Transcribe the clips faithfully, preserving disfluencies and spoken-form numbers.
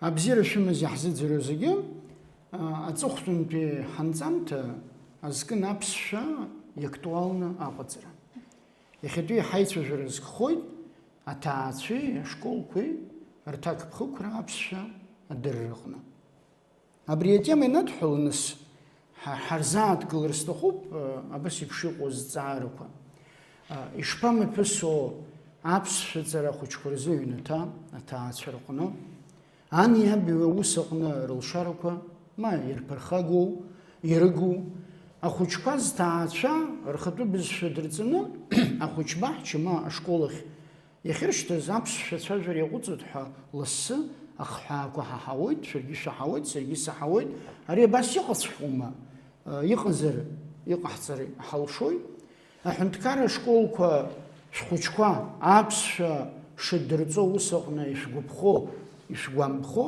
Абзиара шәымаз иаҳзыӡырҩуа зегьы, а, аҵыхәтәантәи ҳанҵамҭа азкын аԥсшәа иактуалны аҟаҵара. Иахьатәи ҳаицәажәара згхоит аҭаацәеи ашколқәеи рҭакԥхықәра аԥсшәа адырраҟны. Абри атема инадҳәаланы ҳа-, ҳарзааҭгылар сҭахуп, а, абас еиԥш иҟоу азҵаарақәа. А, ишԥамҩаԥысуа аԥсшәа ҵара ахәыҷқәа рзы аҩнаҭа аҭаацәа рҟны? Ани аби аус аҟны рылшарақәа ма ирԥырхагоу, ирыгу, ахәыҷқәа зҭаацәа рхатәы бызшәа дырҵаны, ахәыҷбаҳча ма ашкол ахь иахьыршьҭаз аԥсшәа ацәажәара иаҟәыҵып ҳәа лассы ахҳәаақәа ҳаҳауеит, шәаргьы шәаҳауеит, саргьы саҳауеит. Ари абас иҟаҵәҟьоума? Иҟазар, иҟаҳҵар ҳалшоит. Аҳәынҭқарра ашколқәа шәхәыҷқәа аԥсшәа шыдырҵо ус аҟны ишәгәаԥхо, ишәгәамԥхо,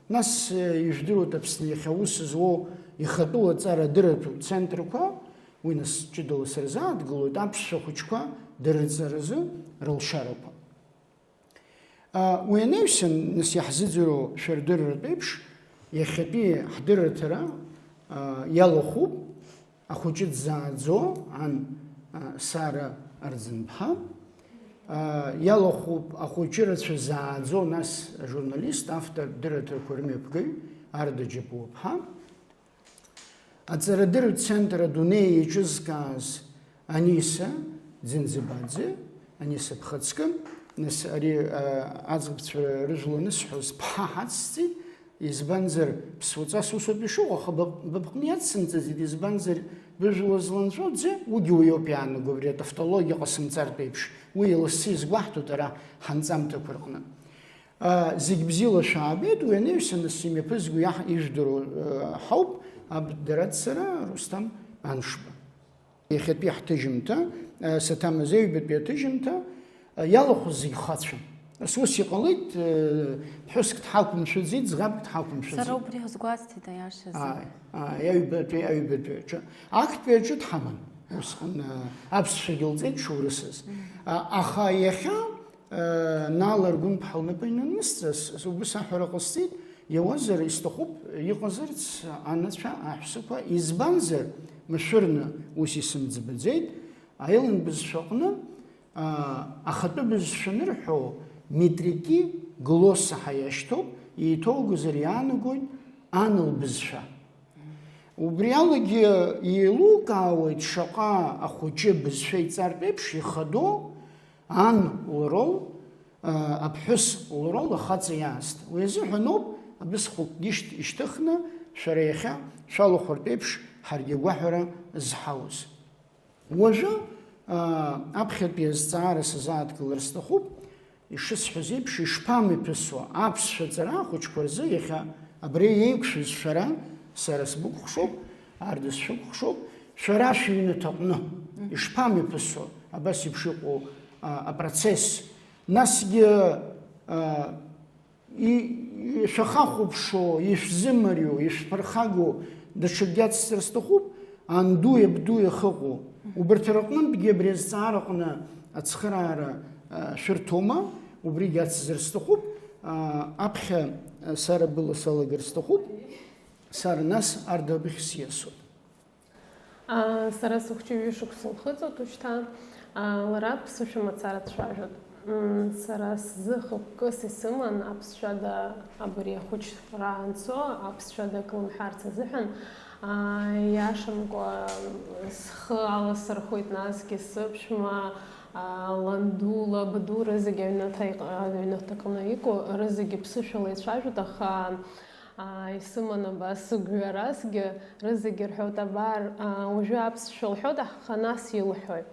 нас, ижәдыруеит Аԥсны иахьа аус зуоу ихатәы аҵара адырратәу центрқәа, уи нас ҷыдала сырзааҭгылоит, аԥсшәа ахәыҷқәа дырҵаразы рылшарақәа. А, уи анаҩсан, нас иаҳзыӡырҩуа шәардырратә еиԥш, иахьатәи ҳдырраҭара, а, иалахәуп ахәыҷы дзааӡо, ан, а, Сара Арӡынԥҳа, а, иалахәуп ахәыҷы рацәа зааӡо, нас ажурналист, автор дырраҭарақәа рымҩаԥгаҩ Арда Џьапуаԥҳа. Аҵарадырратә центр адунеи еиҿызкааз Аниса Ӡынӡыбаӡе, Аниса бхаҵкы, нас ари, а, аӡӷабцәа рыжәла анысҳәоз, ԥҳа ҳацсҵеит, избанзар, ԥсуаҵас усоуп ишыҟоу, аха ба-, быԥҟны иацсымҵаӡеит, избанзар, быжәла зланҵәо аӡәы, уигьы уиоуп иаанаго, абри атавтологиа ҟасымҵартә еиԥш, уи лассы изгәаҳҭоит ара ҳанҵамҭақәа рҟны. А, зегь бзиала шәаабеит, уи анаҩсан нас имҩаԥызго иаҳ-, ижәдыруа, а, ҳауп, аб-, дара дцара Русҭам Аншба. Иахьатәи ҳҭыжьымҭа, а, саҭамыз аҩбатәи аҭыжьымҭа, а, иалахәыз зегь хацәан. Нас ус иҟалеит, а, ԥҳәыск дҳақәымшәаӡеит, ӡӷабк дҳақәымшәаӡеит. Сара убри ҳазгәасҭеит, аиашазы. Ааи, ааи, аҩбатәи, аҩбатәи аҿы. Актәи аҿы дҳаман. Усҟан, а, аԥсшәагьы лҵеит шурысыз. Мм. А, аха иахьа Нала Аргәынԥҳа лнапы инанысҵаз, убас аҳәара ҟасҵеит, иауазар, исҭахуп, иҟазарц анацәа, аҳәсақәа, избанзар, машәырны ус исымӡбаӡеит, аелын бызшәаҟны, аа, ахатәы бызшәа анырҳәо, метрики глосса ҳәа иашьҭоуп, еиҭоугозар иаанагоит ан лбызшәа. Убри алагьы еилукаауеит шаҟа ахәыҷы бызшәа иҵартә еиԥш ихадоу, Ан лрол, а, аԥҳәыс лрол ахаҵа иаасҭа. Уи азыҳәаноуп абысхәыкгьы шьҭ-, ишьҭыхны шәара иахьа шәалахәыртә еиԥш ҳаргьы агәаҳәара зҳауз. Уажәы, а, аԥхьатәи азҵаара сазааҭгылар сҭахуп, ишысҳәаз еиԥш, ишԥамҩаԥысуа аԥсшәа ҵара ахәыҷқәа рзы иахьа абри еиқәшәаз шәара, сара сбыкәхшоуп, Арда сшәыкәхшоуп, шәара шәыҩнаҭаҟны ишԥамҩаԥысуа абас еиԥш иҟоу а, апроцесс, насгьы, а, и-, ишәахахәаԥшуа, ишәзымариоу, ишәԥырхагоу даҽакгьы ацҵар сҭахуп, андуи абдуи ахьыҟоу. Убарҭ рҟынтәгьы абри азҵаара аҟны ацхыраара, а, шәырҭома, убригьы ацзар сҭахуп, а, аԥхьа, а, Сара была салагар сҭахуп, Сара нас Арда абыхь сиасуп. Сара сыхәҷы ҩышықәса лхыҵуеит уажәшьҭа. Лара аԥсышәа мацара дцәажәоит. Сара сзы хықәкыс исыман аԥсшәада абри ахәыҷра анцо, аԥсшәада акы лымҳәарц азыҳәан. Иашамкәа схы аласырхәит, насгьы сыԥшәма, ланду, лабду рызегь аҩнаҭа иҟ-, аҩнаҭаҟны иҟоу рызегьы ԥсышәала ицәажәоит, аха Аа, исыман абас сыгәҩарасгьы, рызегьы рҳәоит, абар, аа, уажәы аԥсшәа лҳәоит, аха нас илҳәоит.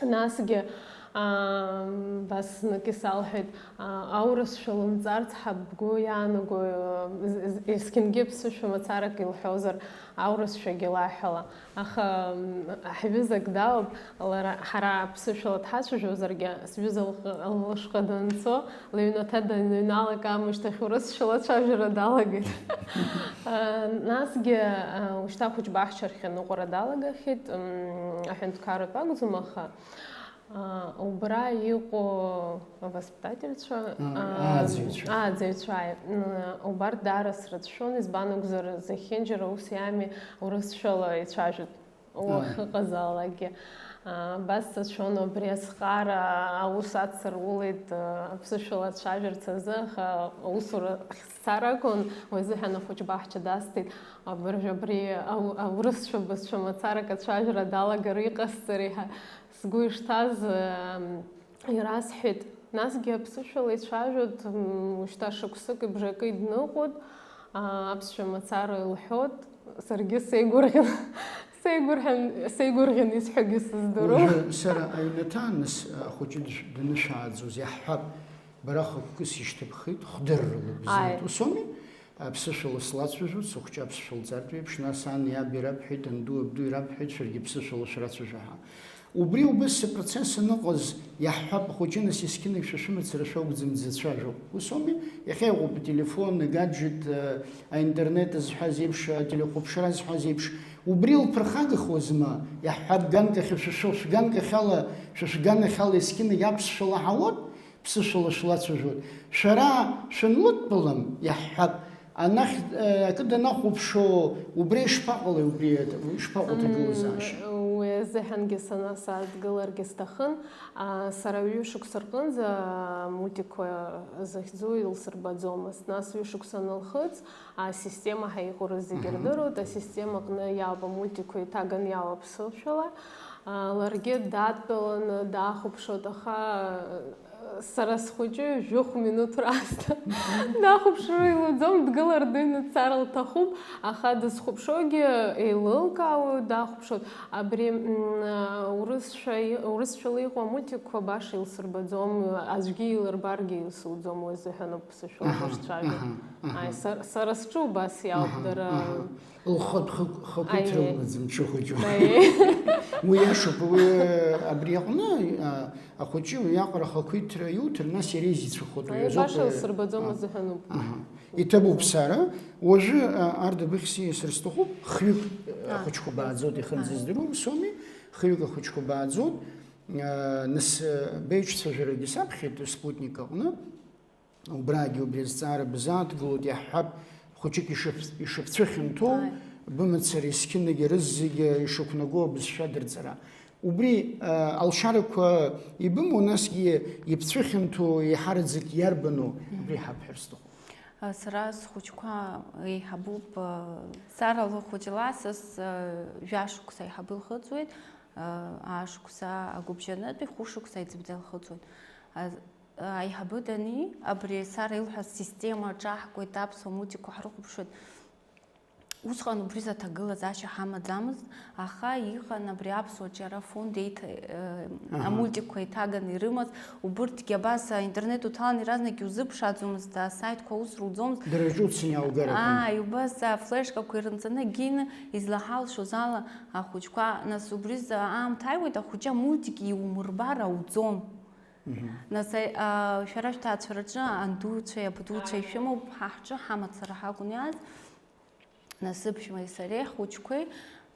Насгьы, аа, абас знык исалҳәеит, аа, аурысшәа лымҵарц ҳаб бгәы иаанаго, з-, з-, есқьынгьы ԥсышәа мацарак илҳәозар, аурысшәагьы лаҳәала. Аха, м, ҳҩызак далоуп, лара, ҳара аԥсышәала дҳацәажәозаргьы, сҩыза лҟ-, лышҟа данцо, лыҩнаҭа даныҩналак аамышьҭахь урысшәала ацәажәара далагеит. А, насгьы, а, ушьҭа ахәыҷбаҳча ахь аныҟәара далагахьеит, м, аҳәынҭқарратә акәӡам, аха, Убра иҟоу авоспитательцәа, ааӡаҩцәа, ааӡаҩцәа, убарҭ даара срыцәшәон, избан акәзар, зехьынџьара ус иами, урысшәала ицәажәоит уахыҟазаалакгьы. Абас сацәшәон, абри азхара аус ацырулеит аԥсышәала ацәажәарц азы, аха аусура ахьсцар акәын, уи азыҳәан ахәыҷ баҳча дасҭеит. Абыржә абри аурысшәа бызшәа мацарак ацәажәара далагар иҟасҵари ҳәа сгәы ишҭаз ирасҳәеит. Насгьы аԥсышәала ицәажәоит, ушьҭа шықәсыки бжаки дныҟәоит, аԥсшәа мацара илҳәоит, саргьы сеигәырӷьан, сеигәырӷьан, сеигәырӷьан исҳәогьы сыздыруам. Уажәы сара аҩнаҭа аныс ахәыҷы данышәааӡоз иаҳҳәап, бара хықәкыс ишьҭыԥхеит, хдыррала бзиоуп, ус ауми? Аԥсышәала слацәажәоит, сыхәҷы аԥсшәа лҵартә еиԥш, нас ани аби рабҳәеит, анду абду ирабҳәеит, шәаргьы ԥсышәала шәрацәажәа ҳәа. Убри убыс апроцесс аныҟаз, иаҳҳәап, ахәыҷы нас есқьынагь шәа шәымацара шәакәӡам дзацәажәо. Ус ауми? Иахьа иҟоуп ателефон, агаджет, аинтернет зҳәаз еиԥш, ателехәаԥшра зҳәаз еиԥш. Убри илԥырхагахуазма? Иаҳҳәап, ганк ахьы шәышәо, шәганк ахьала, шәа шәганахьала есқьынагь аԥсшәа лаҳауан? Ԥсышәала шәлацәажәоит. Шәара шәанлыдтәалам, иаҳҳәап, анахь, э, акы данахәаԥшуа, убри ишԥаҟалеи, убри ишԥаҟоу аҭагылазаашьа? Мм, уи азыҳәангьы сана-, сааҭгыларгьы сҭахын. А, сара ҩышықәса рҟынӡа амультикқәа захьӡу илсырбаӡомызт. Нас ҩышықәса анылхыҵ, асистема ҳәа иҟоу рызегьы рдыруеит, асистема аҟны иаауп амультикқәа иҭаганы иаауа ԥсышәала. А, ларгьы дадтәаланы дахәаԥшуеит, аха, а, сара схәыҷы жәохә минуҭ раасҭа дахәаԥшыр илуӡом, дгылар дыҩны дцар лҭахуп, аха дызхәаԥшуагьы еилылкаауа дахәаԥшуеит. Абри, м, а, урысшәа и-, урысшәала иҟоу амультикқәа баша илсырбаӡом, аӡәгьы илырбаргьы илсуӡом, уи азыҳәан ауп ԥсышәала Аҳа, дышцәажәо. Аҳа, аҳа. Ааи, сар-, сара сҿы убас иауп, Аҳа, дара аҳа. Лхатә хықә-, хақәиҭра Аиеи. Лнаӡам, ҽы хәыҷы. Аиеи. Уи иашоуп, уи, абри аҟны, а, ахәыҷы уиаҟара ахақәиҭра иуҭар, нас иара изицәахоит, уи Аиеи, азоуп, баша а, лсырбаӡом а, азыҳәан ауп. Аҳа. Иҭабуп сара. Уажәы, а, Арда, быхьс ииасыр сҭахуп, хҩык, а, А. ахәыҷқәа бааӡоит, ихынӡаздыруа, ус ауми? Хҩык ахәыҷқәа бааӡоит. А, нас, а, беиҿцәажәарагьы саԥхьеит Спутник аҟны. Убрагьы убри азҵаара бзааҭгылоит, иаҳҳәап, хәыҷык ишыԥ-, ишыбцәыхьанҭоу, Ааи. Бымацара есқьынагьы рызегьы ишықәнаго абызшәа адырҵара. Убри, а, алшарақәа ибымоу, насгьы ибцәыхьанҭоу еиҳараӡак иарбану, Мгм. Убри ҳабҳәар сҭахуп. А, сара схәыҷқәа еиҳабуп, а, Сара лхәыҷла сас, а, жәашықәса аиҳабы илхыҵуеит, а, аашықәса агәыбжьанытәи, хәышықәса аиҵыбӡа илхыҵуеит. А, Аиҳабы дани, абри Сара илҳәаз система аҿаҳкуеит, аԥсуа мультикқәа ҳрыхәаԥшуеит. Усҟан убри заҭагылазаашьа ҳамаӡамызт, аха иҟан абри аԥсуа ҿиара фонд еиҭа, э, Аҳа. Амультикқәа еиҭаганы ирымаз, убырҭгьы абас аинтернет уҭалан иаразнак иузыԥшааӡомызт, асаитқәа аус руӡомызт. Дара рҿы уцын иааугар акәын. Ааи, убас афлешкақәа ирынҵаны акгьы ины, излаҳалшоз ала ахәыҷқәа, нас убри за-, аамҭа ааиуеит, ахәыҷы амультик иумырбар ауӡом. Нас, а, шәара шәҭаацәараҿы андуцәеи абдуцәеи шәымоуп, ҳа ҳҿы ҳамацара ҳакәын иааз. Насыԥшәмеи сареи ҳхәыҷқәеи,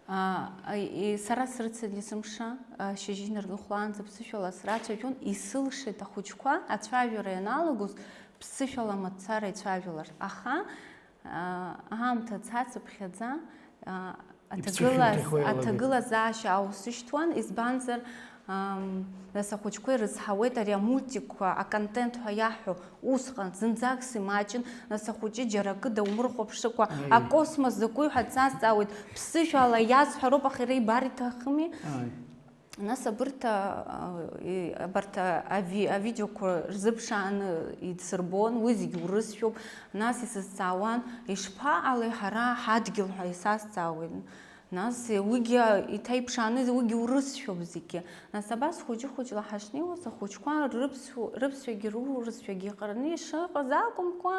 а, и, сара срыцын есымша, а, шьыжьи инаркны хәлаанӡа ԥсышәала срацәажәон, исылшеит ахәыҷқәа ацәажәара ианалагоз ԥсышәала мацара ицәажәаларц. Аха, а, аамҭа цацыԥхьаӡа, а, Иԥсышәымҭа аҭагыла-, ихо иалагеит. Аҭагылазаашьа аусышьҭуан, избанзар, ам, нас ахәыҷқәа ирызҳауеит ари амультикқәа, аконтент ҳәа иаҳҳәо, усҟан зынӡакс имаҷын, нас ахәыҷы џьара акы даумырхәаԥшыкәа, Аи. Акосмос закәи ҳәа дсазҵаауеит, ԥсышәала иасҳәароуп, аха иара ибар иҭахыми? Аи. Нас абырҭ, а, и-, абарҭ, а, ави-, авидеоқәа рзыԥшааны идсырбон, уи зегь урысшәоуп. Нас исызҵаауан, ишԥаҟалеи ҳара ҳадгьыл ҳәа исазҵаауеит. Нас уигьы иҭаиԥшааны, уигьы урысшәоуп зегьы. Нас абас хәыҷы-хәыҷла ҳашнеиуаз, ахәыҷқәа рыԥсу-, рыԥсшәагьы рурысшәагьы еиҟараны ишыҟаз акәымкәа,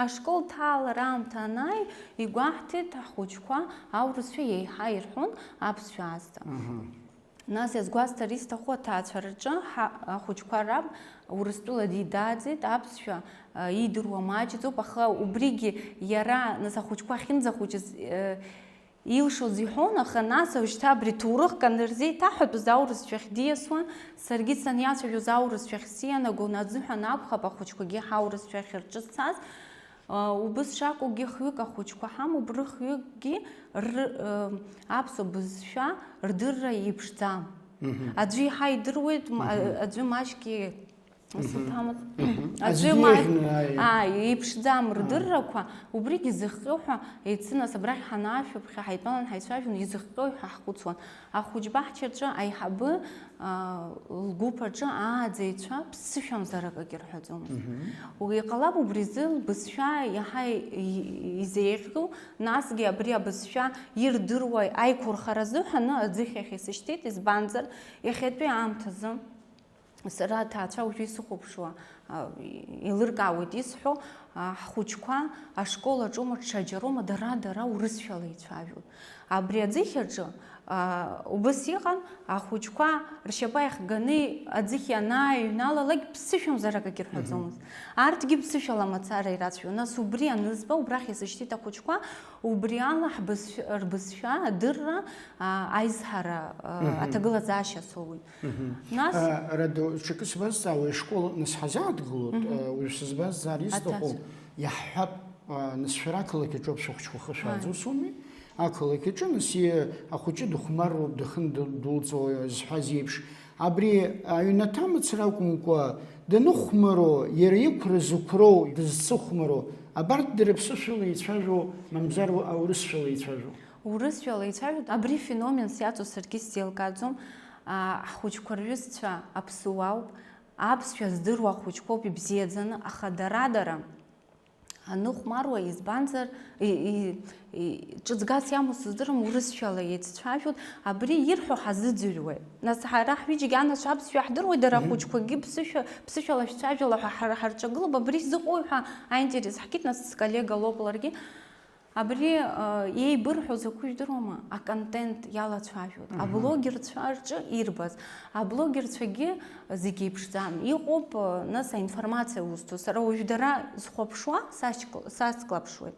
ашкол ҭалара аамҭа анааи, игәаҳҭеит ҳхәыҷқәа аурысшәа еиҳа ирҳәон аԥсшәа азҵаа. Мгм. Нас иазгәасҭар исҭаху, аҭаацәараҿы ҳа-, ахәыҷқәа раб Урыстәыла дидааӡеит, аԥсшәа, а, иидыруа маҷӡоуп, аха убригьы иара, нас ахәыҷқәа ахьынӡахәыҷыз, э, Илшоз иҳәон, аха нас уажәшьҭа абри ҭоурыхк анырзеиҭаҳәатәыз аурысшәахь диасуан, саргьы саниацәажәоз аурысшәахь сианагон, аӡыҳәан акәхап ахәыҷқәагьы ҳаурысшәахь рҿы цаз. Убыс шакәугьы хҩык ахәыҷқәа ҳамоуп, рыхҩыкгьы р-, аԥсуа бызшәа рдырра иеиԥшӡам. Аӡәы иаҳа идыруеит, ма-, аӡәы маҷк Сыҭамыз. Аӡәы Аӡәы ма-, диеиӷьны, ааи. Ааи, иеиԥшӡам рдыррақәа, убригьы зыхҟьо ҳәа, еицынас абрахь ҳанаашәаԥхьа ҳаидтәалан ҳаицәажәон, изыхҟьои ҳәа ҳхәыцуан. Ахәыҷбаҳчаҿы аиҳабы, аа, лгәыԥ аҿы ааӡаҩцәа ԥсышәамзар акагьы рҳәаӡомызт. Уи иҟалап убри азы лбызшәа иаҳа и-, и-, изеиӷьу, насгьы абри абызшәа ирдыруа аиқәырхара азыҳәаны аӡыхь ахь исышьҭит, избанзар, иахьатәи аамҭазы Сара аҭаацәа уажәы исыхәаԥшуа, а, еилыркаауеит исҳәо, а, ҳхәыҷқәа ашкол аҿоума, ҽаџьароума, дара-дара урысшәала еицәажәоит. Абри аӡыхь аҿы, а, убыс иҟан, ахәыҷқәа ршьапы иахганы аӡыхь ианааҩналалак, ԥсышәамзар акагьы рҳәаӡомызт. Арҭгьы ԥсышәала мацара ирацәажәон. Нас убри анызба, убрахь исышьҭит ахәыҷқәа, убри ала ҳбызшәа, рбызшәа адырра, а, аизҳара, а, аҭагылазаашьа соуит. Нас А, Радо, ҽакы сбазҵаауеи, ашкол аҟны сҳазааҭгылоит, Мгм. а, уажә сызбазҵаар исҭаху, Аҭацә. Иаҳҳәап, а, нас шәара ақалақь аҿоуп шәыхәыҷқәа хышәааӡо, Ааи. Усоуми? Ақалақь аҿы, нас, и-, ахәыҷы дыхәмаруп, дахын ду-, дулҵуа зҳәаз еиԥш. Абри аҩнаҭа мацара акәымкәа, даныхәмаро, иара иқәра зықәроу, дызцыхәмаро, абарҭ дара ԥсышәала еицәажәо, мамзар уа-, аурысшәала еицәажәо? Урысшәала еицәажәоит. Абри феноменс иаҵоу саргьы сзеилкааӡом. Аа, ҳхәыҷқәа рҩызцәа аԥсуаауп, аԥсшәа здыруа ахәыҷқәоуп ибзиаӡаны, аха дара-дара аныхәмаруа, избанзар, и-, и-, и-, ҿыҵгас иамоу сыздырам, урысшәала еицәажәоит, абри ирҳәо ҳазыӡырҩуеит. Нас ҳара ҳҩыџьагьы анацәа аԥсшәа ҳдыруеит, дара Мгм. ахәыҷқәагьы ԥсышәа, ԥсышәала шәцәажәала ҳәа ҳара ҳарҿагылоуп, абри шәзыҟои ҳәа аинтерес ҳкит, нас сколлега лоуп ларгьы. Абри, э, еибырҳәо закәу жәдыруама? Аконтент иалацәажәоит. Мгм. Аблогерцәа рҿы ирбаз. Аблогерцәагьы зегь еиԥшӡам. Иҟоуп, э, нас аинформациа узҭо. Сара уажә дара зхәаԥшуа сашьк-, сацклаԥшуеит.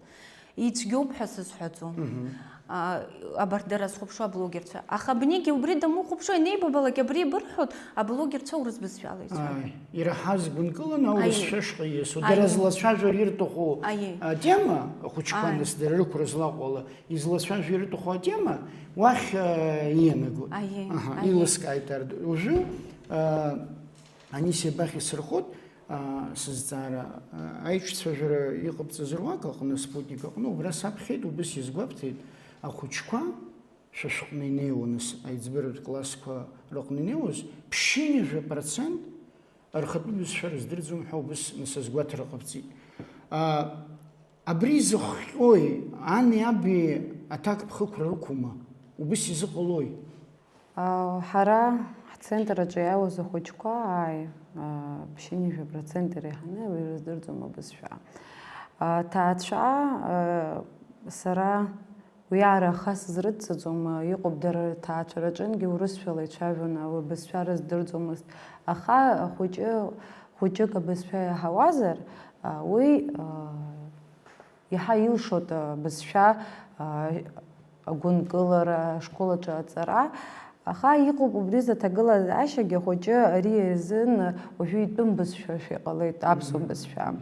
Ицәгьоуп ҳәа сызҳәаӡом. Мгм. А, абарҭ дара зхәаԥшуа аблогерцәа. Аха абнигьы убри дамыхәаԥшуа, инеибабалак абри еибырҳәоит, аблогерцәа урыс бызшәала ицәажәоит. Ааи, ираҳаз гәынкыланы аурысшәа Аиеи. Шҟа ииасуа. Дара Аиеи. Злацәажәар ирҭаху Аиеи. Атема, ахәыҷқәа Ааи. Нас дара рықәра злаҟоу ала, излацәажәо ирҭаху атема уахь, э, иианагоит. Аиеи, Аҳа, аиеи. Еилыскааит арҭ. Уажәы, э, Анисиа абахь исырхот, э, сызҵаара, э, аиҿцәажәара иҟабҵаз руак аҟны, Спутник аҟны, убра саԥхьеит, убыс иазгәабҭеит, ахәыҷқәа шәышәҟны инеиуа, нас, аиҵбыратә классқәа рыҟны инеиуаз, ԥшьынҩажәа процент рхатәы бызшәа рыздырӡом ҳәа убыс, нас, азгәаҭара ҟабҵеит. А, абри зыхҟьои, ани аби аҭакԥхықәра рықәума? Убыс изыҟалои? А, ҳара ҳцентр аҿы иааиуаз ахәыҷқәа, ааи, а, ԥшьынҩажәа процент иреиҳаны уи рыздырӡом абызшәа. А, ҭаацәа, а, сара Уиаара аха сызрыццаӡом, иҟоуп дара рҭаацәа рҿынгьы урысшәала ицәажәон, абызшәа рыздырӡомызт. Аха ахәыҷы, хәыҷык абызшәа иаҳауазар, уи, иаҳа илшоит абызшәа, агәынкылара, ашкол аҿы аҵара. Аха иҟоуп убри заҭагылазаашьагьы, ахәыҷы ари изын уажәы итәым бызшәа шәа иҟалеит, аԥсуа бызшәа.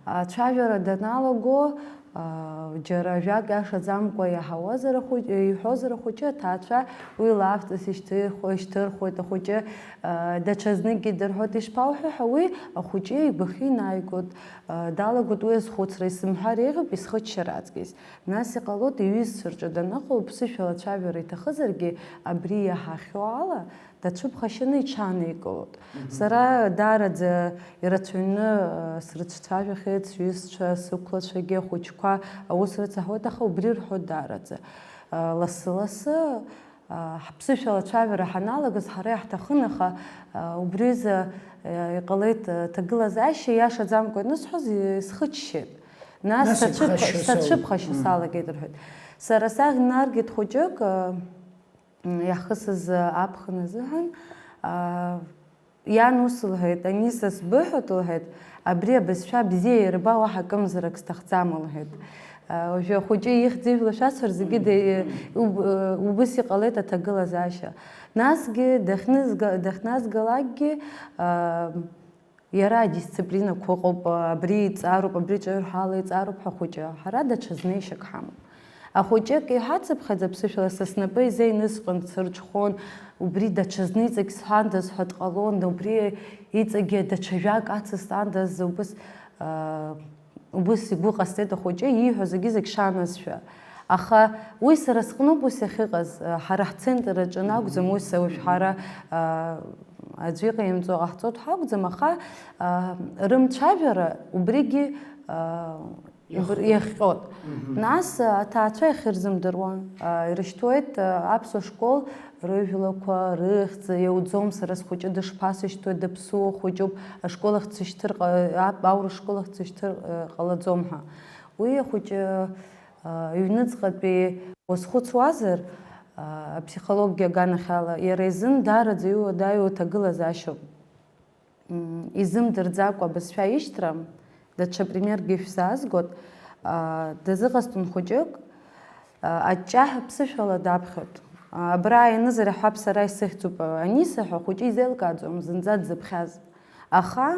Ацәажәара даналаго, аа, џьара ажәак иашаӡамкәа иаҳауазар ахәыҷ-, иҳәозар ахәыҷы, аҭаацәа уи лафҵас ишьҭырхуа-, ишьҭырхуеит, ахәыҷы, аа, даҽазныкгьы дырҳәоит, ишԥауҳәо ҳәа, уи ахәыҷы игәахьы инааигоит, аа, далагоит уи азхәыцра, исымҳәар еиӷьуп исхыччар аҵкьыс. Нас иҟалоит, иҩызцәа рҿы даныҟоу, ԥсышәала ацәажәара иҭахызаргьы, абри иаҳахьоу ала, дацәыԥхашьаны иҽааникылоит. Мгм. Сара даараӡа ирацәаҩны, а, срыцәцәажәахьеит, сҩызцәа, сықәлацәагьы, ахәыҷқәа аус рыцаҳауеит, аха убри рҳәоит даараӡа. А, лассы-лассы, а, ҳԥсышәала ацәажәара ҳаналагаз ҳара иаҳҭахын, аха, а, убризы, а, иҟалеит, а, ҭагылазаашьа иашаӡамкәа анысҳәоз, исхыччеит. Нас Нас сацәыԥ-, сацәыԥхашьа сал-, сацәыԥхашьа мм. Салагеит рҳәеит. Сара сахь днаргеит хәыҷык, а, М, иаҳхысыз аԥхын азыҳәан, аа, иан ус лҳәеит, Аниса, сбыҳәоит, лҳәеит, абри абызшәа бзиа ирба, уаҳа акымзарак сҭахӡам, лҳәеит. Уажәы ахәыҷы ихьӡ-ижәла шәасҳәар, зегьы де-, уб-, убыс иҟалеит аҭагылазаашьа. Насгьы дахьнызга-, дахьназгалакгьы, иара адисциплинақәа ыҟоуп, абри иҵароуп, абри ҿырҳәала иҵароуп ҳәа ахәыҷы. Ҳара даҽа знеишьак ҳамоуп. Ахәыҷык иҳацыԥхьаӡа ԥсышәала са снапы изеинысҟьон, сырҽхәон, убри даҽазны иҵегь сҳәандаз ҳәа дҟалон, убри иҵегьы даҽа жәак ацысҵандаз, убыс, аа, убыс игәы ҟасҵеит ахәыҷы, ииҳәо зегьы-зегь шаназшәа. Аха уи сара сҟноуп ус иахьыҟаз, ҳара ҳцентр аҿы акәӡам, ус уажә ҳара, аа, аӡәы иҟаимҵо ҟаҳҵоит ҳәа акәӡам, аха, аа, рымцәажәара убригьы, аа, Иахҟьоит. Убри иахҟьоит. Мгм. Нас, а, аҭаацәа иахьырзымдыруа, а, ирышьҭуеит, а, аԥсуа школ рыжәлақәа, рыхьӡ, иауӡом, сара схәыҷы дышԥасышьҭуеи, дыԥсуа хәыҷуп, ашкол ахь дсышьҭыр ҟа-, ап-, аурыс школ ахь дсышьҭыр, э, ҟалаӡом ҳәа. Уи ахәыҷы, а, ҩныҵҟатәи уазхәыцуазар, а, апсихологиа аганахьала, иара изын даараӡа иуадаҩу аҭагылазаашьоуп. М, изымдырӡакәа абызшәа ишьҭра, даҽа примеркгьы шәзаазгоит. А, дазыҟасҵон хәыҷык, а, аҷҷаҳәа ԥсышәала даԥхьоит. А, абра ианызар иаҳҳәап, сара исыхьӡуп, а, анисаҳәа, ахәыҷы изеилкааӡом зынӡа дзыԥхьаз. Аха,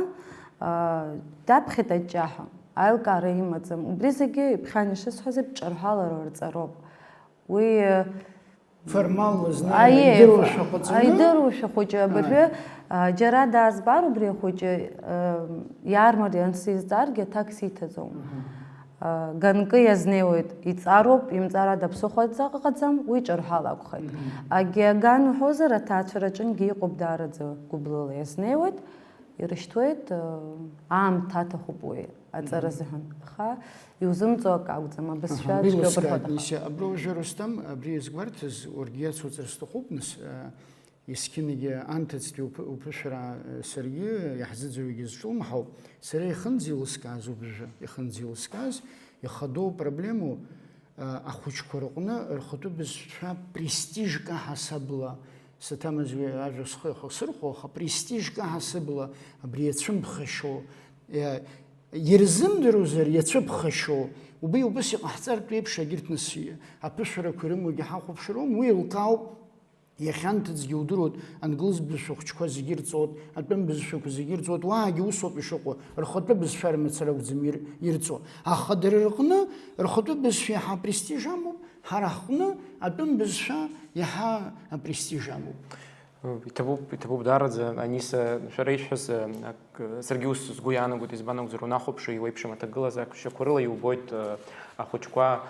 а, даԥхьеит аҷҷаҳәа, аилкаара имаӡам. Убри зегьы иԥхьан ишысҳәаз еиԥш, ҿырҳәалара рҵароуп. Уи, а, Формалла, знаю, аиеи, идыруашәа ҟаҵаны. Идыруашәа хәыҷы абыржәы, Ааи. А, џьара даазбар убри ахәыҷы, а, иаармариан сизҵааргьы аҭак сиҭаӡом. Мгм. А, ганкы иазнеиуеит, иҵароуп, имҵарада ԥсыхәа ҵаҟа ыҟаӡам, уи ҿырҳәала акәхеит. Мгм. Агьи аган уҳәозар, аҭаацәараҿынгьы иҟоуп даараӡа гәыблыла иазнеиуеит. Ирышьҭуеит, э, аамҭа аҭахуп уи аҵара Мгм. азыҳәан. Аха иузымҵо акы акәӡам, абызшәа Аҳа, цәгьоуп еилыскааит, рҳәоит. Нисиа. Абра уажәы Рустам, абри иазгәарҭаз, уаргьы иацуҵар сҭахуп, нас, э, есқьынгьы анҭыҵтәи уԥ-, уԥышәара, э, саргьы иаҳзыӡырҩгьы зҿлымҳау, сара ихынӡеилыскааз убжа, ихынӡеилыскааз, ихадоу проблемоу, э, ахәыҷқәа рҟны рхатәы бызшәа престижк аҳасабала Саҭамыз уи ажәа схы иахасырхәо, аха престижк аҳасабала абри иацәымԥхашьо, иа-, ирзымдыруазар иацәыԥхашьо, убри убыс иҟаҳҵартә еиԥш, егьырҭ нас аԥышәарақәа ирымоугьы ҳахәаԥшыр ауам, уи еилкаауп, иахьанҭыҵгьы удыруеит, англыз бызшәа хәыҷқәа зегьы ирҵоит, атәым бызшәақәа зегьы ирҵоит, уаагьы усоуп ишыҟоу, рхатәы бызшәа рымацара акәӡам ир-, ирҵоу. Аха дара рҟны рхатәы бызшәа иаҳа апрестиж амоуп, Ҳара ҳҟны атәым бызшәа иаҳа апрестиж амоуп. Иҭабуп, иҭабуп даараӡа, Аниса, шәара ишәҳәаз, ак, саргьы ус сгәы иаанагоит, избан акәзар, унахәаԥши, иуеиԥшым аҭагылазаашьақәа рыла иубоит, ахәыҷқәа,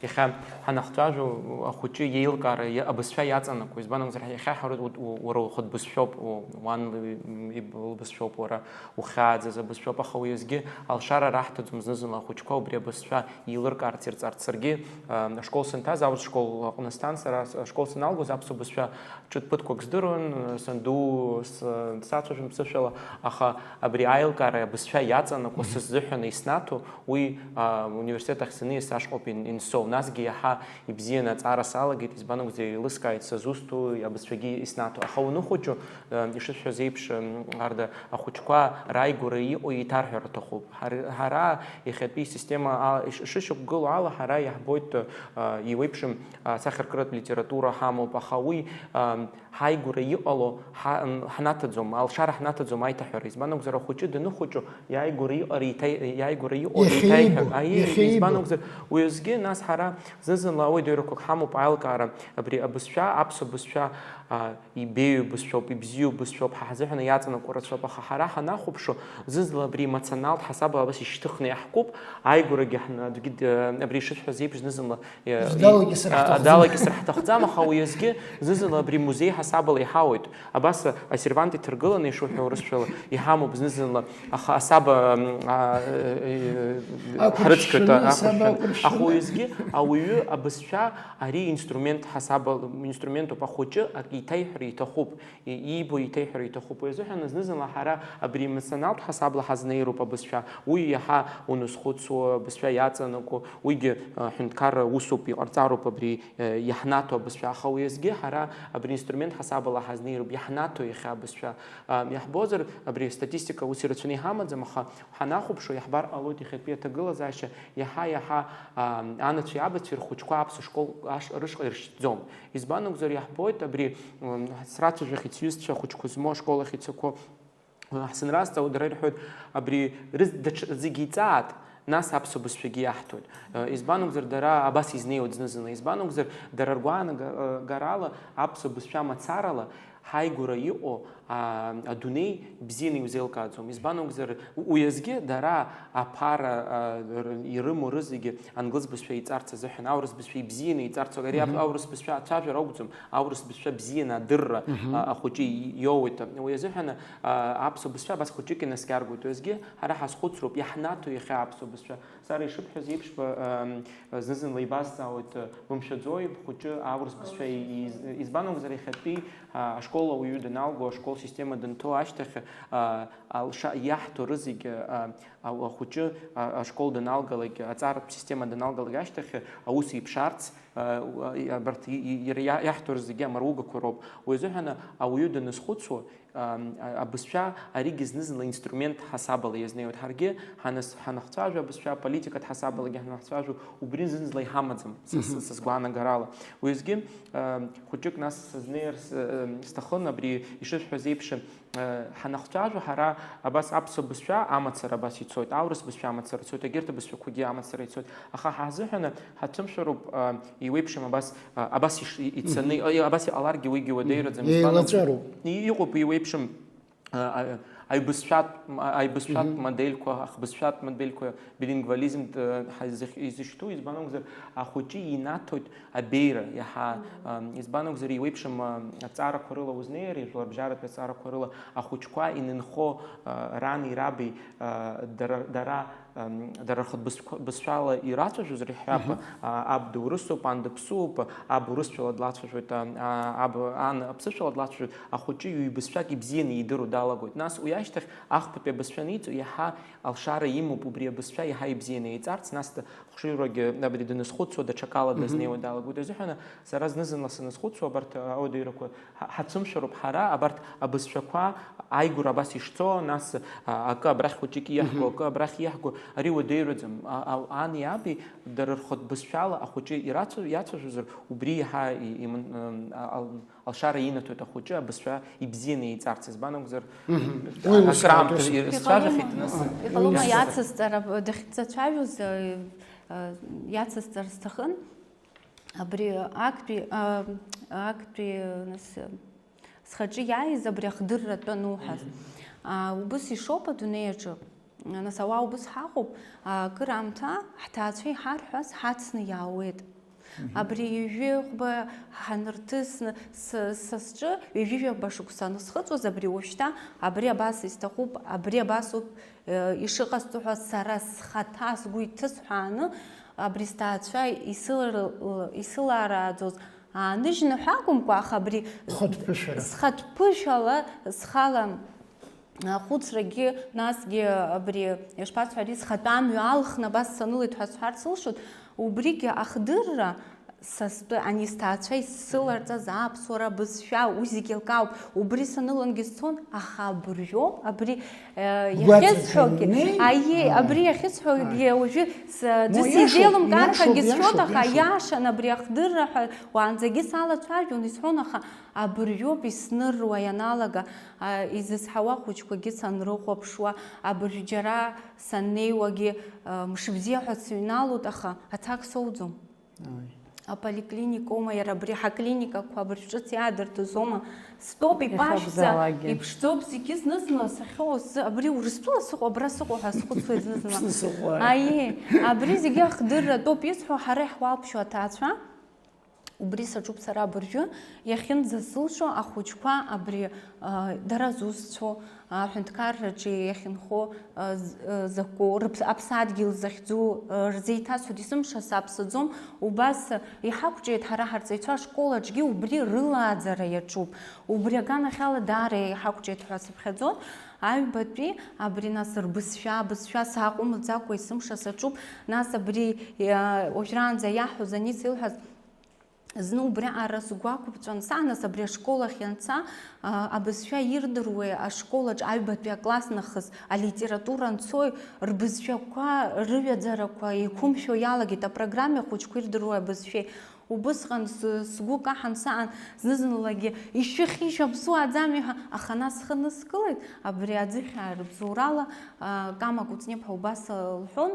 иахьа ҳанахцәажәо, ахәыҷы иеилкаара, абызшәа иаҵанакуа, избан акәзар, иахьа ҳара, уара ухатә бызшәоуп, уан лбызшәоуп, уара ухьааӡаз абызшәоуп, аха уеизгьы алшара раҳҭаӡом зны-зынла ахәыҷқәа убри абызшәа еилыркаарц, ирҵарц. Саргьы, а, ашкол санҭаз, аурыс школ аҟны сҭан сара, с-, ашкол саналгоз аԥсуа бызшәа ҿыц ԥыҭқәак здыруан, санду с-, сацәажәон ԥсышәала, аха абри аилкаара абызшәа иаҵанакуа сыззыҳәан иснаҭо, уи, а, университет ахь саниас ашҟоуп ин-, инсоу. Насгьы иаҳа ибзианы аҵара салагеит, избан акәзар, еилыскааит сызусҭоу, абызшәагьы иснаҭо. Аха уаныхәыҷу, Ишысҳәаз еиԥш, Арда, ахәыҷқәа рааигәара иҟоу еиҭарҳәар аҭахуп. Ҳар-, ҳара иахьатәи система ала, иш-, шышьақәгылоу ала, ҳара иаҳбоит, иуеиԥшым, асахьаркыратә литература ҳамоуп, аха уи, ҳааигәара иҟало ҳа-, ҳнаҭаӡом, алшара ҳнаҭаӡом аиҭаҳәара. Избан акәзар, ахәыҷы даныхәыҷу, иааигәара иҟара еиҭа-, иааигәара иҟоу Иахьа еиҭаиҳәар, ибо, аиеи, иахьа избан ибо. Акәзар, уеизгьы, нас ҳара зны-зынла ауадаҩрақәак ҳамоуп, аилкаара, абри абызшәа, аԥсуа бызшәа, а, ибеиоу бызшәоуп, ибзиоу бызшәоуп, ҳа ҳзыҳәан иаҵанакуа рацәоуп, аха ҳара ҳанахәаԥшуа, зны-зынла абри эмоционалтә ҳасабала абас ишьҭыхны иаҳкуп, ааигәарагьы ҳны-, аӡәгьы д-, абри ишысҳәаз еиԥш, зны-зынла, э, Далагьы сырҳҭахӡам. а, далагьы сырҳҭахӡам, аха уеизгьы, зны-зынла абри музеи ҳасабала иҳауеит. Абас асервант иҭаргыланы, ишуҳәа урысшәала, иҳамоуп зны-зынла, аха асаба, м, а, э, э, Ақәыршәшәаны, ҳрыцқьоит, а, асаба ақәыршәшәаны. Аха ақәыршәшәаны. Уеизгьы ауаҩы абызшәа ари инструмент ҳасабала, инструментуп, ахәыҷы ак еиҭаиҳәар иҭахуп. И-, иибо еиҭеиҳәара иҭахуп. Уи азыҳәан зны-зынла ҳара абри эмоционалтә ҳасабла ҳазнеироуп абызшәа. Уи иаҳа уназхәыцуа, абызшәа иаҵанакуа, уигьы, а, ҳәынҭқарра усуп, иҟарҵароуп абри, а, иаҳнаҭо абызшәа. Аха уеизгьы ҳара абри инструмент ҳасабала ҳазнеироуп, иаҳнаҭо иахьа абызшәа. А, иаҳбозар, абри астатистика ус ирацәаны иҳамаӡам, аха ҳанахәаԥшуа, иаҳбар ҟалоит иахьатәи аҭагылазаашьа, иаҳ-, Иаҳа-иаҳа, аа, анацәеи абацәеи рхәыҷқәа аԥсуа школ аш-, рышҟа иршьҭӡом. Избан акәзар, иаҳбоит абри, м, срацәажәахьеит сҩызцәа ахәыҷқәа змоу ашкол ахь ицақәоу. Ҳзынразҵаауа, дара ирҳәоит, абри рыз-, даҽа, зегьы иҵаат, нас аԥсуа бызшәагьы иаҳҭоит. Избан акәзар, дара абас изнеиуеит зны-зынла. Избан акәзар, дара ргәаанага-, гарала аԥсуа бызшәа мацарала ҳаигәара иҟоу, аа, адунеи бзианы иузеилкааӡом. Избан акәзар, у-, уи азгьы дара аԥара, аа, р-, ирымоу рызегьы англыз бызшәа иҵарц азыҳәан, аурыс бызшәа ибзианы иҵарц, ари ап-, Мгм. аурыс бызшәа ацәажәара акәӡам, аурыс бызшәа бзианы адырра, Мгм. а, ахәыҷы и-, иоуеит. Уи азыҳәан, а, аԥсуа бызшәа абас хәыҷык инаскьаргоит. Уи азгьы ҳара ҳазхәыцроуп, иаҳнаҭо иахьа аԥсуа бызшәа. Сара ишыбҳәаз еиԥш, ба-, ам, зны-зынла ибазҵаауеит, а, бымшәаӡои, бхәыҷы аурыс бызшәа и-, из-, избан акәзар, иахьатәи, а, ашкол ауаҩы даналго, ашкол система данҭо ашьҭахь, а, алша-, иаҳҭо рызегь, а, а, ахәыҷы, а, ашкол даналгалак, аҵаратә система даналгалак ашьҭахь аус иԥшаарц, а, у-, а, абарҭ и-, и-, иара иа-, иаҳҭо рзегьы амаругақәа роуп. Уи азыҳәан ауаҩы даназхәыцуа, а, а, абызшәа аригьы зны-зынла инструмент ҳасабала иазнеиуеит. Ҳаргьы ҳанас-, ҳанахцәажәо абызшәа, политикатә ҳасабалагьы ҳанахцәажәо, убри зны-зынла иҳамаӡам, са, са, Мгм. са сгәаанагарала. Уи азгьы, а, хәыҷык нас сызнеир с-, а, сҭахын, абри ишысҳәаз еиԥш, Ҳанахцәажәо ҳара абас аԥсуа бызшәа амацара абас ицоит, аурыс бызшәа амацара ицоит, егьырҭ абызшәақәагьы амацара ицоит. Аха ҳазыҳәаны ҳацәымшәароуп, а, иуеиԥшым абас, а, абас иш-, и-, ицаны, Мгм. и-, абас иҟаларгьы уигьы уадаҩраӡам. Избан акәзар, Еилаҵәароуп. и-, иҟоуп иуеиԥшым, а, а, аҩбызшәатә, а, аҩбызшәатә Мгм. модельқәа, ахбызшәатә модельқәа, билингвализм, а, ҳа-, изых-, изышьҭоу, избан акәзар, ахәыҷы инаҭоит абеиара, иаҳа, Мгм. ам, избан акәзар, иуеиԥшым, а, аҵарақәа рыла узнеир, ижәларбжьаратәи аҵарақәа рыла ахәыҷқәа инынхо, а, рани раби, а, дара, дара, ам, дара рхатә бызқәа-, бызшәала ирацәажәозар, иҳҳәап, Мгм. а, аб дурысуп, ан дыԥсуоуп, аб урысшәала длацәажәоит, а, а, аб, ан аԥсышәала длацәажәоит, ахәыҷы ҩбызшәак ибзианы идыруа далагоит. Нас уи ашьҭахь ахԥатәи абызшәа аниҵо, иаҳа алшара имоуп убри абызшәа иаҳа ибзианы еиҵарц, нас д-, Хәшыҩрагьы абри даназхәыцуа, даҽакала Мгм. дазнеиуа далагоит. Азыҳәан сара зны-зынла саназхәыцуа абарҭ ауадаҩрақәа ҳа-, ҳацәымшәароуп ҳара, абарҭ абызшәақәа ааигәара абас ишцо, нас, а, акы абрахь хәыҷык иаҳго, Мгм. акы абрахь иаҳго, ари уадаҩраӡам. А, а, ани аби дара рхатә бызшәала ахәыҷы ирацәажәо, иацәажәозар, убри иаҳа и-, иман-, ам, а, ал-, Алшара инаҭоит ахәыҷы абызшәа ибзианы еиҵарц, избан акәзар, Мгм. Уи ус акраамҭа акәзар. Сцәажәахьеит, нас. Иҟалома Иаҳ- иацысҵара, дахьцәажәоз, э, э, иацысҵар сҭахын, абри актәи, э, актәи, нас, схаҿы иааиз абри ахдырратә ануҳәаз. Мгм. А, убыс ишоуп адунеи аҿы. Нас ауаа убыс ҳаҟоуп, а, акыр аамҭа ҳҭаацәа иҳарҳәаз ҳацны иаауеит. Мгм. Абри ҩажәи хәба ҳанырҭысны, с-, са сҿы ҩажәи жәаба шықәса анысхыҵуаз, абри уажәшьҭа, абри абас исҭахуп, абри абасоуп, э, ишыҟасҵо ҳәа сара схаҭа сгәы иҭысҳәааны, абри сҭаацәа исылар-, исыларааӡоз ааныжьны ҳәа акәымкәа, аха абри Хатә ԥышәара. схатә ԥышәала схала Ахәыцрагьы, насгьы абри, ишԥасҳәари, схатәы амҩа алхны абас санылеит ҳәа сҳәарц сылшоит, убригьы ахдырра са стәы, ани сҭаацәа исыларҵаз аԥсуара, абызшәа, уи зегьы еилкаауп. Убри санылангьы сцон, аха абыржәоуп, абри, э, Гәаҵаҿ иахьысҳәогьы, аннеи, аиеи, аа. абри иахьысҳәогьы Ма уажәы с-, аӡәы иашоуп, сизеилымкаартәгьы иашоуп, сшәоит, иашоуп, аха иашоуп. иашан абри ахдырра ҳәа, уаанӡагьы салацәажәон, исҳәон, аха абыржәоуп исныруа ианалага. А, изызҳауа ахәыҷқәагьы санрыхәаԥшуа, абыржә џьара саннеиуагьы, а, мшыбзиа ҳәа сыҩналоит, аха аҭак соуӡом. Ааи. Аполиклиникоума, иара абри ҳаклиникақәа абыржә ҿыц иаадыртызоума? Стәоуп, ипашәӡа, Иахьакәзаалакгьы. иԥшӡоуп, зегьы зны-зынла сахьыҟоу сзы, абри Урыстәыла сыҟоу, абра сыҟоу ҳәа схәыцуеит зны-зынла. Сыҟоуп. Аиеи, абри зегьы ахдырратәоуп, исҳәо ҳара иҳуалԥшьоу аҭаацәа. Убри саҿуп сара абыржәы, иахьынӡасылшо ахәыҷқәа абри, а, дара зусҭцәоу, аҳәынҭқарраҿы иахьынхо, а, з-, а, закәу, рыԥс-, аԥсадгьыл захьӡу, а, рзеиҭасҳәоит, есымша саԥсаӡом, убас иҳақәҿиеит ҳара ҳарҵаҩцәа ашкол аҿгьы убри рылааӡара иаҿуп. Убри аганахьала даара иҳақәҿиеит ҳәа сыԥхьаӡон, аҩбатәи абри нас рбызшәа, абызшәа сааҟәымҵӡакәа есымша саҿуп, нас абри, а, уажәраанӡа иаҳҳәоз ани сеилҳәаз, Зны убриаҟара сгәы ақәыбҵәан, сааныс абри ашкол ахь ианца, а, абызшәа ирдыруеи, ашкол аҿы аҩбатәи акласс нахыс алитература анцои, рбызшәақәа, рыҩаӡарақәа еиқәымшәо иалагеит, апрограммеи ахәыҷқәа ирдыруеи абызшәеи. Убысҟан с-, сгәы каҳан саан, зны-зынлагьы, "Ишәыхьишь, аԥсуааӡами?" ҳәа, аха нас схы ныскылеит, абри аӡыхь аарыбзоурала, а, Кама Кәыҵниаԥҳа убас, а, лҳәон.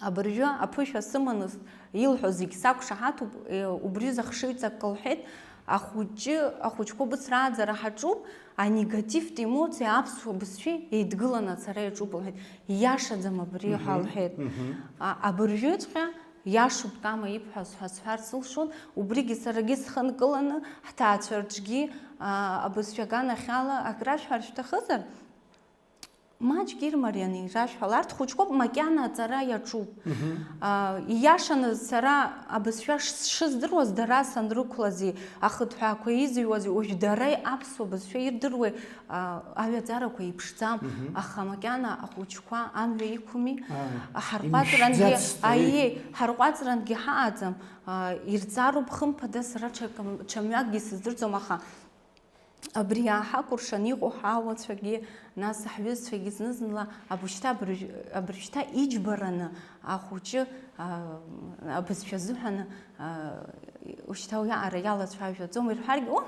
Абыржәы аԥышәа сыманы с-, илҳәо зегь сақәшаҳаҭуп, е, убри зыхшыҩҵак лҳәеит, ахәыҷы, ахәыҷқәа быцрааӡара ҳаҿуп, анегативтә емоциа аԥсуа бызшәеи еидгыланы ацара иаҿуп лҳәеит. Ииашаӡам абри ҳәа Мгм. лҳәеит. Мгм. А, абыржәыҵәҟьа иашоуп Кама ибҳәаз ҳәа сҳәарц сылшон, убригьы саргьы схы нкыланы, ҳҭаацәа рҿгьы, а, абызшәа аганахьала акрашәҳәар шәҭахызар, маҷк ирмарианы ирашәҳәала, арҭ хәыҷқәоуп, макьана аҵара иаҿуп. Мгм. А, ииашаны сара абызшәа ш-, шыздыруаз, дара санрықәлази, ахыҭҳәаақәа изыҩуази, уажә дара аԥсуа бызшәа ирдыруеи, а, аҩаӡарақәа иԥшӡам, Мгм. аха макьана ахәыҷқәа амҩа иқәми, Ааи. ҳарҟәаҵрангьы, Имшәӡацт, аи. аиеи, ҳарҟәаҵрангьы ҳаҟаӡам, а, ирҵароуп, хымԥада, сара ҽакым-, ҽа мҩакгьы сыздырӡом, аха абри иааҳакәыршан иҟоу ҳауацәагьы, нас ҳҩызцәагьы зны-зынла абушьҭа абыржә-, абыржәшьҭа иџьбараны ахәыҷы, а, абызшәа азыҳәан, а, ушьҭа уиаҟара иалацәажәаӡом, ирҳәаргьы, о,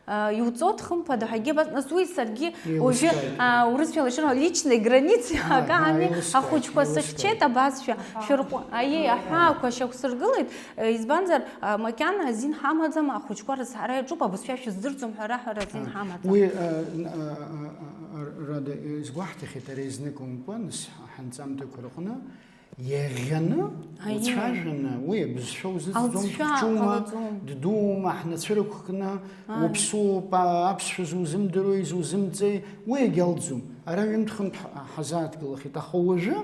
а, иуҵот, хымԥада, ҳәагьы абас, нас уи саргьы уажәы, Еилыскааит. а, урысшәала ишырҳәо, личные границы Ааи, акаами, ааи, еилыскааит, ахәыҷқәа еилыскааит. сыхьчеит, абасшәа, шәырҟәы, аиеи, аҳәаақәа шьақәсыргылеит, э, избанзар, а, макьана азин ҳамаӡам, ахәыҷқәа рызҳара иаҿуп, абызшәа шәыздырӡом ҳәа раҳәара азин Ааи. ҳамаӡам. Уи, а, н-, а, а, а, а, Рада, э, изгәаҳҭахьеит, ара изныкымкәа, нас, ҳанҵамҭақәа рҟны, иаӷьаны, Аиеи. уцәажәаны, уи абызшәа узыӡӡом, Алҵшәа ԥхьчума, ҟалаӡом. ддуума, ҳнацәа рықәкны, Ааи. уаԥсуоуп, а, аԥсшәа зузымдыруеи, зузымҵеи, уи егьалӡом. Ара ҩымҭ-хынтә ҳ-, ҳазааҭгылахьеит, аха уажәы,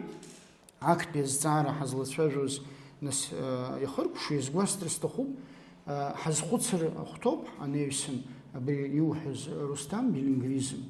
актәи азҵаара ҳазлацәажәоз, нас, э, иахыркәшо, иазгәасҭар сҭахуп, э, ҳазхәыцыр ахәҭоуп, анаҩсан абри иуҳәаз, Русҭам, билингвизм.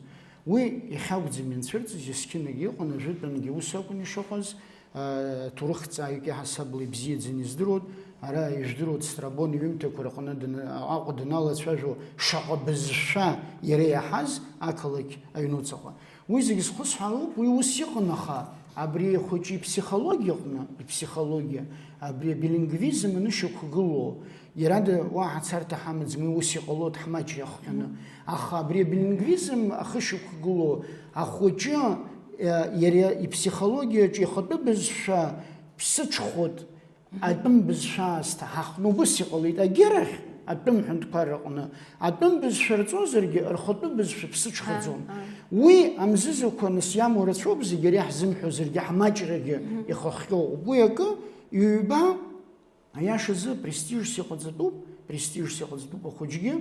Уи иахьакәӡам ианцәырҵыз, есқьынагьы иҟан, ажәытәангьы ус акәын ишыҟаз, э, ҭоурыхҭҵааҩык иаҳасабала ибзиаӡаны издыруан, ара ижәдыруа Страбон иҩымҭақәа рҟны дана-, Аҟәа даналацәажәо шаҟа бызшәа иара иаҳаз ақалақь аҩнуҵаҟа. Уи зегь зхысҳәаалоуп, уи ус иҟан, аха абри ахәыҷы иԥсихологиаҟны, иԥсихологиа, абри абилингвизм анышьақәгылоу, иарада уаҳа царҭа ҳамаӡам, уи ус иҟало дҳмаҷҩахҟьаны. Аха абри абилингвизм ахышьақәгылоу ахәыҷы, э, иара иԥсихологиаҿы ихатәы бызшәа ԥсыҽхәыт, Атәым бызшәа аасҭа ҳахны убыс иҟалеит, агьырахь, атәым ҳәынҭқарра аҟны, атәым бызшәа рҵозаргьы, рхатәы бызшәа ԥсыҽхаӡом. Ааи, ааи. Уи амзызқәа нас иамоу рацәоуп, зегь иара иаҳзымҳәозаргьы, ҳмаҷрагьы Мгм. ихыхҟьоуп. Уи акы, ҩба, аиашазы, престижс иҟаҵатәуп, престижс иҟаҵатәуп ахәыҷгьы,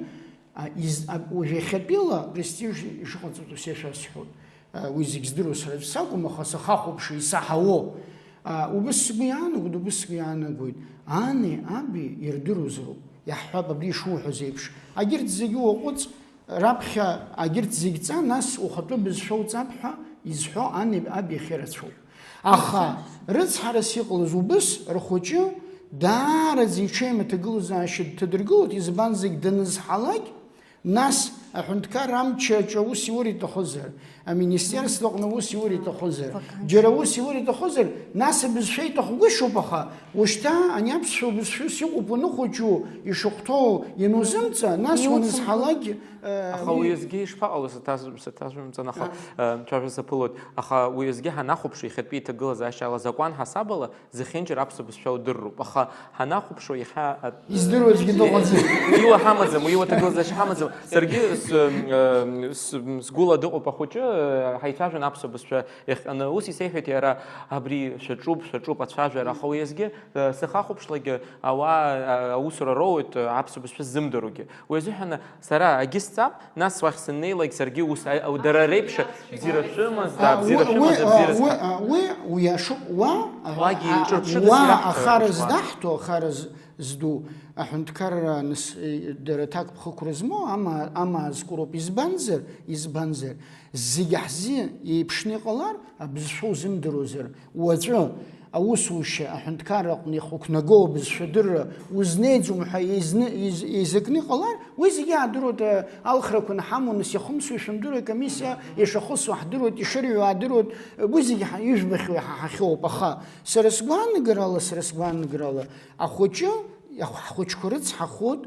А, из-, а, уажә иахьатәиала престиж ишыҟаҵатәу сеишәасҳәоит. А, уи зегь здыруа сара сакәым, аха сахахәаԥшуа исаҳауоу. А, убыс сгәы иаанагоит, убыс сгәы иаанагоит. Ани, аби ирдыруазароуп. Иаҳҳәап, абри ишуҳәаз еиԥш. Агьырҭ зегьы уаҟәыҵ, раԥхьа агьырҭ зегь ҵа, нас ухатәы бызшәа уҵап ҳәа изҳәо ани, аби ахьырацәоу. Аха рыцҳарас иҟалаз убыс рхәыҷы даараӡа иҽеим аҭагылазаашьа дҭадыргылоит, избанзар данызҳалак, нас аҳәынҭқарра амчаҿы аус иура иҭахызар, аминистерство аҟны аус иура иҭахызар, Вакансиа. џьара аус иура иҭахызар, нас абызшәа иҭахгәышьоуп, аха ушьҭа ани аԥсшәа убызшәа ус иҟоуп уаныхәыҷу, ишахәҭоу ианузымҵа, нас Иуцымхо. уанызҳалак, э, Аха уи уи азгьы ишԥаҟало, саҭаз-, саҭазымҵан, аха, А. э, цәажәа саԥылоит. Аха уи азгьы ҳанахәаԥш, иахьатәи иҭагылазаашьала азакәан ҳасабала зехьынџьара аԥсуа бызшәа удыруп. Аха ҳанахәаԥшуа иахьа, а, Издыруа аӡәгьы дыҟаӡам. Иуа ҳамаӡам, уи иуа ҭагылазаашьа ҳамаӡам. Саргьы с-, э, с-, сгәыла дыҟоуп ахәыҷы, э, ҳаицәажәон аԥсуа бызшәа иахҟьаны. Ус исеиҳәеит иара, абри шәаҿуп, шәаҿуп ацәажәара. Аха уи азгьы, э, сахахәаԥшлакгьы ауаа, а, аусура роуеит, э, аԥсуа бызшәа ззымдыруагьы. Уи азыҳәан сара агьысҵап, нас уахь сыннеилак саргьы ус, а, а, дара реиԥш бзиара шәымаз, да, А, бзиара уи, шәымаз, уи, а, бзиара уи, сҳәа- а, уи, уи иашоуп, уа, а, Уагьы а, ҿырԥшыда уа сиаҳҭоит, ахара уа. здаҳҭо, ахара з-, зду, аҳәынҭқарра нас, е, дара ҭакԥхықәра змоу, ама, амаа зкуроуп. Избанзар, избанзар, зегь ҳзы еиԥшны иҟалар, абызшәа узымдыруазар, уаҵәы Аусушьа аҳәынҭқарра аҟны ихықәнагоу абызшәадырра узнеиӡом ҳәа еизны, еиз-, еизакны иҟалар, уи зегьы аадыруеит, э, алхрақәа анҳамоу, нас иахымсуа ишәымдыруа акомиссиа ишахысу ҳдыруеит, ишырҩуа аадыруеит, э, уи зегьы ҳа-, ижәбахьоу иҳаҳахьоуп, аха сара сгәаанагарала, сара сгәаанагарала, ахәыҷы, ахә-, ҳхәыҷқәа рыцҳахоит,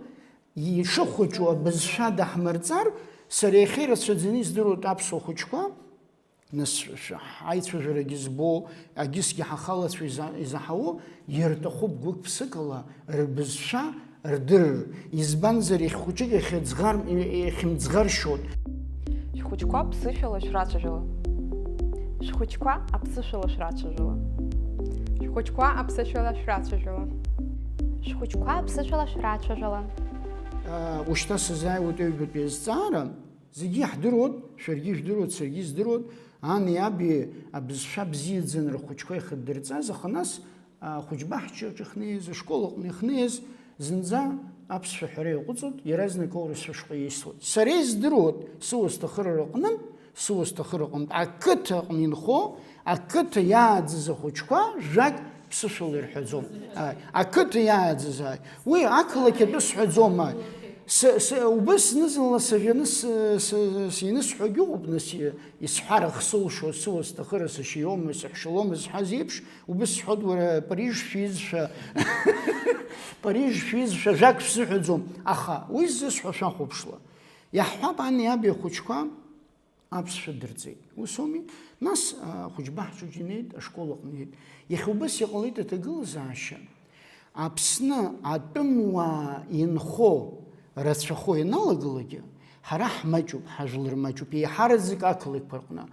ишыхәыҷу абызшәа даҳмырҵар, сара иахьа ирацәаӡаны издыруеит аԥсуа хәыҷқәа, Нас шәа-, ҳаицәажәарагьы збо, агьысгьы ҳахалацәа иза-, изаҳауоу, ирҭахуп гәык-ԥсыкала рбызшәа рдырыр, избанзар, ихәыҷык ихьыӡӷар-, ихьымӡӷаршьоит. Шәхәыҷқәа ԥсышәала шәрацәажәала. Шәхәыҷқәа аԥсышәала шәрацәажәала. Шәхәыҷқәа аԥсышәала шәрацәажәала. Шәхәыҷқәа аԥсышәала шәрацәажәала. Ушьҭа сазааиуеит аҩбатәи азҵаара. Зегьы иаҳдыруеит, шәаргьы ижәдыруеит, саргьы издыруеит, ани аби абызшәа бзиаӡаны рхәыҷқәа ихыддырҵаз, аха нас, а, ахәыҷбаҳчаҿ ихнеиз, ашкол аҟны ихнеиз, зынӡа аԥсшәа ҳәара иаҟәыҵуеит, иаразнак аурысшәа шҟа иеисуеит. Сара издыруеит, сыуасҭа ахырара аҟнынтә, сыуасҭа ахырра аҟнытә, ақыҭа аҟны инхо, ақыҭа иааӡаз ахәыҷқәа жәак ԥсышәала ирҳәаӡом. Ааи, ақыҭа иааӡаз, ааи. Уи ақалақь атәы сҳәаӡом, ааи. С-, с-, убыс зны-зынла сажәаны с-, с-, синысҳәогьы ыҟоуп, нас, и-, исҳәар ахсылшо, сыуа сҭахыра сашьа иоума, саҳәшьа лоума зҳәаз еиԥш, убыс сҳәоит, уара, Париж шәизшәа, Париж шәизшәа, жәак шәзыҳәаӡом. Аха уи ззысҳәо шәахәаԥшла. Иаҳҳәап, ани аби ахәыҷқәа аԥсшәа дырҵеит. Ус ауми? Нас, а, ахәыҷбаҳчаҿ инеит, ашкол аҟны иеит. Иахьа убыс иҟалеит аҭагылазаашьа. Аԥсны атәымуаа инхо рацәахо ианалагалакгьы, ҳара ҳмаҷуп, ҳажәлар маҷуп, еиҳараӡак ақалақьқәа рҟны.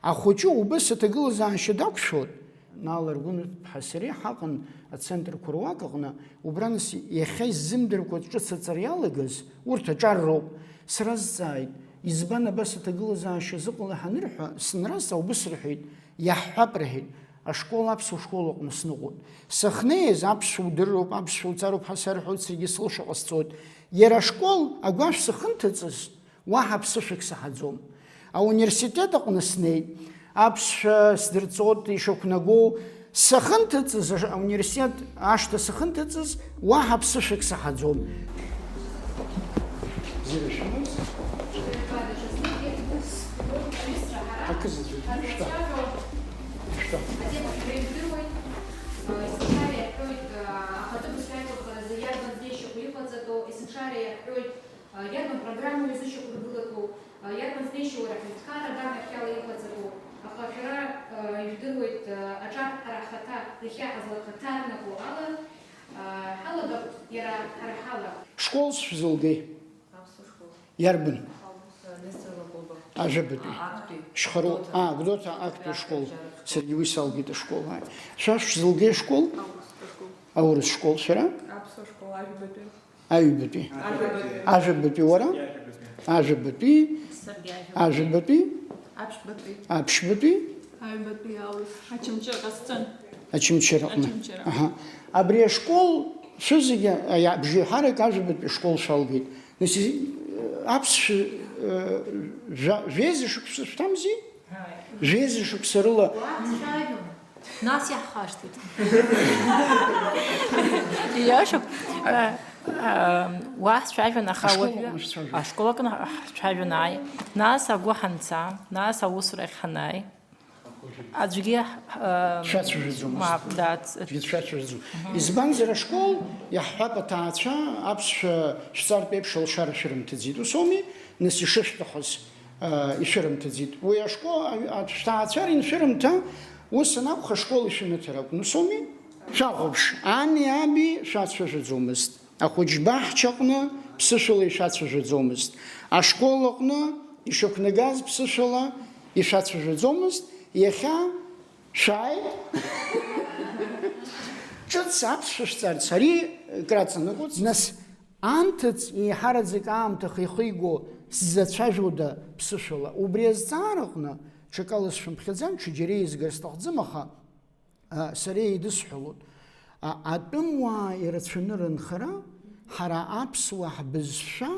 Ахәыҷы убыс аҭагылазаашьа дақәшәоит, Наала Аргәынатә-ԥҳа сареи ҳаҟан ацентрқәа руак аҟны, убра нас иахьа иззымдыркәа ҿыц аҵара иалагаз, урҭ аҿар роуп. Сразҵааит, избан абас аҭагылазаашьа зыҟала ҳанырҳәа, сынразҵаа, убыс рҳәеит, иаҳҳәап рҳәеит, ашкол аԥсуа школ аҟны сныҟәоит. Сахьнеиз, аԥсшәа удыруп, аԥсшәа уҵаруп ҳәа сарҳәоит, саргьы сылшаҟа сцоит. Иара ашкол агәашә сахьынҭыҵыз, Уаҳа ԥсышәак саҳаӡом. Ауниверситет аҟны снеит, аԥсшәа сдырҵоит ишақәнагоу, сахьынҭыҵыз, аш-, ауниверситет ашҭа сахьынҭыҵыз, уаҳа ԥсышәак саҳаӡом. Акы заҵәык, шьҭа. Шьҭа. Есымша иаҳәоит, ахатәы бызшәа аиқәырхаразы иарбан знеишьақәа иҟаҵатәу, есымша иаҳәоит, Иарбан программоу изышьақәыргылатәу, иарбан знеишьоу уара аҳәынҭқарра аганахьала иҟаҵатәу, аха шәара ижәдыруеит, аҿар ҳара ҳхаҭа иахьа ҳазлахаҭарнаку ала, ҳалагап иара ҳара ҳала. Школ шәзылгеи? Аԥсуа школ. Иарбан? Нестор Лакоба. Ажәабатәи. А, актәи. Шьхароу, Гәдоуҭа. А, Гәдоуҭа актәи ашкол. Саргьы уи салгеит ашкол, ааи. Шәа шәзылгеи ашкол? Аурыс школ. Аурыс школ, шәара? Аԥсуа школ, ажәабатәи. Аҩбатәи. Ажәабатәи. Ажәабатәи, уара? Саргьы ажәабатәи. Ажәабатәи. Аԥшьбатәи. Аԥшьбатәи. Аԥшьбатәи. Аҩбатәи аурыс. Очамчыра ҟасҵан. Очамчыраҟны. Очамчыра. Аҳа. Абри ашкол шәызегьы, аи, абжеиҳарак ажәабатәи ашкол шәалгеит. Нас, э, аԥсшәа, э, жәа-, жәеиза шықәса шәҭамзи? Жәеиза шықәса рыла. Уа дцәажәон. Нас иаҳхашҭит. Ииашоуп. Э, э, уа ҳцәажәон, аха Ашкол уажәы аҟны шәцәажәон? Ашкол аҟны ҳцәажәон, ааи. Нас агәы ҳанца, нас аусурахь ҳанааи. Аӡәгьы, э, Дшәацәажәаӡомызт. Мап, да, ц-, Дшәацәажәаӡом. Избанзар, ашкол, иаҳҳәап, аҭаацәа аԥсшәа шәҵартә еиԥш алшара шәырымҭаӡеит. Ус ауми? Нас ишышәҭахыз. Ишәырымҭаӡеит. Уи ашкол, а, шәҭаацәа риншәырымҭа, ус анакәха, ашкол ишәымҭар акәын. Ус ауми? Шәахәаԥш, ани аби шәацәажәаӡомызт. Ахәыҷбаҳчаҟны ԥсышәала ишәацәажәаӡомызт. Ашкол аҟны ишақәнагаз ԥсышәала ишәацәажәаӡомызт. Иахьа шәааит. Ҿыц аԥсшәа шәҵарц, ари краҵанакуеит. Нас Анҭыҵ еиҳараӡак аамҭа хихиго сзацәажәода ԥсышәала? Убри азҵаараҟны, ҽакала сшәымԥхьаӡан, ҽаџьара еизгар сҭахӡам, аха, а, сара еидысҳәалоит. А, атәымуаа ирацәаны рынхара, ҳара аԥсуаа ҳбызшәа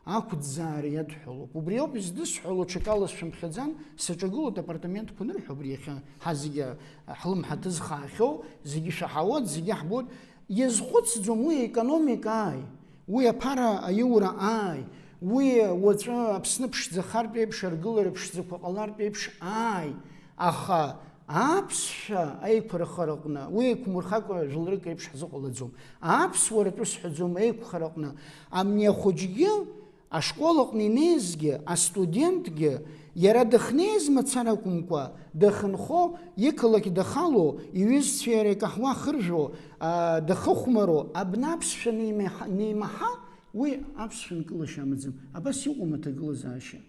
Ақәӡаара иадҳәалоуп. Убри ауп издысҳәало, ҽакала сшәымхьаӡан, саҿагылоит апартаментқәа анырҳәо, абри иахьа ҳа зегьы ҳлымҳа ҭызхаахьоу, зегьы шәаҳауеит, зегьы ҳбоит. Иазхәыцӡом уи аекономика ааи, уи аԥара аиура ааи, уи уаҵәы Аԥсны ԥшӡахартә еиԥш, аргылара ԥшӡақәа ҟалартә еиԥш ааи, аха аԥсшәа аиқәырхараҟны, уи еиқәмырхакәа жәларык еиԥш ҳзыҟалаӡом. Аԥсуара тәы сҳәаӡом, аиқәхараҟны, амни ахәыҷгьы, ашкол аҟны инеизгьы, астудентгьы, иара дыхнеиз мацара акәымкәа, дахынхо, иқалақь дахало, иҩызцәа иара икаҳуа хыржәо, аа, дахыхәмаро, абна аԥсшәа неимаҳа-, неимаҳа, уи аԥсшәа нкылашьа амаӡам. Абас иҟоума аҭагылазаашьа?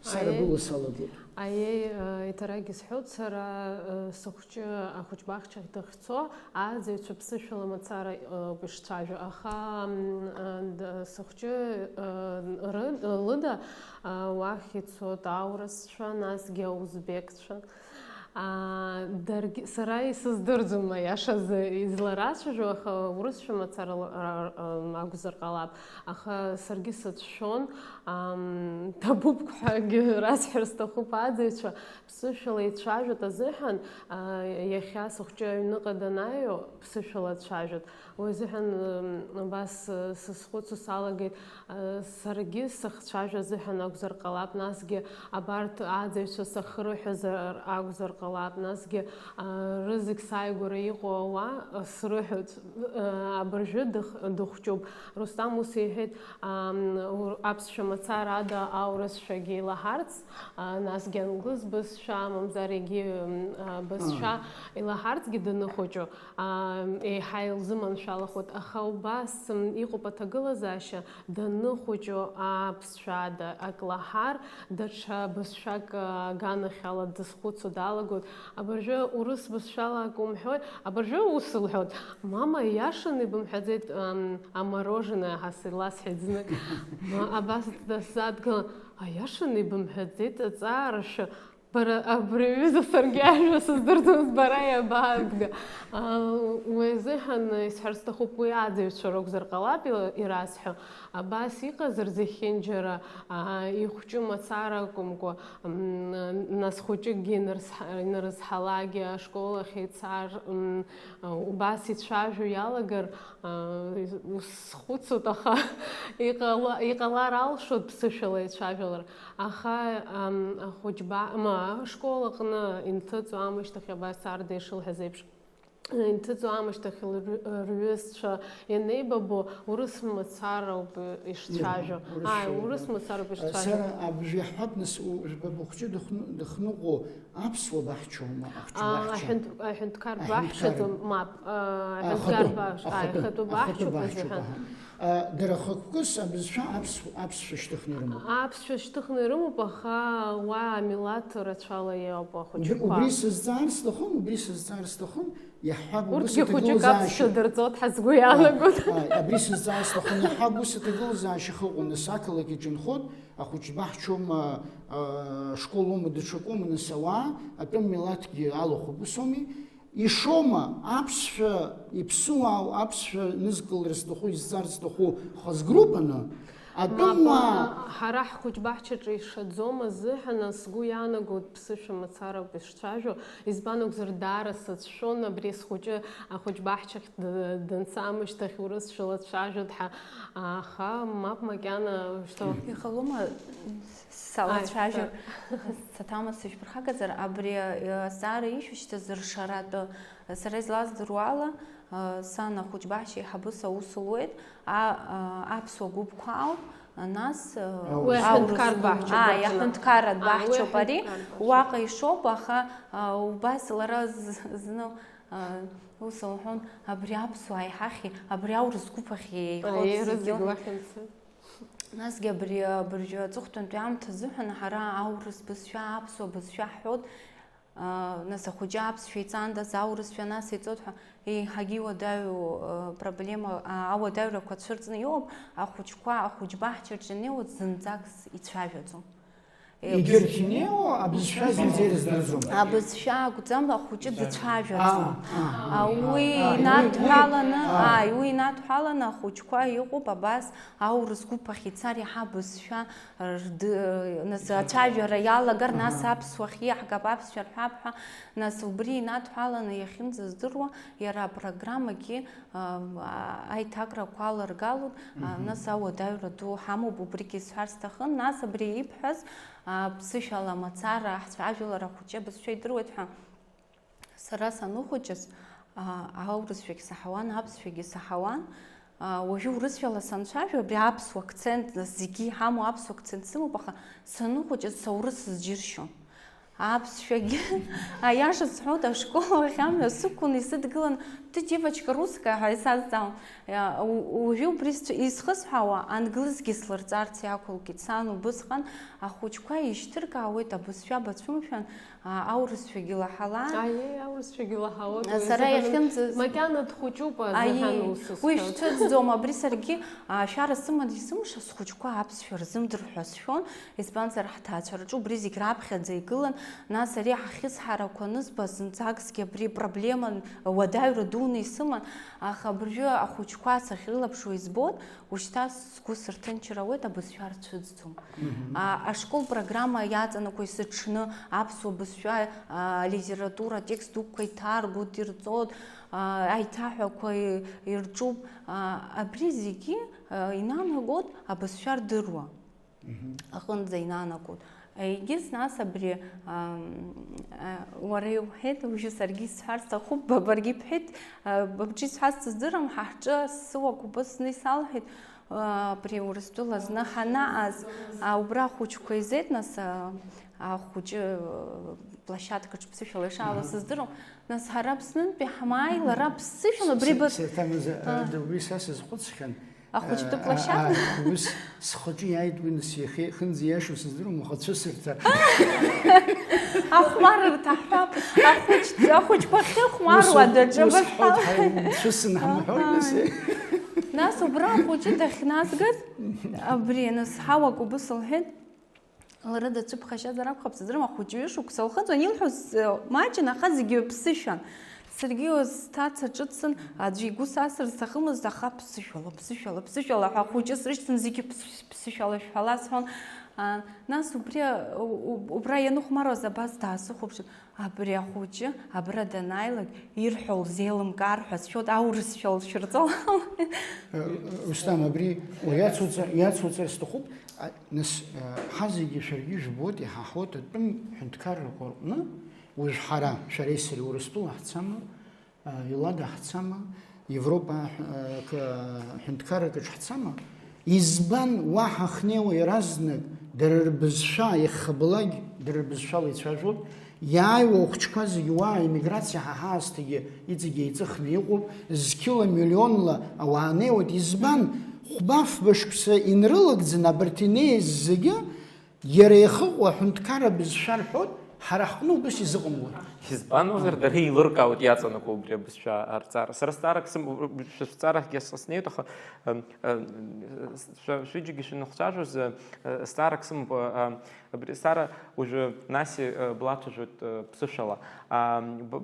Сара Аиеи. Была салагоит. Аиеи, э, еиҭарак исҳәоит, сара, э, сыхәҷы ахәыҷбаҳчахь дахьцо, ааӡаҩцәа ԥсышәала мацара, э, ишцәажәо, аха, м, э, д-, сыхәҷы, э, ры-, лыда, э, уахь ицоит аурысцәа, насгьы аузбекцәа. Аа, даргьы, сара исыздырӡом, аиашазы, изларацәажәо, аха урысшәа мацара ла-, ра-, ра-, акәзар ҟалап. Аха саргьы сацәшәон, ам, ҭабуп ҳәагьы расҳәар сҭахуп, аӡаҩцәа ԥсышәала ицәажәоит азыҳәан, а, иахьа сыхәҷы аҩныҟа данааио, ԥсышәала дцәажәоит. Уи азыҳәан, м, абас, э, сызхәыцуа салагеит, э, саргьы сахцәажәо азыҳәан акәзар ҟалап, насгьы абарҭ аӡаҩцәа сахрыҳәозар акәзар ҟалап, насгьы, э, рызегь сааигәара иҟоу ауаа, э, срыҳәоит, э, абыржәы дых-, дыхәҷуп. Рустам ус иҳәеит, ам, ур-, аԥсшәа мацара ада аурысшәагьы илаҳарц, а, насгьы англыз бызшәа, мамзар егьи, м, а, бызшәа илаҳарцгьы даныхәыҷу. Аа, еиҳа илзыманшәалахоит, аха убас, м, иҟоуп аҭагылазаашьа, даныхәыҷу аԥсшәа ада ак лаҳар, даҽа бызшәак, а, аганахьала дызхәыцуа далагоит. Абыржәы урыс бызшәала ак умҳәои, абыржәы ус лҳәоит, мама, иашаны ибымҳәаӡеит, ам, амороженое ҳәа силасҳәеит знык. Ма, абас дсадгылан, аиашаны ибымҳәаӡеит аҵаарашәа. Бара, абри аҩыза саргьы ажәа сыздырӡомызт, бара иабаабга? А, уи азыҳәан исҳәар сҭахуп, уи аӡаҩцәа ракәзар ҟалап ила-, ирасҳәо. Абас иҟазар зехьынџьара, а, ихәҷы мацара акәымкәа, м, нас хәыҷыкгьы инарзҳа-, инарызҳалакгьы, ашкол ахь ицар, м, убас ицәажәо иалагар, а, ус схәыцуеит, аха иҟала-, иҟалар алшоит ԥсышәала ицәажәалар. Аха, ам, ахәыҷба-, ма, ашкол аҟны инҭыҵуа аамышьҭахь абас Арда ишылҳәаз еиԥш, инҭыҵуа аамышьҭахь лры-, рҩызцәа ианеибабо, урыс мацароуп ишцәажәо. Иаҳәа, урыс Ааи, шәаҩыда. Урыс мацароуп А, ишцәажәо. Сара абжа иаҳҳәап, нас, у-, жәба быхәҷы дыхны-, дыхныҟәо аԥсуа баҳчоума, ахәҷы А, баҳча? Аҳәынҭ-, аҳәынҭқар Аҳәынҭқар. Баҳчаӡам, мап, а, А, аҳәынҭқар ахатәы, баҳ-, а, ахатәы, ахатәы ахатәы баҳчоуп баҳчоуп, азыҳәан. Аҳа. А, дара хықәкыс абызшәа аԥс-, аԥсшәа шьҭыхны ирымоуп. Аԥсшәа шьҭыхны ирымоуп, аха уа амилаҭ рацәала иоуп ахәыҷқәа. Убри, убри сызҵаар сҭахын, убри сызҵаар сҭахын, иаҳҳәап, убыс Урҭгьы хәыҷык аҭагылазаашьа. Аԥсшәа дырҵоит ҳазгәы иаанагоит. Ааи, абри сызҵаар сҭахын, иаҳҳәап, ус аҭагылазаашьа ахыҟоу, нас ақалақь аҿы инхоит, ахәыҷ баҳчоума, а, школума, даҽакума, нас ауаа, атәым милаҭгьы алахәуп, ус ауми? Ишоума, аԥсшәа иԥсуаау, аԥсшәа нызкылар зҭаху, изҵар зҭаху хазгруппаны, атәымуаа Мап, ҳара ҳхәыҷбаҳчаҿы ишаӡом азыҳәан, сгәы иаанагоит ԥсышәа мацарак ишцәажәо, избан акәзар, даара сацәшәон, абри схәыҷы ахәыҷбаҳчахь д-, данца аамышьҭахь урысшәала дцәажәоит ҳәа, аха мап макьана, что Ихалома, Салацәажәар, Аи, саҭамыз сышәԥырхагазар, абри, э, азҵаара ишәышьҭаз ршаратәы, сара излаздыруа ала, э, сан ахәыҷбаҳча еиҳабыс аус луеит, а, а, аԥсуа гәыԥқәа ауп, нас, э, Аурыс. Уи аҳәынҭқар аурыс гәыԥ-, баҳча ааи, баҳча. Аҳәынҭқарратә А, уи баҳчоуп ари, аҳәынҭқар баҳча. Уаҟа ишоуп, аха, а, убас лара з-, зны, а, ус лҳәон, абри аԥсуаа иҳахьи, абри аурыс гәыԥ ахь еихоит Аиеи, зегьы. Рызегь уахь имцеит. Насгьы абри абыржәы аҵыхәтәантәи аамҭа азыҳәан ҳара аурыс бызшәа, аԥсуа бызшәа ҳҳәоит. Нас ахәыҷы аԥсшәа иҵандаз аурысшәа нас иҵоит ҳәа еиҳагьы иуадаҩу, э, проблема, а, ауадаҩрақәа цәырҵны иҟоуп, ахәыҷқәа ахәыҷбаҳчаҿ ианнеиуа зынӡак ицәажәаӡом. Егьырҭ инеиуа абызшәа зынӡа ирыздырӡом. Абызшәа акәӡам, ахәыҷы дцәажәаӡом. Уи инадҳәаланы, ааи, уи инадҳәаланы ахәыҷқәа иҟоуп абас аурыс гәыԥ ахь ицар, иаҳа абызшәа рды-, нас ацәажәара иалагар, нас аԥсуа ахь иаҳгап, аԥсшәа рҳәап ҳәа, нас убри инадҳәаланы иахьынӡаздыруа, иара апрограммагьы, а, аиҭакрақәа аларгалон, а, нас ауадаҩра ду ҳамоуп, убригьы исҳәар сҭахын. Нас абри ибҳәаз, а, ԥсышәала мацара ҳцәажәалар ахәыҷы абызшәа идыруеит ҳәа. Сара саныхәыҷыз, а, аурысшәагь саҳауан, аԥсшәагьы саҳауан. А, уажәы урысшәала санцәажәо, абри аԥсуа акцент, нас зегьы иҳамоу аԥсуа акцент сымоуп, аха саныхәыҷыз саурыс сызџьыршьон. Аԥсшәагьы, аиаша сҳәоит, ашкол ахь амҩа сықәын, исыдгылан, ты девочка русская ҳәа исазҵаауан. Иа-, у-, уажәы убри сцәа-, исхысҳәаауа, англызгьы слырҵарц иақәылкит. Сан убысҟан ахәыҷқәа ишьҭыркаауеит, абызшәа бацәымшәан, а, аурысшәагьы лаҳалан. Аиеи, аурысшәагьы лаҳауеит, уи Сара азыҳәан иахьынӡаз-, макьана дхәыҷуп азыҳәан Аиеи, ус уи сҳәоит. Шәцәыӡӡом, абри саргьы, а, шәара сыман исымша, схәыҷқәа аԥсшәа рзымдыр ҳәа сшәон, избанзар, ҳҭаацәа рҿы убри зегь раԥхьаӡа игылан, нас ари ҳахьысҳарақәа анызба, зынӡакгьы абри проблема, уадаҩра дуны исыман, аха абыржәы ахәыҷқәа сахьрылаԥшуа избоит, ушьҭа сгәы сырҭынчыр ауеит, абызшәа рцәыӡӡом. Мгм. А, ашкол программа иаҵанакуеит сыҽны аԥсуа бызшәа, а, алитература атекст дуқәа иҭаргоит, ирҵоит, а, аиҭаҳәақәа и-, ирҿуп. А, абри зегьы, а, инанагоит абызшәа рдыруа. Мгм. Аҟынӡа инанагоит. Егьыс нас абри, ам, а, уара иуҳәеит, уажәы саргьы исҳәар сҭахуп, ба-, баргьы бҳәеит, а, быбҿы исҳәаз сыздырам, ҳа ҳҿы сыуак убысны исалҳәеит, а, абри Урыстәыла зны ҳанааз, а, убра ахәыҷқәа изеит, нас, а, ахәыҷы, а, площадкаҿ ԥсышәала ишаауа Аҳа. Сыздырам, нас ҳара Аԥснынтәи ҳмааи, лара ԥсышәала абри Се-, быҭ-, Сеҭамыз, а, а, убри са сазхәыцхьан. Ахәыҷтәы А, площадка? А, ус схаҿы иааит уи, нас иахьа ихынӡа иашоу сыздыруам, аха цәысырҭа. Ахәмарырҭа ҳҳәап, ахәыҷ-, ахәыҷқәа ахьыхәмаруа Ус, даҿы ус быҳәа. Ҳәоит, ҳаи, цәысын ҳамҳәои, нас? Аҳаи. Нас убра ахәыҷы дахьназгаз, абри, нас ҳауак убыс лҳәеит, Лара дацәыԥхашьазар акәхап, сыздырам, ахәыҷы ҩышықәса лхыҵуан, илҳәоз, э, маҷын, аха зегьы ԥсышәан. Саргьы сҭаца ҿыцын, аӡәы игәы сасыр сҭахымызт, аха ԥсышәала, ԥсышәала, ԥсышәала ҳәа ахәыҷы срышьҭын, зегьы ԥс-, ԥсышәала шәҳәала сҳәон. А, нас убри, у-, у-, убра ианыхәмаруаз абас даасыхәаԥшит, абри ахәыҷы абра данааилак ирҳәо лзеилымкаар ҳәа сшәоит, аурысшәа лшәырҵалалеит. Э, Рустам, абри уи иацуҵар, иацуҵар сҭахуп. А, нас, а, ҳа зегьы шәаргьы ижәбоит, иҳаҳауеит атәым ҳәынҭқаррақәа рҟны, уажә ҳара, шәареи сареи Урыстәыла ҳцама, а, Елада ҳцама, Европа, а, ка-, ҳәынҭқарракаҿ ҳцама? Избан уаҳа ҳнеиуа иаразнак дара рбызшәа, иахьхабалак дара рбызшәала ицәажәоит? Иааиуа ахәыҷқәа зегьы уа аиммиграциа ҳа ҳаасҭагьы иҵегь еиҵыхны иҟоуп, зқьыла миллионла ауаа неиуеит. Избан? Хәба-фба шықәса инрылагӡаны абарҭ инеиз зегьы иара иахыҟоу аҳәынҭқарра бызшәа рҳәоит, ҳара ҳҟны убыс изыҟамлои? Избан акәзар, дара еилыркаауеит иаҵанакуа убри абызшәа арҵара. Сара зҵаарак сым-, шәызҵаарахьгьы снеиуеит, аха, м, м, шәа-, шәҩыџьагьы шәанахцәажәоз, ы, ы, зҵаарак сымоуп, ы, ы, Абри Сара уажәы Наси, э, блаҭажәоит, э, ԥсышәала. А, б-,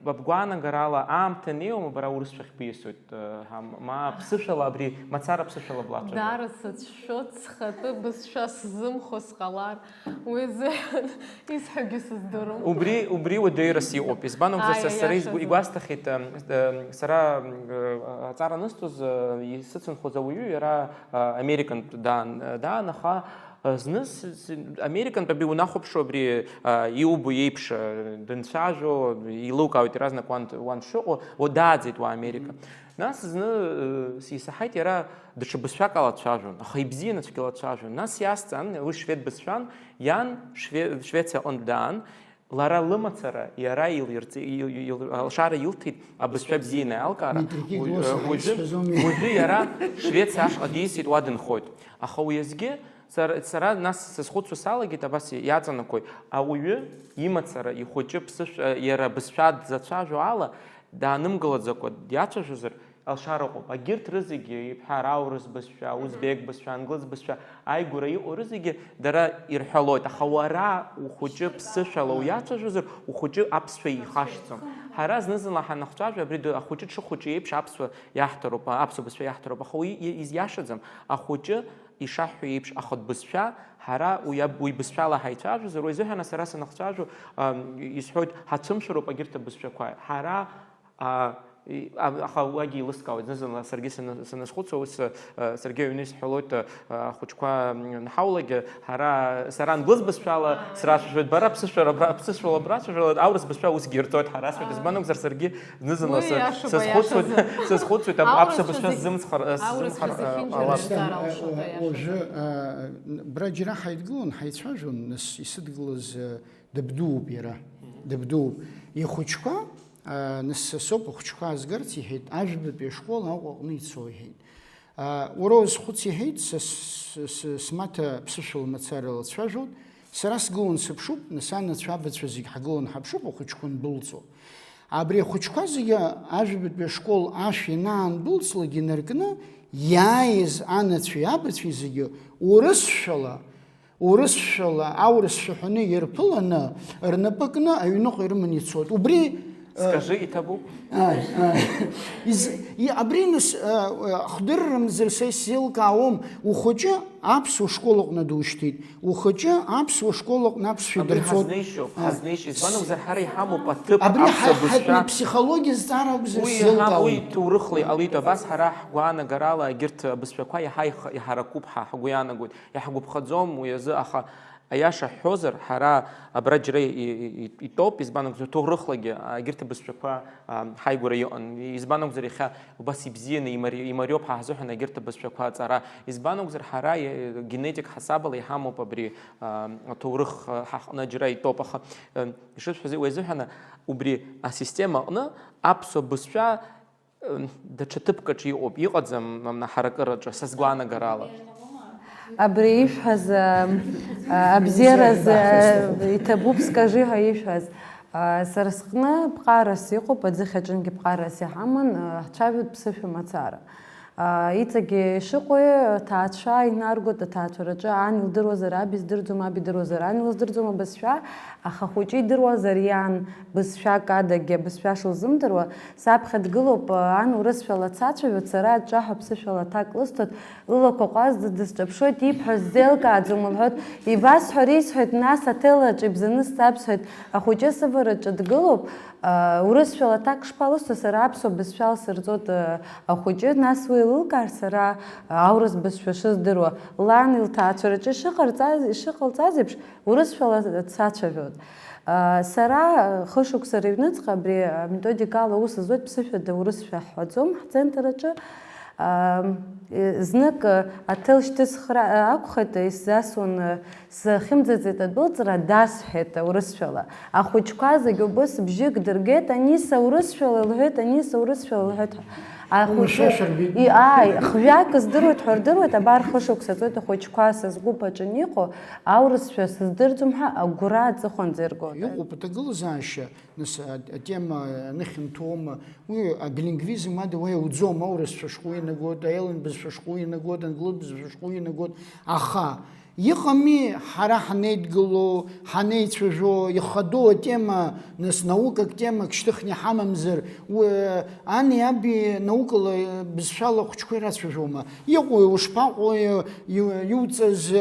бабгәаанагарала аамҭа неиуама бара урысшәахь биасуеит, э, ҳа, ма ԥсышәала абри мацара ԥсышәала блаҭажәо? Даара сацәшәоит, схатәы бызшәа сзымхо сҟалар, уи азыҳәан исҳәогьы сыздырам. Убри, убри уадаҩрас иҟоуп. Избан акәзар, Ааи, са-, сара аиаша изгу-, азы. Игәасҭахьеит, э, э, сара, э, аҵара анысҭоз, э, исыцынхоз ауаҩы, иара, э, Американтә даан, э, даан, аха Зны с-, с-, Американтә абри унахәаԥшуа, абри, а, иубо еиԥш, а, дынцәажәо, еилукаауеит иаразнак уан, уан дшыҟоу, уа дааӡеит уа Америка. Нас зны, э, сисаҳаит, иара даҽа бызшәак ала дцәажәон, аха ибзианы цәгьала дцәажәон. Нас иасҵан, уи швед бызшәан, иан Шве-, Швециа аҟынтә даан, лара лымацара иара илирҵ-, ил-, ил-, алшара илҭеит, абызшәа бзианы аилкаара. Дмитрий Кигло Уи-, саҳаит уажәы, сҳәазоми? Уажәы иара Швециа ашҟа дисит, уа дынхоит. Аха уеизгьы Сара, сара нас сазхәыцуа салагеит, абас иаҵанакуеит, ауаҩы имацара ихәыҷы ԥсышәа, иара бызшәа дзацәажәо ала, даанымгылаӡакәа диацәажәозар, Алшара ыҟоуп. Агьырҭ рызегьы, ибҳәар, аурыс бызшәа, узбек бызшәа, англыз бызшәа, ааигәара иҟоу рызегьы дара ирҳәалоит. Аха уара ухәыҷы ԥсышәала уиацәажәозар, ухәыҷы аԥсшәа ихашҭӡом. Ҳара зны-зынла ҳанахцәажәо, абри ды-, ахәыҷы дшыхәыҷу еиԥш аԥсуа иаҳҭароуп, аԥсуа бызшәа иаҳҭароуп. Аха уи и-, из-, иашаӡам. Ахәыҷы ишаҳҳәо еиԥш, ахатә бызшәа, ҳара уи аб-, уи бызшәала ҳаицәажәозар, уи азыҳәан сара санахцәажәо, ам, исҳәоит, ҳацәымшәароуп агьырҭ абызшәақәа. Ҳара А, и, а, аха уагьы еилыскаауеит, зны-зынла саргьы саны-, саназхәыцуа, ус, а, саргьы аҩны исҳәалоит, а, ахәыҷқәа, м, анҳаулак, ҳара, сара англыз бызшәала срацәажәоит, бара ԥсышәара бра-, ԥсышәала брацәажәалоит, аурыс бызшәа усгьы ирҵоит, ҳара асҳәоит, избан акәзар, саргьы зны-зынла Уи са-, иашоуп, сазхәыцуеит, иашазы. Сазхәыцуеит, ап-, аԥсуа Аурысшәа бызшәа зегь, сзымцхар, а, аурысшәа сзымхар, а, зегьынџьара ауап. Исҭар алшоит, Уажәы, иашазы. А, бра џьара ҳаидгылон, ҳаицәажәон, нас исыдгылаз, а, Дабдууп иара, дабдууп. Ихәыҷқәа, аа, нас са соуп ахәыҷқәа аазгарц, иҳәеит, ажәабатәи ашкол Аҟәа аҟны ицо, иҳәеит. Аа, уара уазхәыц, иҳәеит, са с-, с-, смаҭа ԥсышәала мацарала дцәажәоит, сара сгылан сыԥшуп, нас анацәа абацәа зегь ҳгылан ҳаԥшуп, ахәыҷқәа андәылҵуа. Абри ахәыҷқәа зегьы ажәабатәи ашкол ашә ианаандәылҵлак инаркны, иааиз анацәеи абацәеи зегьы урысшәала, Урысшәала, аурысшәа ҳәаны ирԥыланы, рнапы кны аҩныҟа ирыманы ицоит. Убри, э, Скажи, иҭабуп. Ааи, ааи. Из-, и-, абри нас, э, э, хдыррамзар са исзеилкаауам, ухәыҷы аԥсуа школ аҟны душьҭеит, ухәыҷы аԥсуа школ аҟны аԥсшәа Абри дырҵоит. Ҳазнеишьоуп, Ааи. Ҳазнеишьо, избан акәзар, ҳара иҳамоуп аҭыԥ Абри аԥсуа ҳа-, ҳа-, бызшәа. Ҳәатәны ԥсихологиа зҵаара акәзар Уи сзеилкаауам. Иаҳа, уи ҭоурыхла иҟалеит, абас ҳара ҳгәаанагарала егьырҭ абызшәақәа иаҳа их-, иҳаракуп ҳәа ҳгәы иаанагоит. Иаҳгәаԥхаӡом уи азы, аха аиаша ҳҳәозар, ҳара абра џьара и-, и-, и-, итәоуп, избан акәзар, ҭоурыхлагьы, а, егьырҭ абызшәақәа, а, ҳаигәара иҟан. Избан акәзар, иахьа убас ибзианы имари-, имариоуп ҳәа ҳзыҳәан егьырҭ абызшәақәа аҵара. Избан акәзар, ҳара, е-, генетик ҳасабала иҳамоуп абри, а, аҭоурых, а, ҳаҟны џьара итәоуп, аха, э, ишысҳәаз, уи азыҳәан убри асистема аҟны аԥсуа бызшәа Даҽа ҭыԥк аҿы иҟоуп, иҟаӡам, мамна, ҳаракыраҿы, са сгәаанагарала. Абри ишәҳәаз, а, а, абзиараз, а, иҭабуп, скажи ҳәа ишәҳәаз. А, сара сҟны ԥҟарас иҟоуп, аӡыхь аҿынгьы ԥҟарас иҳаман, а, ҳцәажәоит ԥсышәа мацара. А, иҵегьы ишыҟоу, аҭаацәа инаргоит, аҭаацәараҿы ан илдыруазар аб издырӡом, аб идыруазар ан илыздырӡом абызшәа, аха ахәыҷы идыруазар иан бызшәак адагьы абызшәа шылзымдыруа, Саԥхьа дгылоуп, ан урысшәала дсацәажәоит, сара аҿҿаҳәа ԥсышәала аҭак лысҭоит, лылақәа ҟәазӡа дысҿаԥшуеит, ибҳәо сзеилкааӡом, лҳәоит, ибасҳәар исҳәоит, нас аҭел аҿы ибзаны сцап сҳәоит, ахәыҷы сывараҿы дгылоуп, аа, урысшәала аҭак шԥалысҭо, сара аԥсуа бызшәала сырҵоит, аа, ахәыҷы, нас уи еилылкаар сара, аа, аурыс бызшәа шыздыруа, лан илҭаацәараҿы ишыҟарҵаз, ишыҟалҵаз еиԥш, Урысшәала дсацәажәоит. Сара хышықәса рыҩныҵҟа абри аметодикала аус зуеит, ԥсышәада урысшәа ҳҳәаӡом ҳцентр аҿы. Знык аҭел шьҭысхра акәхеит, исзасуан, сахьымӡаӡеит адәылҵра, дасҳәеит урысшәала. Ахәыҷқәа зегь убыс бжьык дыргеит, Аниса урысшәала лҳәеит, Аниса урысшәала лҳәеит ҳәа. Ахәыҷы, Уи шәарбит. И, ааи, хҩак здыруеит ҳәа рдыруеит, абар хышықәса ҵуеит ахәыҷқәа са сгәыԥ аҿы аниҟоу, аурысшәа сыздырӡом ҳәа агәра аҵыхәанӡа иргоит. Иҟоуп аҭагылазаашьа, нас, а, атема аныхьанҭоума, уи абилингвизм ада уа иуӡом, аурысшәа шхәы инагоит, аелен бызшәа шхәы инагоит, англы бызшәа шхәы инагоит, аха Иҟами, ҳара ҳанеидгыло, ҳанеицәажәо, ихадоу атема, нас наукак темак шьҭыхны иҳамамзар, уи, ани аби наукала, бызшәала ахәыҷқәа ирацәажәома? Иҟои, ушԥаҟои, иу-, иуҵаз,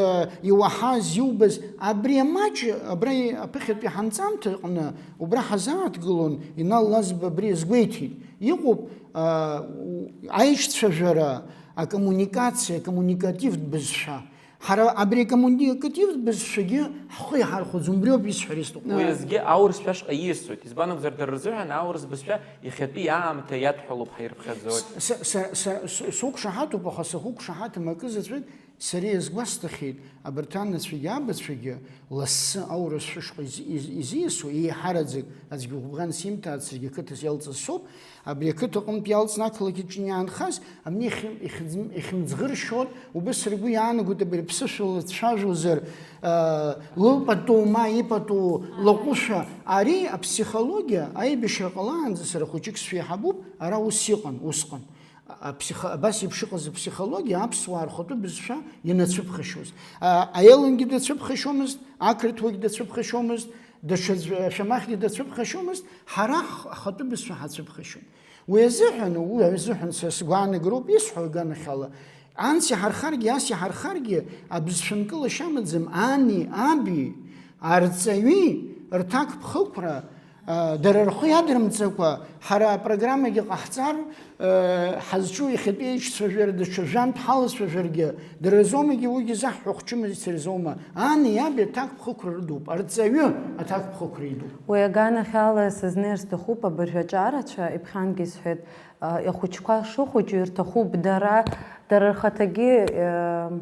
иуаҳаз, иубаз? Абри амаҷ, абра аԥыхьатәи ҳанҵамҭа аҟны, убра ҳазааҭгылон, Инал Лазба абри азгәеиҭеит. Иҟоуп, а, у-, аишьцәажәара, акоммуникациа, акоммуникативтә бызшәа. Ҳара абри акоммуникативтә бызшәагьы ҳхы иҳархәаӡом, убриоуп исҳәар исҭаху. Уи азгьы аурыс шәа шҟа ииасуеит, избан акәзар, дара рзыҳәан аурыс бызшәа иахьатәи аамҭа иадҳәалоуп ҳәа ирыԥхьаӡоит. Са, са, са, с-, суқәшаҳаҭуп, аха сахуқәшаҳаҭым акы заҵәык, сара иазгәасҭахьеит, абарҭ анацәагьы абацәагьы лассы аурыс шәышҟа из-, из-, изиасуа, еиҳараӡак аӡәгьы ӷәӷәан симҭааит, саргьы ақыҭа иалҵыз соуп, Абри ақыҭа аҟынтә иалҵны ақалақь аҿы иаанхаз, абни ихьым-, ихьӡым-, ихьымӡӷыршьон, убыс ргәы иаанагоит абри аԥсышәала дцәажәозар, аа, лылпатоу ма ипатоу лаҟәышәа. Ари аԥсихологиа аибашьра ҟалаанӡа сара хәыҷык сшәеиҳабуп, ара ус иҟан, усҟан. Аԥсихо-, абас еиԥш иҟаз аԥсихологиа аԥсуаа рхатәы бызшәа ианацәыԥхашьоз. А, аелынгьы дацәыԥхашьомызт, ақырҭуагь дацәыԥхашьомызт, даҽаӡә, ашәамахьгьы дацәыԥхашьомызт, ҳара ҳхатәы бызшәа ҳацәыԥхашьон. Уи азыҳәан, уи азыҳәан са сгәаанагароуп исҳәо аганахьала, анс иҳархаргьы, ас иҳархаргьы, абызшәа нкылашьа амаӡам, ани, аби, арҵаҩи рҭакԥхықәра, а, дара рхы иадырмҵакәа, ҳара апрограммагьы ҟаҳҵар, а, ҳазҿу иахьатәи аишьцәажәара, даҽа жәантә ҳалацәажәаргьы, дара рзомагьы уигьы заҳҳәо хчымазцәа рзоума? Ани, аби аҭакԥхықәра рыдуп, арҵаҩы аҭакԥхықәра идуп. Уи аганахьала сызнеир сҭахуп абыржәы аҿарацәа, иԥхьангьы исҳәеит, а, ахәыҷқәа шыхәыҷу ирҭахуп дара, дара рхаҭагьы, а,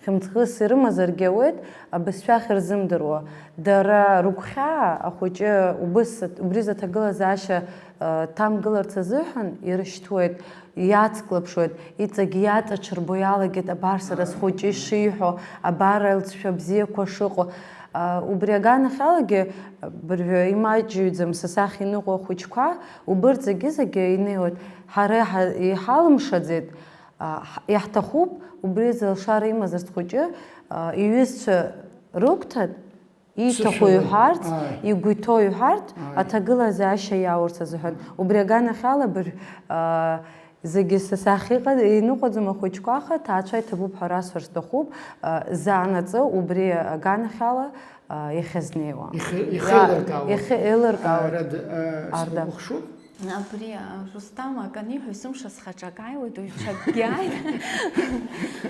хьымӡӷыс ирымазаргьы ауеит, абызшәа ахьырзымдыруа. Дара рыгәхьаа ахәыҷы убыс, убри зыҭагылазаашьа, а, ҭамгыларц азыҳәан ирышьҭуеит, иацклаԥшуеит, иҵегь иаҵаҽырбо иалагеит, абар сара схәыҷы ишиҳәо, абар лҵшәа бзиақәа шыҟоу. А, убри аганахьалагьы, быржәы имаҷҩӡам са сахь иныҟәо ахәыҷқәа, убырҭ зегьы-зегьы инеиуеит. Ҳара иҳа-, иҳалымшаӡеит, а, ҳ-, иаҳҭахуп убри зылшара имазарц хәыҷы, а, иҩызцәа рыгәҭан, ииҭаху Сышәала. Иҳәарц, Ааи. Игәы иҭоу иҳәарц, Ааи. Аҭагылазаашьа иаурц азыҳәан. Убри аганахьала быр-, а, зегьы са сахь иҟа-, иныҟәаӡом ахәыҷқәа, аха ҭаацәа иҭабуп ҳәа расҳәар сҭахуп, а, заанаҵы убри аганахьала, а, иахьазнеиуа. Ихы, ихы Иа-, еилыркаауа. Ихы еилыркаауа. Ара д-, а, Арда. Сбахәаԥшуп. Абри, а, Рустам акы аниҳәо, есымша схаҿы акы ааиуеит, уаҩ ҽакгьы ааит.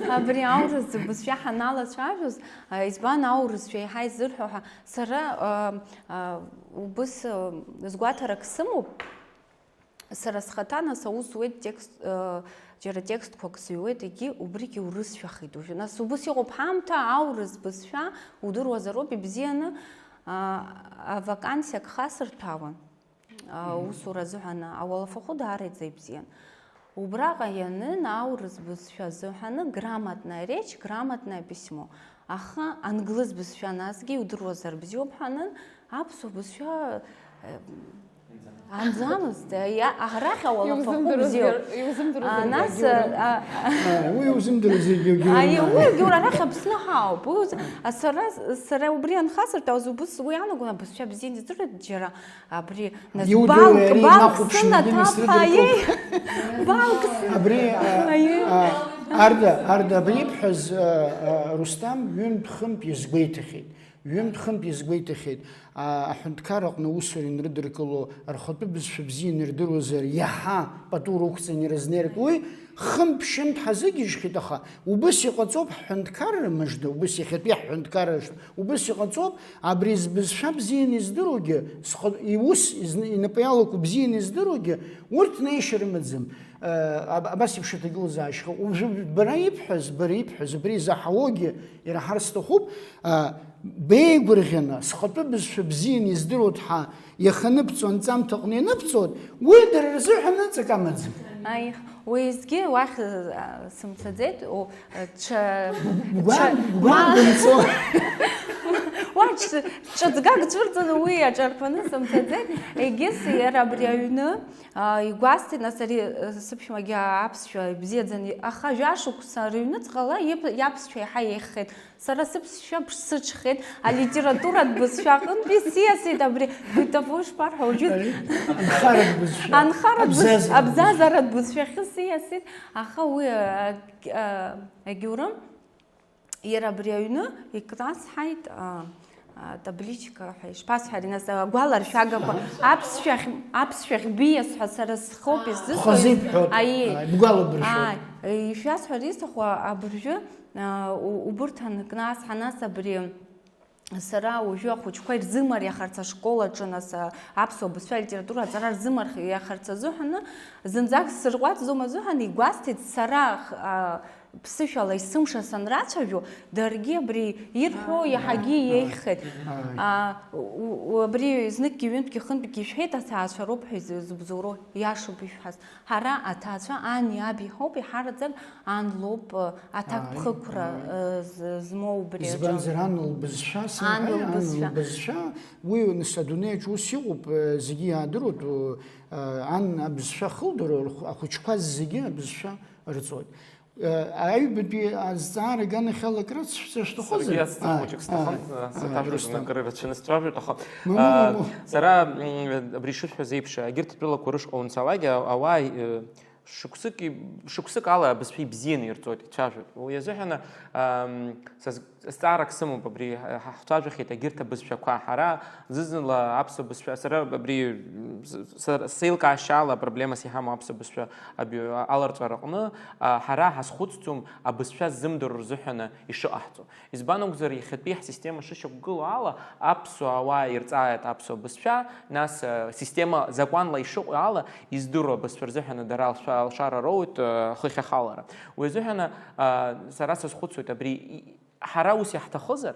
Абри аурыс бызшәа ҳаналацәажәоз, а, избан аурысшәа еиҳа изырҳәо ҳәа, сара, а, а, убыс, а, згәаҭарак сымоуп, сара схаҭа, нас, аус зуеит текст, а, џьара текстқәак сыҩуеит, егьи убригьы урысшәахеит уажәы. Нас убыс иҟоуп ҳаамҭа, аурыс бызшәа удыруазароуп ибзианы, а, авакансиак хасырҭәаауан. Аусура азыҳәан ауалафахәы даараӡа ибзиан. Убраҟа ианын аурыс бызшәа азыҳәаны грамотная речь, грамотное письмо. Аха англыз бызшәа насгьы иудыруазар бзиоуп ҳәа анын, аԥсуа бызшәа, э, анӡамызт. Иа-, арахь ауалафахәы бзиоуп. Иузымдыруазгьы, иузымдыруазгьы А, нас, агьоура. А, А, уи иузымдыруаз зегьы агьоура. Аи, уи агьоура арахь Аԥсны ҳауп. Уи уз-, а, сара, сара убри анхасырҭәаауаз убыс уи иалагон, абызшәа бзианы издыруеит, џьара Абри, нас, Иудыруеи балк, ари балк инахәаԥшны сынаҭап, иныҩсрыдыркылт? Аиеи. Балк с-, Абри, а, Аиеи. А, Арда, Арда, абри ибҳәаз, а, а, Рустам ҩынтә-хынтә иазгәеиҭахьеит. Ҩынтә-хынтә иазгәеиҭахьеит. А, аҳәынҭқар аҟны аусура инрыдыркыло, рхатәы бызшәа бзианы ирдыруазар, иаҳа пату рықәҵаны ирызнеиртә уи, хынтә-шьынтә ҳазыгьежьхьеит, аха убыс иҟаҵоуп ҳҳәынҭқарра мыжда, убыс иахьатәи ҳҳәынҭқарра мыжда, убыс иҟаҵоуп, Абри збызшәа бзианы издыруагьы, схы-, иус изны-, инапы иалаку бзианы издыруагьы, урҭ неишьа рымаӡам. Э, аб-, абас еиԥш аҭагылазаашьа. Уажәы бара ибҳәаз, бара ибҳәаз, убри изаҳауагьы ираҳар сҭахуп, э, беигәырӷьаны, схатәы бызшәа бзианы издыруа ҳәа иаханыбҵо анҵамҭаҟны ианыбҵоит, уи дара рзыҳәан ыҵак амаӡам. Аиеи, уеизгьы уахь, э, сымцаӡеит, о, Ҽа-, Бгәам-, ҽа-, бгәам ма-, бымцо. Уа ҽ-, ҽаӡгак цәырҵын уи аҿарԥаны сымцаӡеит. Егьыс иара абри аҩны, а, игәасҭеит, нас ари, а, сыԥшәмагьы аԥсшәа ибзиаӡаны, аха жәашықәса рыҩныҵҟала иԥ-, иаԥсшәа иаҳа еиӷьхеит. Сара сыԥсшәа ԥсыҽхеит, алитературатә бызшәа аҟынтәи сиасит абри бытовой шԥарҳәо, уажәы Ари анхаратә бызшәа. Анхаратә быз-, абзазаратә бызшәа. Абзазаратә бызшәахьы сиасит, аха уи, а, а, Егьаурым, иара абри аҩны икнасҳаит, а, а, табличка ҳәа ишԥасҳәари, нас, агәаларшәагақәа, аԥсшәахь, аԥсшәахь биас ҳәа сара схоуп исзысҳәо. Хазы ибҳәоит, Аиеи. Ааи, бгәалабыршәоит. Ааи, ишәасҳәар исҭаху абыржәы, а, у-, убырҭ анкнасҳа, нас абри сара уажәы ахәыҷқәа ирзымариахарц ашкол аҿы, нас, а, аԥсуа бызшәа, алитература аҵара рзымариахарц азыҳәаны, зынӡак сырҟәаҵӡом азыҳәан игәасҭеит сара, х-, а, Ԥсышәала есымша санрацәажәо, даргьы абри ирҳәо иаҳагьы иеиӷьхеит. А, у-, у-, абри зныкгьы ҩынтәгьы хынтәгьы ишәҳәеит, аҭаацәа роуп ҳәа изы-, зыбзоуроу, иашоуп ишәҳәаз. Ҳара аҭаацәа ани аби ҳауп, иҳараӡак ан лоуп, э, аҭакԥхықәра, э, з-, змоу убри аҿы. Избанзар, ан лбызшәа сымҳәеи, ан лбызшәа, уи нас адунеи аҿы ус иҟоуп, э, зегьы иаадыруеит, э, ан абызшәа ахылдыруа, ахәыҷқәа зегьы абызшәа рҵоит. Аҩбатәи азҵаара аганахьала акры ацәшәҵа шәҭахозар? Саргьы ацҵа хәыҷык сҭахын, саҭашәҵа акыр ирацәаны сцәажәоит, аха, мамоу, а, мамоу. Сара, м, абри шысҳәаз еиԥш, егьырҭ атәылақәа рышҟа уанцалак, а-, ауаа, э, шықәсыки-, шықәсык ала абызшәа ибзианы ирҵоит, ицәажәоит. Уи азыҳәан, ам, са з-, зҵаарак сымоуп, абри ҳа-, ҳахцәажәахьеит егьырҭ абызшәақәа. Ҳара зны-зынла аԥсуа бызшәа, сара абри, м, с-, с-, сеилкаашьала апроблемас иҳамоу аԥсуа бызшәа абиу-, аларҵәараҟны, а, ҳара ҳазхәыцӡом абызшәа ззымдыруа рзыҳәаны ишыҟаҳҵо. Избан акәзар, иахьатәи ҳсистема шышьақәгылоу ала, аԥсуа ауаа ирҵааит аԥсуа бызшәа, нас, а, система закәанла ишыҟоу ала, издыруа абызшәа рзыҳәаны дара алшара, алшара роуеит, а, хыхь ахалара. Уи азыҳәаны, а, сара сазхәыцуеит, абри и-, ҳара ус иаҳҭахызар,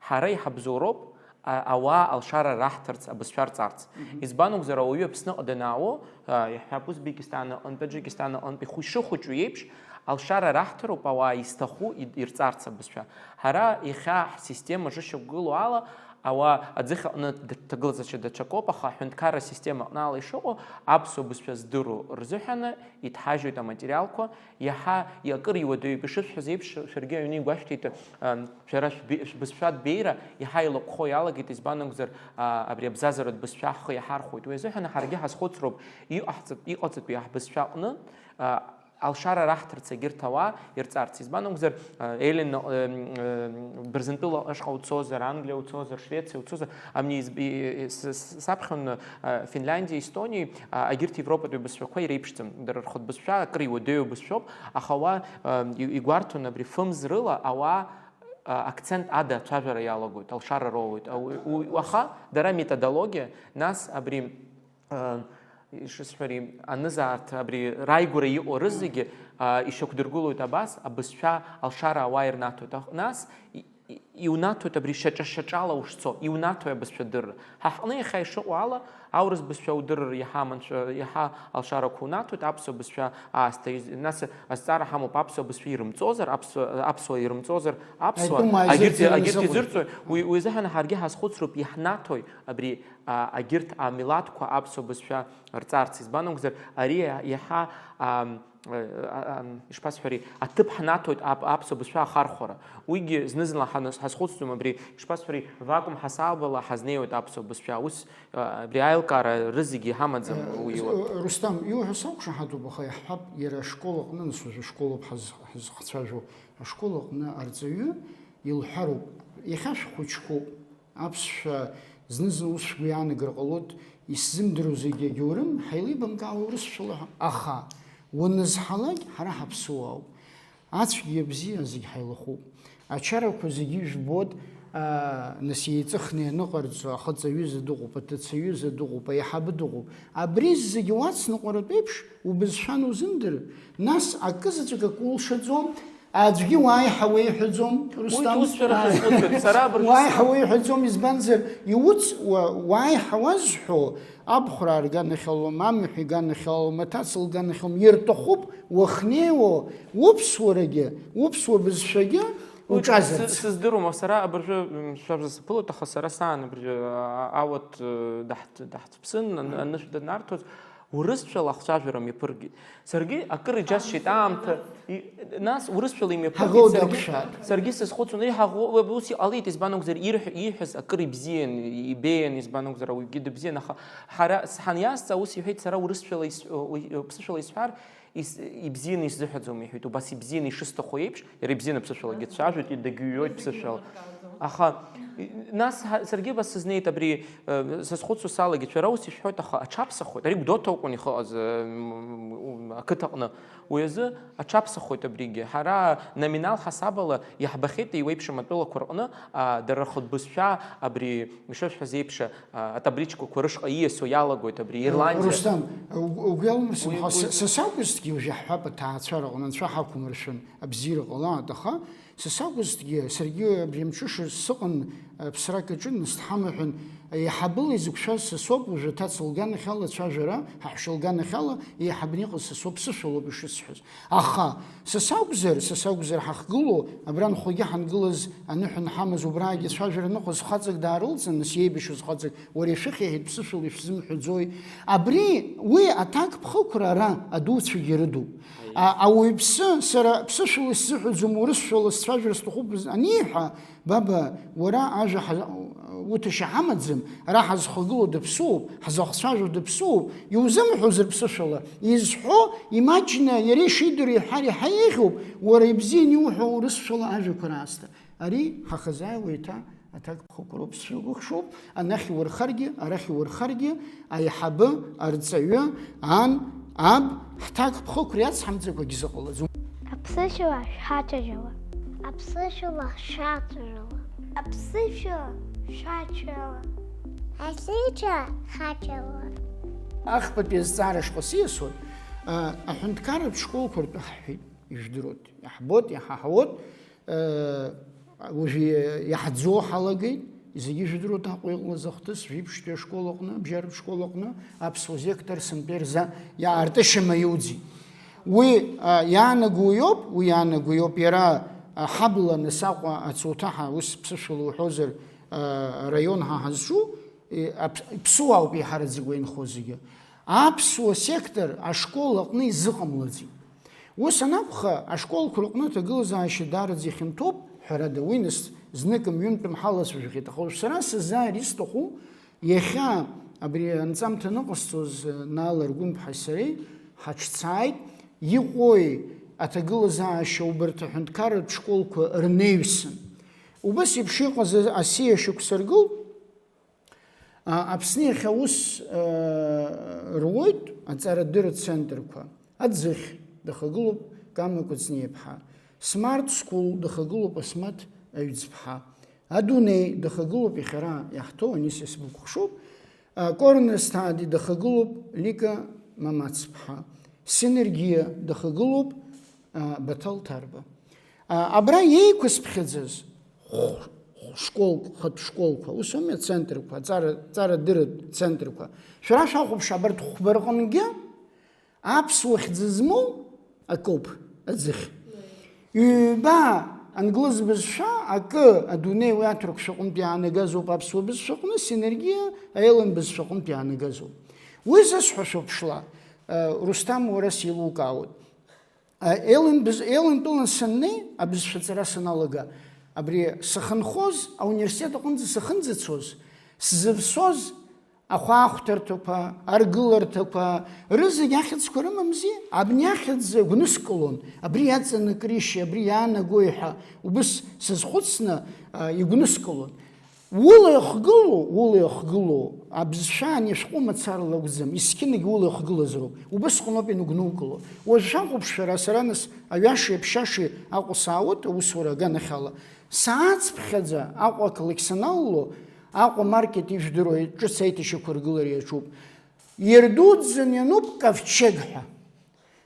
ҳара иҳабзоуроуп, а-, ауаа алшара раҳҭарц, абызшәа рҵарц. Мгм. Избан акәзар, ауаҩы Аԥсныҟа данаауо, а, иаҳҳәап, Узбекистан аҟынтә, Таџьикистан аҟынтә ихәы ишыхәыҷу еиԥш, алшара раҳҭароуп ауаа изҭаху ид-, ирҵарц абызшәа. Ҳара иахьа ҳсистема шышьақәгылоу ала, ауаа аӡыхь аҟны д-, ҭагылазаашьа даҽакоуп, аха аҳәынҭқарра система аҟны ала ишыҟоу, аԥсуа бызшәа здыруа рзыҳәаны иҭҳажьуеит аматериалқәа, иаҳа акыр иуадаҩуп, ишысҳәаз еиԥш, шәаргьы аҩны игәашәҭеит, ам, шәара шәбе-, шәбызшәатә беиара иаҳа илаҟәхо иалагеит, избан акәзар, а, абри абзазаратә бызшәа ҳхы иаҳархәоит. Уи азыҳәан ҳаргьы ҳазхәыцроуп, иҟаҳҵап-, иҟаҵатәи ҳбызшәа аҟны, а, алшара раҳҭарц егьырҭ ауаа ирҵарц. Избан акәзар, а, Елена, ем, ем, Бырзентәыла ашҟа уцозар, Англиа уцозар, Швециа уцозар, амни изб-, и-, и-, с-, с-, саԥхьон, а, Финляндиа, Естониа, а, агьырҭ Европатәи абызшәақәа иреиԥшӡам. Дара рхатә бызшәа акыр иуадаҩу бызшәоуп, аха уа, а, и-, игәарҭон абри фымз рыла ауаа, а, акцент ада ацәажәара иалагоит, алшара роуеит. Ауи, уи, аха дара методологиа, нас абри, а, ишысҳәари, анызаарҭа абри рааигәара иҟоу рызегьы, а, ишьақәдыргылоит абас, абызшәа алшара ауаа ирнаҭоит. Ах-, нас и-, и-, иунаҭоит абри шьаҿа-шьаҿала ушцо, иунаҭои абызшәа адырра? Ҳа ҳҟны иахьа ишыҟоу ала, аурыс бызшәа удырыр иаҳа аманшәа, иаҳа алшарақәа унаҭоит, аԥсуа бызшәа аасҭа из-, нас азҵаара ҳамоуп, аԥсуа бызшәа ирымҵозар, аԥсуа, аԥсуа ирымҵозар, аԥсуа, Аитәым агьырҭ, ааизырҵәаны агьырҭ изыҟоу. Изырҵои? Уи, уи азыҳәан ҳаргьы ҳазхәыцроуп, иаҳнаҭои абри, а, агьырҭ амилаҭқәа аԥсуа бызшәа рҵарц, избан акәзар, ари иаҳа, ам, а, а, ам, ишԥасҳәари, аҭыԥ ҳнаҭоит ап-, аԥсуа бызшәа ахархәара. Уигьы зны-зынла ҳаназ-, ҳазхәыцӡом абри, ишԥасҳәари, вакуум ҳасабала ҳазнеиуеит аԥсуа бызшәа. Ус, а, абри аилкаара рызегьы иҳамаӡам. Э, уи, уи. Рустам, иуҳәо сақәшаҳаҭуп, аха иаҳҳәап, иара ашкол аҟны, нас уажәы ашколоуп ҳаз-, ҳазхцәажәо, ашкол аҟны арҵаҩы илҳәароуп, иахьа шәхәыҷқәоуп. Аԥсшәа зны-зынла ус шәгәы иаанагар ҟалоит, исзымдыруа зегьы агьоурым, ҳаилибамкаауа урысшәала ҳәа. Аха, уанызҳалак, ҳара ҳаԥсуаауп. Ацәгьа абзиа зегь ҳаилахәуп. Ачарақәа зегьы ижәбоит, аа, нас еиҵыхны ианыҟарҵо, ахаҵаҩыза дыҟоуп, аҭацаҩыза дыҟоуп, аиҳабы дыҟоуп. Абри зегьы уацныҟәаратә еиԥш, убызшәа анузымдыр, нас акызаҵәык акы улшаӡом, Аӡәгьы уааи ҳауеиҳәаӡом, Рустам. Уи усшәа рахьазхәыцуеит, сара абыржәы Уааи сыҟоуп. Ҳауеиҳәаӡом, избанзар, иуцуа, уааи ҳауазҳәо, абхәра арганахьалом, амҩа иганахьалом, аҭаца лганахьалом, ирҭахуп уахнеиуа, уԥсуарагьы, уԥсуа бызшәагьы Уи уҿазарц. Сы-, сыздыруам, сара абыржәы, м, шәабжа саԥылоит, аха сара саан абыржәы, а-, а-, ауат, э, даҳҭ-, даҳҭԥсын, ан-, анышә данарҭоз, урысшәала ахцәажәара мҩаԥыргеит. Саргьы акыр иџьасшьеит аамҭа, и-, нас урысшәала имҩаԥыргеит, Ҳаӷоу саргьы, дақәшәааит. Саргьы сазхәыцуан, ари ҳаӷоу, ус иҟалеит, избан акәзар, ирҳә-, ииҳәаз акыр ибзиан, ибеиан, избан акәзар, ауаҩгьы дыбзиан, аха ҳара, ҳаниазҵаа, ус иҳәеит, сара урысшәала ис-, уи, ԥсышәала исҳәар, ис-, ибзианы исзыҳәаӡом, иҳәеит, убас ибзианы ишысҭаху еиԥш, иара ибзианы ԥсышәалагьы дцәажәоит, дагьыҩуеит ԥсышәала. Аха Нас ҳа-, саргьы абас сызнеит абри, э, сазхәыцуа салагеит, шәара ус ишәҳәоит, аха аҽаԥсахуеит, ари Гәдоуҭа акәын иҟаз, э, м, м, ақыҭаҟны, уи азы аҽаԥсахуеит абригьы. Ҳара номинал ҳасабала иаҳбахьеит еиуеиԥшым атәылақәа рҟны, а, дара рхатә бызшәа абри ишышәҳәаз еиԥш, а, атабличкақәа рышҟа ииасуа иалагоит абри Ирландиа. Рустам, угәы, угәы иалмырсымҳәа, уи, уи са, са сакәызҭгьы уажә иаҳҳәап аҭаацәараҟны, анцәа ҳақәымыршәын, абзиара ҟалааит, аха Са сакәызҭгьы, саргьы абри амҽыша сыҟан, аԥсрак аҿы, нас дҳамаҳәын, аиҳабыла изықәшәаз са соуп, уажәы аҭаца лганахьала ацәажәара, ҳаҳәшьа лганахьала, еиҳабны иҟаз са соуп, ԥсышәалоуп ишысҳәаз. Аха са сакәзар, са сакәзар ҳахгылоу, абра анхәагьы ҳангылаз, аныҳәа анҳамаз, убраагьы ацәажәара ныҟәаз хаҵак даарылҵын, нас иеибашьуаз хаҵак, уара ишәыхьеит, ԥсышәала ишәзымҳәаӡои? Абри, уи аҭакԥхықәра ара адуцәагьы ирыдуп. А-, ауаҩԥсы, сара ԥсышәала исзыҳәаӡом, урысшәала сцәажәар сҭахуп, аниҳәа, баба, уара ажәа ҳа-, уҭашьа ҳамаӡам, ара ҳазхагылоу даԥсуоуп, ҳзахцәажәо даԥсуоуп, иузымҳәозар ԥсышәала, изҳәо, имаҷны иара ишидыруа иҳәар иаҳа еиӷьуп, уара ибзианы иуҳәо урысшәала ажәақәа раасҭа. Ари ҳахазааиуа еиҭа аҭакԥхықәроуп, сшәыкәыхшоуп, анахь иурхаргьы, арахь иурхаргьы, аиҳабы, арҵаҩы, ан, аб, ҳҭакԥхықәра иацҳамҵакәагь зыҟалаӡом. Аԥсышәала шәҳаҿажәала. Аԥсышәала шәаҿажәала. Аԥсышәала шәаҿала. Аԥсышәала хаҿала. Ахԥатәи азҵаара шҟа сиасуан, а, аҳәынҭқарратә школқәа ртәы ҳҳәеит, ижәдыруеит, иаҳбоит, иҳаҳауеит. Уажәы иаҳӡо ҳалагеит, зегьы жәдыруеит Аҟәа иҟалаз ахҭыс, жәиԥшьтәи ашкол аҟны, абжьаратә школ аҟны, аԥсуа сектор сынтәа ирза иаартышьа маиуӡеит. Уи, а, иаанаго иоуп, уи иаанаго иоуп, иара, а, ҳабла нас Аҟәа ацуҭаҳа, ус ԥсышәала уҳәозар, а, араион ҳа ҳазҿу, и, аԥ-, иԥсуаауп еиҳараӡак уа инхо зегьы. Аԥсуа сектор ашкол аҟны изыҟамлаӡеит. Ус анакәха, ашколқәа рҟны аҭагылазаашьа даараӡа ихьанҭоуп, ҳәарада, уи нас зныкым-ҩынтәым ҳалацәажәахьеит, аха уажә сара сыззааир исҭаху, иахьа абри анҵамҭа аныҟасҵоз, Наала Аргәынԥҳаи сареи ҳаҽцааит, иҟои аҭагылазаашьа убарҭ аҳәынҭқарратә школқәа рнаҩсан. Убас еиԥш иҟаз асиа шықәсыргыл, А, Аԥсны иахьа аус, а, руоит аҵарадырратә центрқәа. Аӡыхь дахагылоуп Кама Кәыҵниаԥҳа. Smart School дахагылоуп Асмаҭ Аҩӡԥҳа. Адунеи дахагылоуп иахьа ара иаҳҭоу Анисиа сбыкәхшоуп. А, Корнер Study дахагылоуп Лика Мамацԥҳа. Синергиа дахагылоуп, а, Баҭал Ҭарба. А, абра еиқәысԥхьаӡаз хә-, школк-, хатә школқәа, ус ауми, ацентрқәа, аҵара, аҵарадырратә центрқәа. Шәара шәахәаԥш, абарҭ хәба рҟынгьы аԥсуа хьӡы змоу акоуп аӡыхь. Ҩба англыз бызшәа, акы адунеи уи аҭырқәшәаҟынтә иаанагазоуп аԥсуа бызшәаҟны, синергиа аелын бызшәаҟынтә иаанагазоуп. Уи зысҳәо шәоуп шла, э, Русҭам, уара сеилукаауеит. Елен быз-, Елентәылан саннеи, абызшәаҵара саналага, абри сахьынхоз, ауниверситет аҟынӡа сахьынӡацоз, сзывсоз ахәаахәҭарҭақәа, аргыларҭақәа, рызегь ахьӡқәа рымамзи? Абни ахьӡ гәныскылон, абри иаҵанакришьеи, абри иаанагои ҳәа убыс сазхәыцны, а, игәныскылон. Ула ихгылоу, ула ихгылоу, абызшәа ани ашәҟәы мацара лакәӡам, есқьынагь ула ихгылазароуп. Убысҟаноуп ианыгәнукыло. Уажә шәахәаԥш шәара, сара нас аҩашеи аԥшьашеи Аҟәа саауеит, аусура аганахьала. Сааҵԥхьаӡа Аҟәа ақалақь саналало, Аҟәа маркет ижәдыруа ҿыц аиҭашьақәа ргылара иаҿуп. Ирдуӡӡаны иануп Ковчег ҳәа.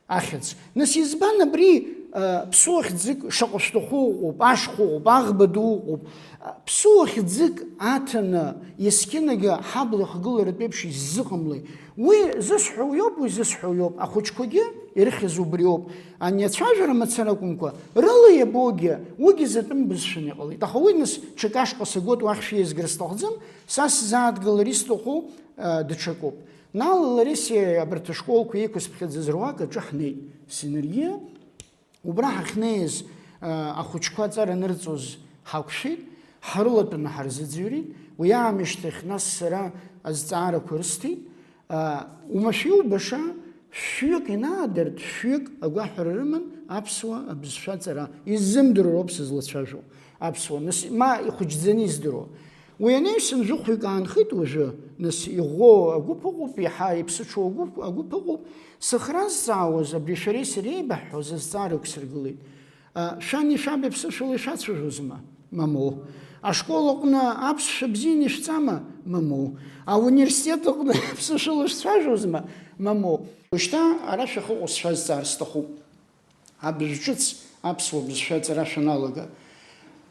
Ахьӡ. Нас избан абри, а, ԥсуа хьӡык шаҟа шәҭаху ыҟоуп, ашхәа ыҟоуп, аӷба ду ыҟоуп. А, ԥсуа хьӡык аҭаны, есқьынагьы ҳабла ихгыларатә еиԥш иззыҟамлеи? Уи зысҳәо уиоуп, уи зысҳәо уиоуп. Ахәыҷқәагьы ирыхьыз убриоуп. Ани ацәажәара мацара акәымкәа, рыла иабогьы, уигьы затәым бызшәаны иҟалеит. Аха уи нас ҽак ашҟа сагоит, уахь шәиазгар сҭахӡам, са сзааҭгылар исҭаху, а, даҽакуп. Нали Ларисиеи абарҭ ашколқәа еиқәысԥхьаӡаз руак аҿы ҳнеит. Синергиа, убра ҳахьнеиз, а, ахәыҷқәа аҵара анырҵоз ҳақәшәеит, ҳрылатәаны ҳарзыӡырҩит. Уи аамышьҭахь нас сара азҵаарақәа рысҭеит. А, умашәа иубаша, Шәҩык инаадырт, шәҩык агәаҳәара рыман аԥсуа абызшәа аҵара. Иззымдыруа роуп сызлацәажәо аԥсуа, нас, ма ихәыҷӡаны издыруа. Уи анаҩсан жәохәҩык аанхеит уажәы, нас, иӷәӷәоу агәыԥ ыҟоуп, иаҳа иԥсыҽу агәыԥ, агәыԥ ыҟоуп. Сыхразҵаауаз, абри шәареи сареи еибаҳҳәоз азҵаара ықәсыргылеит. А, шәани шәаби ԥсышәала ишәацәажәозма? Мамоу. Ашкол аҟны аԥсшәа бзианы ишәҵама? Мамоу. Ауниверситет аҟны ԥсышәала шәцәажәозма? Мамоу. Уажәшьҭа ара шәахьыҟоу сшәазҵаар сҭахуп. Абыжә ҿыц аԥсуа бызшәа аҵара шәаналага,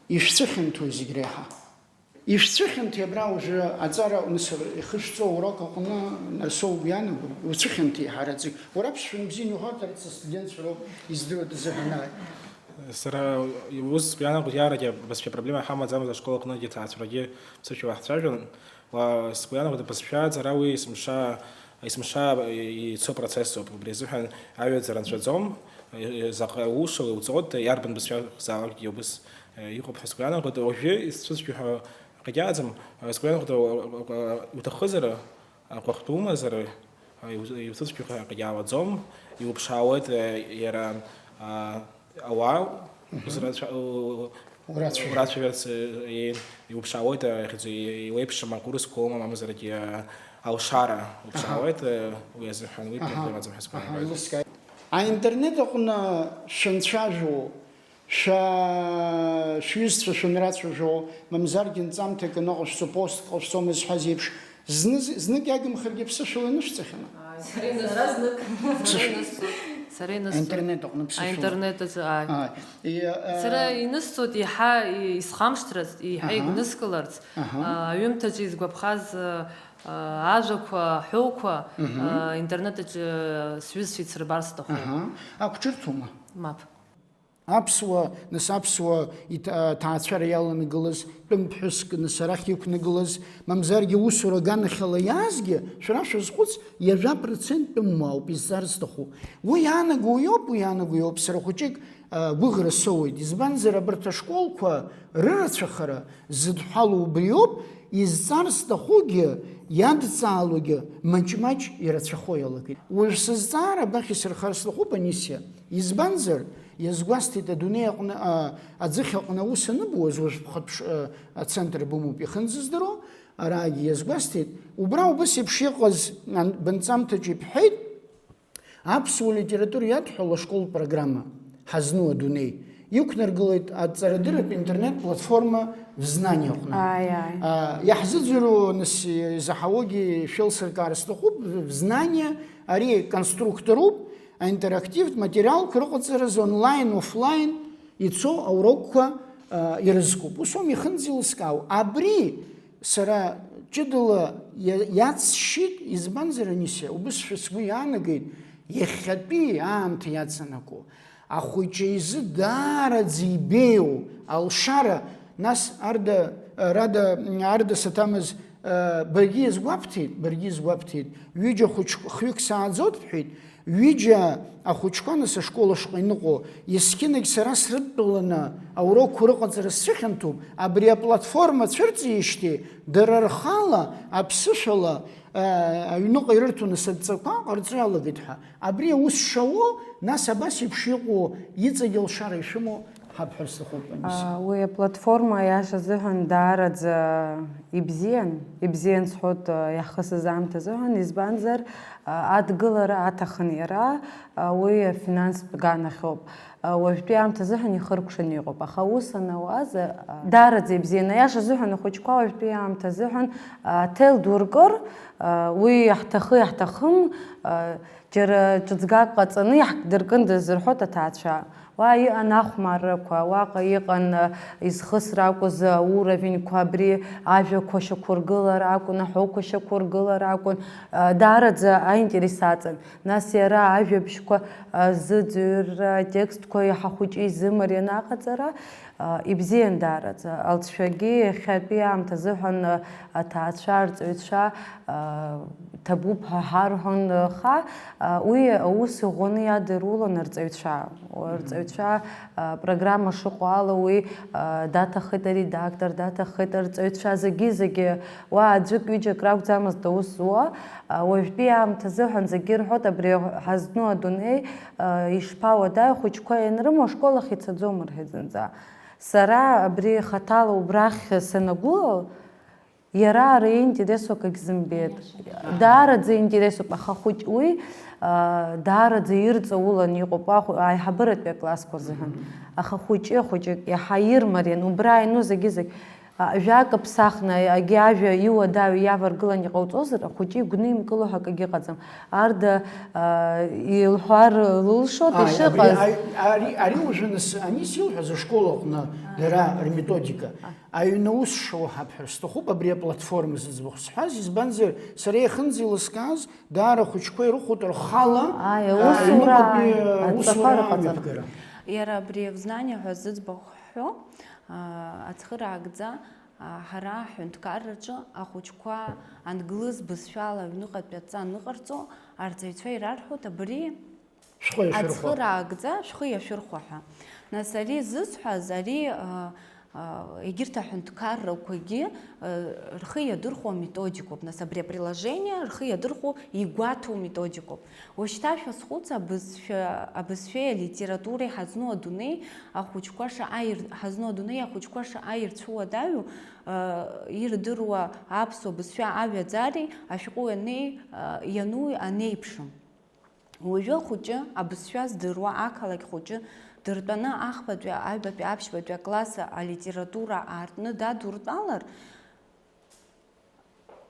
ишәцәыхьанҭои зегь реиҳа? Ишәцәыхьанҭеи абра уажәы аҵара аҟны сара ихышәҵо аурок аҟны, Нарсоу, угәы иаанагои? Уцәыхьанҭеи ҳараӡәк? Уара аԥсшәа бзианы иуҳәарҭарц астудентцәа роуп издыруа дазыҳәан ааи. Сара ус сгәы иаанагоит, иаараӡа абызшәа проблема ҳамаӡамызт ашкол аҟны, егьырҭ аҭаацәарагьы ԥсышәала ҳцәажәон. Уа, сгәы иаанагоит, абызшәа аҵара уи есымша, есымша ицо процессуп. Убри азыҳәан аҩаӡара нҵәаӡом, заҟа уша уҵоит, иарбан бызшәа залакгьы убыс иҟоуп ҳәа сгәы иаанагоит. Уажәы исцәыцәгьоу ҳәа акгьы аӡам, сгәы иаанагоит, уҭахызар, агәахәт умазар, иуцәыцәгьоу ҳәа акгьы аауаӡом, иуԥшаауеит иара, а, ауаа Мгм. Урацәа-, у-, Урацәажәарц. Урацәажәарц, э, иеин, иуԥшаауеит, э, иахьӡу-, и-, иуеиԥшым акурсқәа ума, мамзаргьы, э, алшара уԥшаауеит, Аҳа. Э, уи азыҳәан уи Аҳа. Проблемаӡам ҳәа Аҳа, сгәаанагоит. Илыскааит. Аинтернет аҟны шәанцәажәо, шәа-, шәҩызцәа шәанрацәажәо, мамзаргьы нҵамҭак аныҟашәҵо, пост ҟашәҵома зҳәаз еиԥш, Зны, знык иагымхаргьы ԥсышәала инышәҵахьан. Ааи, сара инысҵоит. Сара инысҵоит. Сара инысҵоит. Аинтернет аҟны ԥсышәала. Аинтернет аҿы, ааи. Ааи. И, э, Сара инысҵоит иаҳа исхамышҭырц, иаҳа Аҳа. Игәныскыларц. Аҳа. А, аҩымҭаҿы изгәаԥхаз, а, ажәақәа, аҳәоуқәа, Мгм. А, интернет аҿы сҩызцәа ицырбар сҭахуп. Аҳа. Ақәҿырҭума? Мап. Аԥсуа, нас аԥсуа иҭ-, а, ҭаацәара иаланагалаз тәым ԥҳәыск, нас арахь иқәнагылаз, мамзаргьы усура аганахьала иаазгьы, шәара шәазхәыц, ҩажәа процент тәымуаауп изҵар зҭаху. Уи иаанаго уиоуп, уи иаанаго иоуп, сара хәыҷык, а, гәыӷра соуеит, избанзар, абарҭ ашколқәа рырацәахара зыдҳәалоу убриоуп, изҵар зҭахугьы, иадҵаалогьы маҷ-маҷ ирацәахо иалагеит. Уажә сызҵаара абахь исырхар сҭахуп, Анисиа. Избанзар, иазгәасҭеит, адунеи аҟны, а, аӡыхь аҟны аус аныбуаз, уажә ԥхатә ш-, а, ацентр бымоуп ихынӡаздыруа, араагьы иазгәасҭеит, убра убас еиԥш иҟаз ан-, бынҵамҭаҿ ибҳәеит, аԥсуа литература иадҳәалоу ашколтә программа Ҳазну адунеи иқәнаргылеит аҵарадырратә интернет-платформа Взнание аҟны. Ааи, ааи. А, иаҳзыӡырҩуа, нас, изаҳауагьы шәеилсыркаар сҭахуп, Взнание ари конструкторуп, аинтерактивтә материалқәа рыҟаҵаразы онлайн, офлайн ицо аурокқәа, а, ирызкуп. Ус аума ихынӡа еилыскаау? Абри сара ҷыдала иа-, иацсшьит, избанзар, Анисиа, убысшәа сгәы иаанагеит, иахьатәи аамҭа иаҵанакуа ахәыҷы изы даараӡа ибеиоу алшара, нас Арда, Рада, Арда саҭамыз, баргьы иазгәабҭеит, баргьы иазгәабҭеит, ҩыџьа хәыҷ-, хҩык сааӡоит бҳәеит, ҩыџьа ахәыҷқәа нас ашкол ашҟа иныҟәо, есқьынагь сара срыдтәаланы аурокқәа рыҟаҵара сцәыхьанҭоуп, абри аплатформа цәырҵижьҭеи, дара рхала, аԥсышәала, аҩныҟа ирырҭоны садҵақәа ҟарҵо иалагеит ҳәа. Абри аус шауо, нас абас еиԥш иҟоу иҵегь алшара ишәымоу ҳабҳәар сҭахуп, Анисиа. А, уи аплатформа, аиаша азыҳәан, даараӡа ибзиан. Ибзиан сҳәоит, а, иаҳхысыз аамҭа азыҳәан, избанзар, а, адгылара аҭахын иара, а, уи афинанстә ганахьоуп. А, уажәтәи аамҭа азыҳәан ихыркәшаны иҟоуп, аха ус анауаз, а, даараӡа ибзиан. Аиаша азыҳәан, ахәыҷқәа уажәтәи аамҭа азыҳәан, а, аҭел ду ркыр, а, уи иаҳҭахы, иаҳҭахым, а, Џьара ҿыҵгак ҟаҵаны иаҳдыркындаз рҳәоит аҭаацәа. Уа иҟан ахәмаррақәа, уаҟа иҟан, а, изхысра акәыз ауровеньқәа, абри ажәақәа шьақәыргылара акәын, аҳәоуқәа шьақәыргылара акәын, а, даараӡа аинтерес аҵан. Нас иара ажәабжьқәа, а, зыӡырҩра, атекстқәа иаҳа хәыҷы изымариан аҟаҵара, А, ибзиан даараӡа. Алҵшәагьы иахьатәи аамҭа азыҳәан, а, аҭаацәа, арҵаҩцәа, а, ҭабуп ҳәа ҳарҳәон, аха, а, уи аус ӷәӷәаны иадырулон арҵаҩцәа. Арҵаҩцәа, а, программа шыҟоу ала уи, а, даҭахеит аредактор, даҭахеит арҵаҩцәа, зегьы-зегьы, уа аӡәык-ҩыџьак ракәӡамызт аус зуа. А, уажәтәи аамҭазыҳәан зегьы ирҳәоит, абри ҳазну адунеи, а, ишԥауадаҩу, ахәыҷқәа ианрымоу ашкол ахь ицаӡом рҳәеит зынӡа. Сара абри хаҭала убрахь санагәылал, иара ара иинтересу акагь зымбеит. Даараӡа интересуп, аха хәыҷ уи, а, даараӡа ирҵаулан иҟоуп ахә-, аиҳабыратәи аклассқәа рзыҳәан. Аха хәыҷы, хәыҷык иаҳа ирмариан, убра иану зегьы-зегь, а, жәак аԥсахны, агьи ажәа иуадаҩу иаваргылан иҟауҵозар, ахәыҷы игәнымкыло ҳәа акагьы ыҟаӡам. Арда, а, илҳәар лылшоит. Ааи, ишыҟаз. Абри, аи-, ари, ари уажәы нас, ани силҳәаз ашкол аҟны дара рметодика. Аҩны аус шауҳап ҳәа сҭахуп абри аплатформа зыӡбахә сҳәаз, избанзар, сара иахьынӡеилыскааз, даара ахәыҷқәа ирыхәоит рхала, Ааи, а, аусура, аҩныҟатәи, а, адҵақәа усура рыҟаҵара. Амҩаԥгара. Иара абри «Взнание» ҳәа зыӡбахә ҳҳәо, а, ацхыраагӡа, а, ҳара ҳҳәынҭқарраҿы ахәыҷқәа англыз бызшәала аҩныҟатәи адҵа аныҟарҵо, арҵаҩцәа ирарҳәоит абри Шәхы иашәырхәа. Ацхыраагӡа шәхы иашәырхәа ҳәа. Нас ари зысҳәаз, ари, а, а, егьырҭ аҳәынҭқаррақәагьы, а, рхы иадырхәо аметодикоуп. Нас абри априложение рхы иадырхәо игәаҭоу методикоуп. Уажәшьҭа шәазхәыц, абызшәа, абызшәеи алитературеи ҳазну адунеи ахәыҷқәа шаҟа ир-, ҳазну адунеи ахәыҷқәа шаҟа ирцәуадаҩу, а, ирдыруа аԥсуа бызшәа аҩаӡареи ашәҟәы анеи, а, иану анеиԥшым. Уажәы ахәыҷы абызшәа здыруа, ақалақь хәыҷы дыртәаны ахԥатәи, аҩбатәи, аԥшьбатәи акласс алитература аартны дадуртәалар,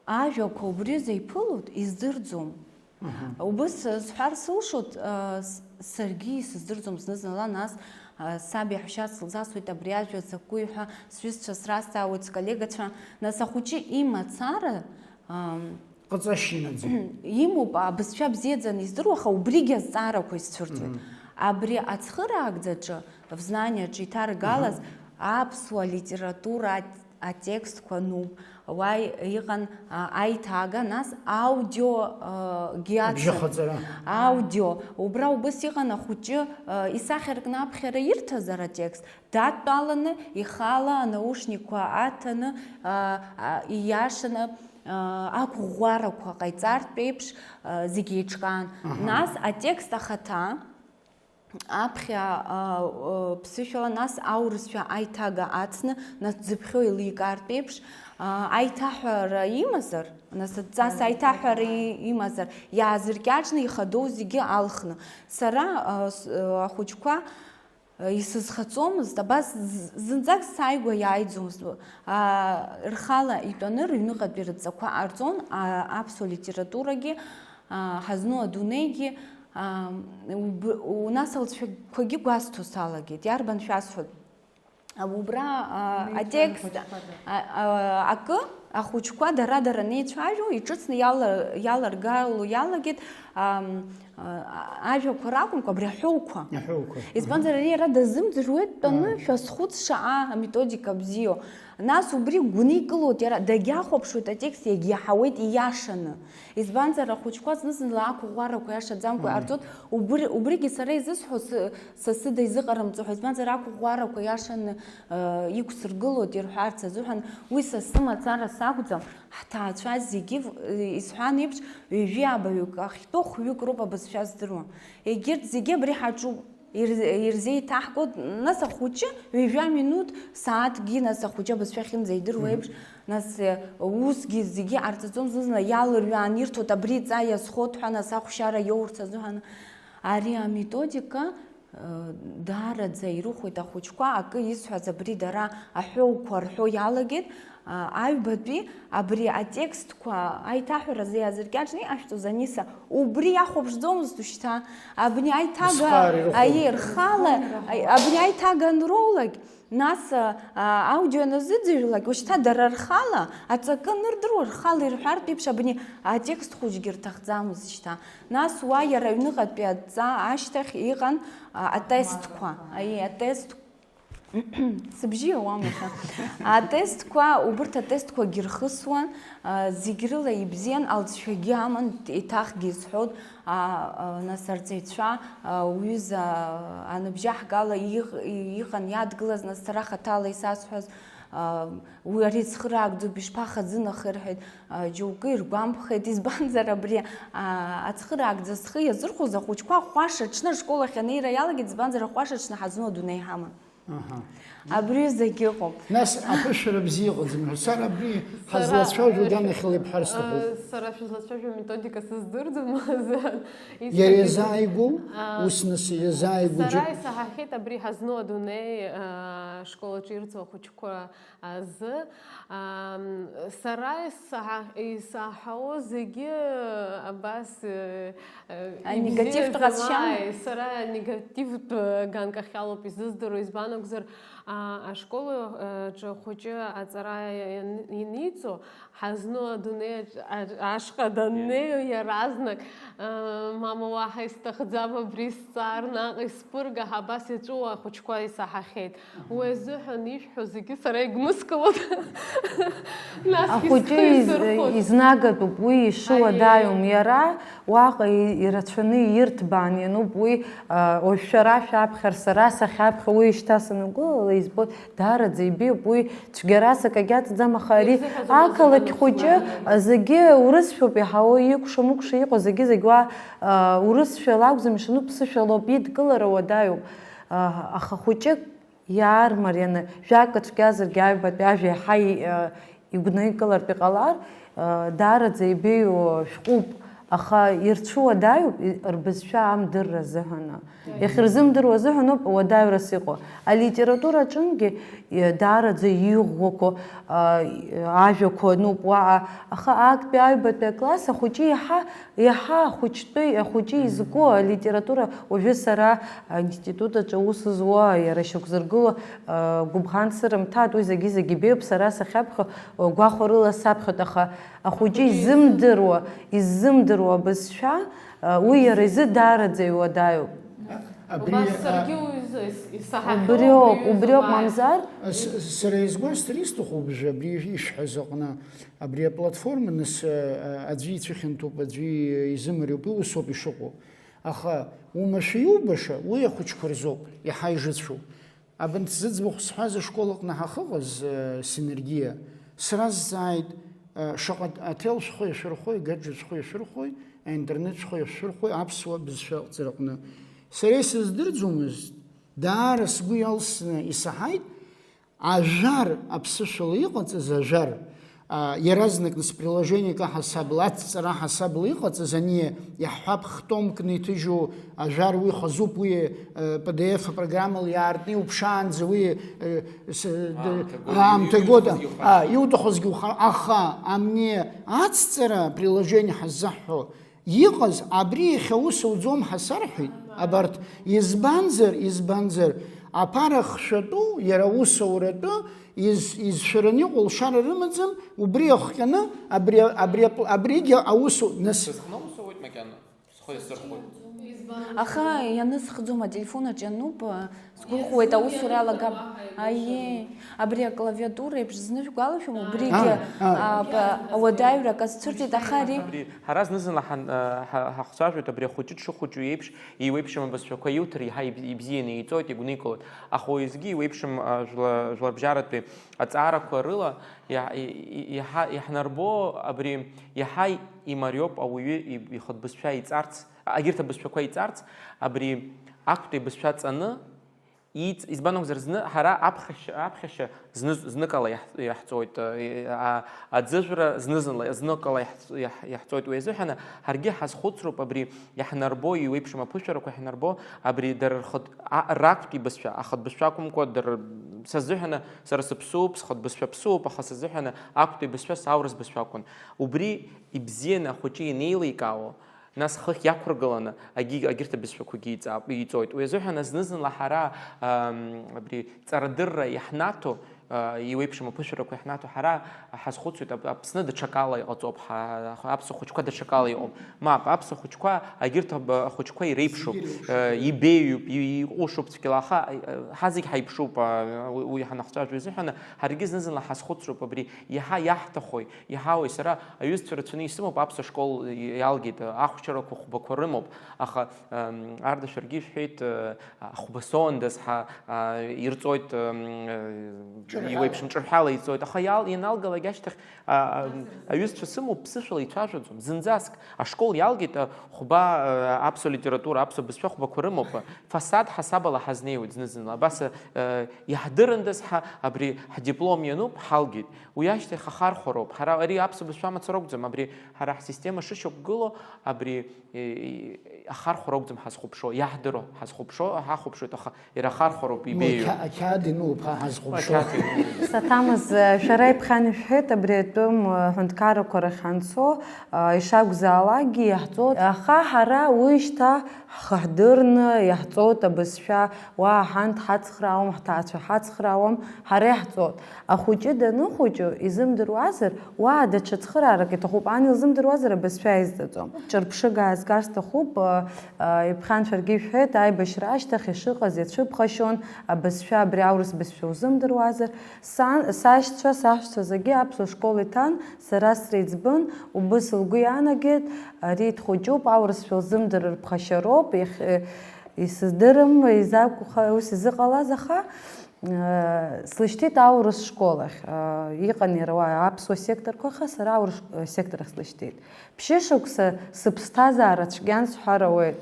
ажәақәа убри зеиԥылоит издырӡом. Мгм. Убыс сҳәар сылшоит, а, с-, саргьы исыздырӡом зны-зынла, нас, а, саб иаҳәшьа сылзасуеит абри ажәа закәи ҳәа, сҩызцәа сразҵаауеит, сколлегацәа, нас ахәыҷы имацара, ам, Ҟаҵашьа инаӡом. Имоуп, абызшәа бзиаӡаны издыруа, аха убригьы азҵаарақәа изцәырҵуеит. Мгм. Абри ацхыраагӡаҿы, «Взнание» аҿы иҭаргалаз, Мгм. аԥсуа литература ат-, атекстқәа нуп, уа иҟан, а, аиҭага, нас аудио, а, гьы ацын. Абжьахаҵара. Аудио. Убра убыс иҟан ахәыҷы, а, исахьаркны аԥхьара ирҭазар атекст, дадтәаланы, ихала анаушникқәа аҭаны, а, а, ииашаны, а, ақәыӷәӷәарақәа ҟаиҵартә еиԥш, а, зегь еиҿкаан. Аҳа. Нас атекст ахаҭа аԥхьа, а, а, ԥсышәала, нас аурысшәа аиҭага ацны, нас дзыԥхьо еиликаартә еиԥш, а, аиҭаҳәара имазар, нас адҵас аиҭаҳәара и-, имазар, иаазыркьаҿны ихадоу зегьы алхны. Сара, а, с-, а, ахәыҷқәа Исызхаҵомызт, абас з-, зынӡак сааигәа иааиӡомызт. Аа, рхала итәаны рыҩныҟатәи рыдҵақәа ҟарҵон, аа, аԥсуа литературагьы, аа, ҳазну адунеигьы, аа, уб-, у-, нас алҵшәақәагьы гәасҭо салагеит, иарбан шәасҳәоит? Убра, аа, Неицәажәо атекст, ахәыҷқәа, да. а, а, акы, ахәыҷқәа дара-дара неицәажәо, иҿыцны иала-, иаларгало иалагеит, ам, а, ажәақәа ракәымкәа, абри аҳәоуқәа. Аҳәоуқәа. Избанзар, ари иара дазымӡырҩуеит, дтәаны, Ааи. шәазхәыц шаҟа аметодика бзиоу. Нас убри гәникылоит иара, дагьахәаԥшуеит атекст, иагьиаҳауеит ииашаны. Избанзар, ахәыҷқәа зны-зынла ақәыӷәӷәарақәа иашаӡамкәа Мм. иҟарҵоит. Убри, убригьы сара изысҳәо, сы-, са сыда изыҟарымҵо ҳәа, избанзар, ақәыӷәӷәарақәа иашаны, э, иқәсыргылоит ирҳәарц азыҳәан, уи са сымацара сакәӡам, ҳҭаацәа зегьы в-, э, исҳәан еиԥш, ҩажәи абаҩык ахьтәоу хәҩык роуп абызшәа здыруа. Егьырҭ зегьы абри ҳаҿуп. Ир-, ирзеиҭаҳкуеит, нас ахәыҷы ҩажәа минуҭ, сааҭкгьы, нас ахәыҷы абызшәа ахьынӡаидыруа Мгм. еиԥш, нас, э, усгьы зегьы ҟарҵаӡом, зны-зынла иалырҩаан ирҭоит, абри ҵа иазхоит ҳәа, нас ахәшьара иоурц азыҳәан. Ари аметодика, э, даараӡа ирыхәоит ахәыҷқәа, акы исҳәаз абри дара аҳәоуқәа рҳәо иалагеит, А, аҩбатәи абри атекстқәа аиҭаҳәаразы иаазыркьаҿны иҟашәҵоз Аниса, убри иахәаԥшӡомызт ушьҭа. Абни аиҭага, Усҟар ирыхәон. Аиеи, рхала, аи-, абни аиҭага анроулак, нас, а, а, аудио аназыӡырҩлак, ушьҭа дара рхала, аҵакы анырдыруа, рхала ирҳәартә еиԥш, абни атекст хәыҷгьы рҭахӡамызт шьҭа. Нас уа иара аҩныҟатәи адҵа ашьҭахь иҟан, а, атестқәа. Аиеи, атест Сыбжьы иауам иахьа. Атестқәа, убырҭ атестқәагьы рхысуан, а, зегь рыла ибзиан, алҵшәагьы аман, еиҭахгьы исҳәоит, а, а, нас арҵаҩцәа, а, уҩыза, а, аныбжьаҳгала иҟ-, иҟан иадгылаз, нас сара хаҭала исасҳәаз, а, уи ари цхыраагӡоуп, ишԥахазынахеи рҳәеит, а, џьоукы иргәамԥхеит, избанзар абри, а, ацхыраагӡа зхы иазырхәоз ахәыҷқәа ҟәаша аҽны ашкол ахь анеира иалагеит, избанзар, аҟәаша аҽны ҳазну адунеи ҳаман. Аҳа. Абри зегь ыҟоуп. Нас аԥышәара бзиа ыҟаӡам ҳәа, сара абри Сара ҳазлацәажәо аганахьала ибҳәар сҭахуп. Э, сара шәызлацәажәо аметодика сыздырӡом, азы Иара исҳәагьы-, иазааигәоу, а, ус нас иазааигәоу сара џьа- исаҳахьеит абри ҳазну адунеи, а, школаҿы ирҵоу ахәыҷқәа азы. Ам, сара исаҳа-, исаҳауа зегьы абас, э, э, А, негативтә ибзиаӡам, ҟазшьам? Ааи, сара негативтә, э, ганкахьалоуп изыздыруа, избан акәзар, а, ашкол, э, ҿы ахәыҷы аҵара иан-, ианиҵо, ҳазну адунеи аҿ-, а-, ашҟа даннеи иаразнак, э, мама, уаҳа исҭахӡам абри сҵаар, наҟ исԥырга ҳәа абас иаҿу ахәыҷқәа исаҳахьеит. Уи азыҳәан ишәҳәо зегьы сара игәныскылоит. Насгьы Ахәыҷы схы из-, исырхәоит. Изнагатәуп, уи ишыуадаҩым. Аиеи. Иара уаҟа и-, ирацәаны ирҭбаан иануп уи, а, уажә шәара шәаԥхьар, сара сахьаԥхьа, уи шьҭа санагәылала избоит, даараӡа ибеиоуп, уи цәгьарас акагьы аҵаӡам, аха ари Ирзыҳәаз ақалақь уаҩы хәыҷы, дыҟаӡам. Зегьы урысшәоуп иаҳауа, икәша-мыкәша иҟоу зегьы-зегь уа, а, урысшәала акәӡам ишану, ԥсышәалоуп, идкылара уадаҩуп. А, аха хәыҷык Иаармарианы, жәак ацәгьазаргьы аҩбатәи ажәа еиҳа и-, а, игәникылартә иҟалар, а, даараӡа ибеиоу шәҟәуп, аха ирцәуадаҩуп и-, рбызшәа амдырра азыҳәаны. Иахьырзымдыруа азыҳәаноуп уадаҩрас иҟоу. Алитература аҿынгьы, и-, даараӡа иӷәӷәақәоу, а, и-, ажәақәа ануп уаҟа, аха актәи аҩбатәи акласс ахәыҷы иаҳа Иаҳа ахәыҷтәы, ахәыҷы изку алитература, уажәы сара аинститут аҿы аус зуа, иара шьақәзыргыло, а, гәыбӷан сырымҭааит, уи зегьы-зегьы беиоуп, сара сахьаԥхьо, а, гәахәарыла саԥхьоит, аха ахәыҷы Ахәыҷы изымдыруа, изымдыруа абызшәа, а, уи иара изы даараӡа иуадаҩуп. Абри, Убас а, саргьы уи ис-, исаҳахьоу Убриоуп, убри убриоуп, ауп. Мамзар? С-, сара изгәасҭар исҭаху убжа абри ишәҳәаз аҟны. Абри аплатформа, нас, а, аӡәы ицәыхьанҭоуп, аӡәы изымариоуп, усоуп ишыҟоу. Аха умашәа иубаша, уи ахәыҷқәа рзоуп, иаҳа ижыцәоу. Абанҭ зыӡбахә сҳәаз ашкол аҟны ҳахыҟаз, а, Синергиа, сразҵааит, а, шаҟа аҭел шәхы иашәырхәои, гаджет шәхы иашәырхәои, аинтернет шәхы иашәырхәои аԥсуа бызшәа аҟәҵараҟны. Сара исыздырӡомызт, даара сгәы иалсны исаҳаит, Ажәар, аԥсышәала иҟаҵаз ажәар, а, иаразнак нас приложениак аҳасабала, аҭҵара аҳасабала иҟаҵаз, ани иаҳҳәап, хтомкны иҭыжьу ажәар уи хазуп, уи, э, П Д Ф апрограммала иаартны иуԥшаанӡа уи, э, с-, д-, Аамҭа год, аамҭа год, иуҭахызгьы ухар. А, иуҭахызгьы ухар, аха ани аҭҵара приложение ҳаззаҳҳәо, Иҟаз, абри иахьа ус ауӡом ҳәа сарҳәеит, абарҭ, избанзар, избанзар, аԥара хшәатәу, иара аус ауратәы, из-, изшәараны иҟоу лшара рымаӡам, убри иахҟьаны, абри, абри, абригьы аус у-, нас. Сызхны аус ауеит макьана, схы иасырхәоит. Аха ианысхӡом, ателефон аҿы иануп, Сгәыӷуеит, аусура алагап. Аиеи, абри аклавиатура еиԥш зны шәгәалашәом, убригьы, А, а. а, ба-, ауадаҩрак азцәырҵит, аха ари Абри, ҳара зны-зынла ҳан-, а, ҳа-, ҳахцәажәоит, абри ахәыҷы дшыхәыҷу еиԥш, еиуеиԥшым абызшәақәа иуҭар, иаҳа иб-, ибзианы иҵоит, игәникылоит. Аха уеизгьы иеиуеиԥшым, а, жәла-, жәларбжьаратәи аҵаарақәа рыла иа-, и-, и-, иаҳа-, иаҳнарбо абри иаҳа имариоуп ауаҩы иб-, ихатә бызшәа иҵарц, егьырҭ абызшәақәа иҵарц, абри актәи абызшәа ҵаны, Иҵ-, избан акәзар, зны ҳара аԥхьашьа, аԥхьашьа зны, зныкала иаҳ-, иаҳҵоит, э, а, аӡыжәра зны-зынла, зныкала иаҳҵ-, иаҳ-, иаҳҵоит. Уи азыҳәан ҳаргьы ҳазхәыцроуп абри иаҳнарбо, иеиуеиԥшым аԥышәарақәа иаҳнарбо, абри дара рхатә, а, рактәи бызшәа, ахатә бызшәа акәымкәа, дара, са сзыҳәаны, сара сыԥсуоуп, схатә бызшәа ԥсуоуп, аха са сзыҳәаны актәи бызшәа саурыс бызшәа акәын. Убри ибзианы ахәыҷы ианеиликаауа, Нас хыхь иақәыргыланы, агьи-, агьырҭ абызшәақәагьы иҵа-, иҵоит. Уи азыҳәан зны-зынла ҳара, ам, абри ҵарадырра иаҳнаҭо, Иуеиԥшым аԥышәарақәа иаҳнаҭо ҳара ҳазхәыцуеит, Ап-, Аԥсны даҽакала иҟаҵоуп, ҳа-, аԥсуа хәыҷқәа даҽакала иҟоуп. Мап, аԥсуа хәыҷқәа, агьырҭ аб-, ахәыҷқәа иреиԥшуп, ибеиоуп, и-, иҟәышуп цәгьала, аха, ҳа зегь ҳаиԥшуп, уи, уи ҳанахцәажәо изыҳәаны, ҳаргьы зны-зынла ҳазхәыцроуп абри, иаҳа иаҳҭахои, иаҳауеи. Сара аҩызцәа рацәаны исымоуп, аԥсуа школ иалгеит, ахәшьарақәа хәбақәа рымоуп, аха, ардашәаргьы ишәҳәеит, хәба соуандаз ҳа, ирҵоит, иуеиԥшым ҿырҳәала иҵоит, аха иал-, ианалгалак ашьҭахь, аҩызцәа сымоуп, ԥсышәала ицәажәаӡом, зынӡаск. Ашкол иалгеит, хәба, аԥсуа литература, аԥсуа бызшәа хәбақәа рымоуп, фасад ҳасабала ҳазнеиуеит зны-зынла. Абас, иаҳдырындаз ҳа абри ҳдиплом иануп, ҳалгеит. Уи ашьҭахь ахархәароуп. Ҳара ари аԥсуа бызшәа мацара акәӡам, абри ҳара ҳсистема шышьақәгылоу, абри, е, е, ахархәара акәӡам ҳазхәаԥшуа, иаҳдыруа ҳазхәаԥшуа, ҳахәаԥшуеит, аха иара ахархәароуп, ибеиоу. Ақьа-, ақьаад иануп ҳа ҳазхәаԥшуа. Ақьаад иануп. Саҭамыз, шәара иԥхьан ишәҳәеит, абри атәым, ҳәынҭқаррақәа рахь ҳанцо, ишакәзаалакгьы иаҳҵоит. Аха ҳара уи шьҭа ҳахдырны иаҳҵоит абызшәа, уа ҳан дҳацхраауам, ҳҭаацәа ҳацхраауам, ҳара иаҳҵоит. Ахәыҷы даныхәыҷу изымдыруазар, уа даҽа цхыраарак иҭахуп, ан илзымдыруазар абызшәа изҵаҵом. Ҿырԥшыга аазгар сҭахуп, а, а, иԥхьан шәаргьы ишәҳәеит, аибашьра ашьҭахь ишыҟаз иацәыԥхашьон, абызшәа, абри аурыс бызшәа узымдыруазар. Сан, сашьцәа, саҳәшьцәа зегьы аԥсуа школ иҭан, сара среиҵбын, убыс лгәы иаанагеит, ари дхәыҷуп, аурысшәа лзымдырыр ԥхашьароуп, иахь-, исыздырам, изакәха-, ус изыҟалаз, аха, э, слышьҭит аурыс школ ахь. Э, иҟан иара уа аԥсуа секторқәа, аха сара аурыс, э, сектор ахь слышьҭит. Ԥшьышықәса сыԥсҭазаара цәгьан сҳәар ауеит.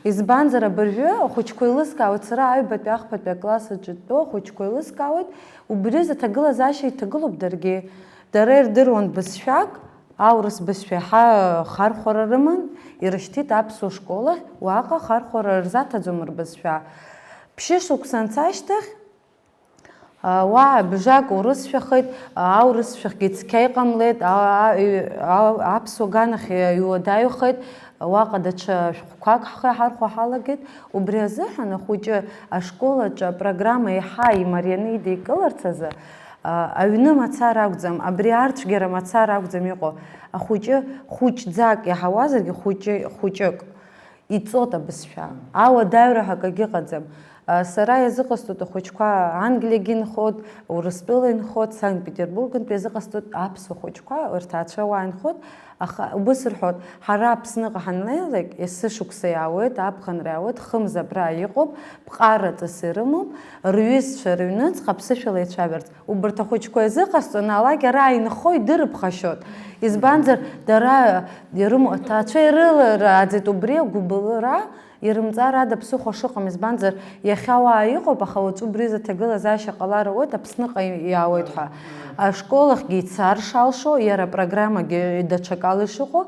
Избанзар, абыржәы ахәыҷқәа еилыскаауеит, сара аҩбатәи ахԥатәи акласс аҿы итәоу ахәыҷқәа еилыскаауеит, убри рзы аҭагылазаашьа иҭагылоуп даргьы. Дара ирдыруан бызшәак, аурыс бызшәа еиҳа хархәара рыман, ирышьҭит аԥсуа школ ахь, уаҟа хархәара рзаҭаӡом рбызшәа. Ԥшьышықәса анца ашьҭахь, а, уа бжак урысшәахеит, а, аурысшәахгьы цқьа иҟамлеит, а, а, а, аԥсуа аганахь иуадаҩхеит, уаҟа даҽа шәҟәқәак ҳхы иҳархәо ҳалагеит. Убри азыҳәан ахәыҷы ашкол аҿы апрограмма еиҳа имарианы идикыларц азы, а, аҩны мацара акәӡам, абри арцәгьара мацара акәӡам иҟоу. Ахәыҷы хәыҷӡак иаҳауазаргьы, хәыҷы, хәыҷык иҵоит абызшәа. Ауадаҩра ҳәа акагьы ыҟаӡам. А, сара иазыҟасҵоит ахәыҷқәа Англиагьы инхоит, Урыстәыла инхоит, Санкт-Петербургнтәи иазыҟасҵоит аԥсуа хәыҷқәа, рҭаацәа уа инхоит, аха убыс рҳәоит, ҳара Аԥсныҟа ҳаннеилак, есышықәса иаауеит, аԥхынра иаауеит, хымз абра иҟоуп, ԥҟараҵас ирымоуп, рҩызцәа рыҩныҵҟа ԥсышәала еицәажәарц. Убарҭ ахәыҷқәа иазыҟасҵо аналак ара инхо идырыԥхашьоит. Избанзар, дара ирымоу аҭаацәа ирыларааӡеит убри агәыбылра, ирымҵар ада ԥсыхәа шыҟам, избанзар, иахьа уаа иҟоуп, аха уаҵәы убри рзы аҭагылазаашьа ҟалар ауеит, Аԥсныҟа иаауеит ҳәа. Ашкол ахьгьы ицар шалшо, иара апрограммагьы даҽакала ишыҟоу,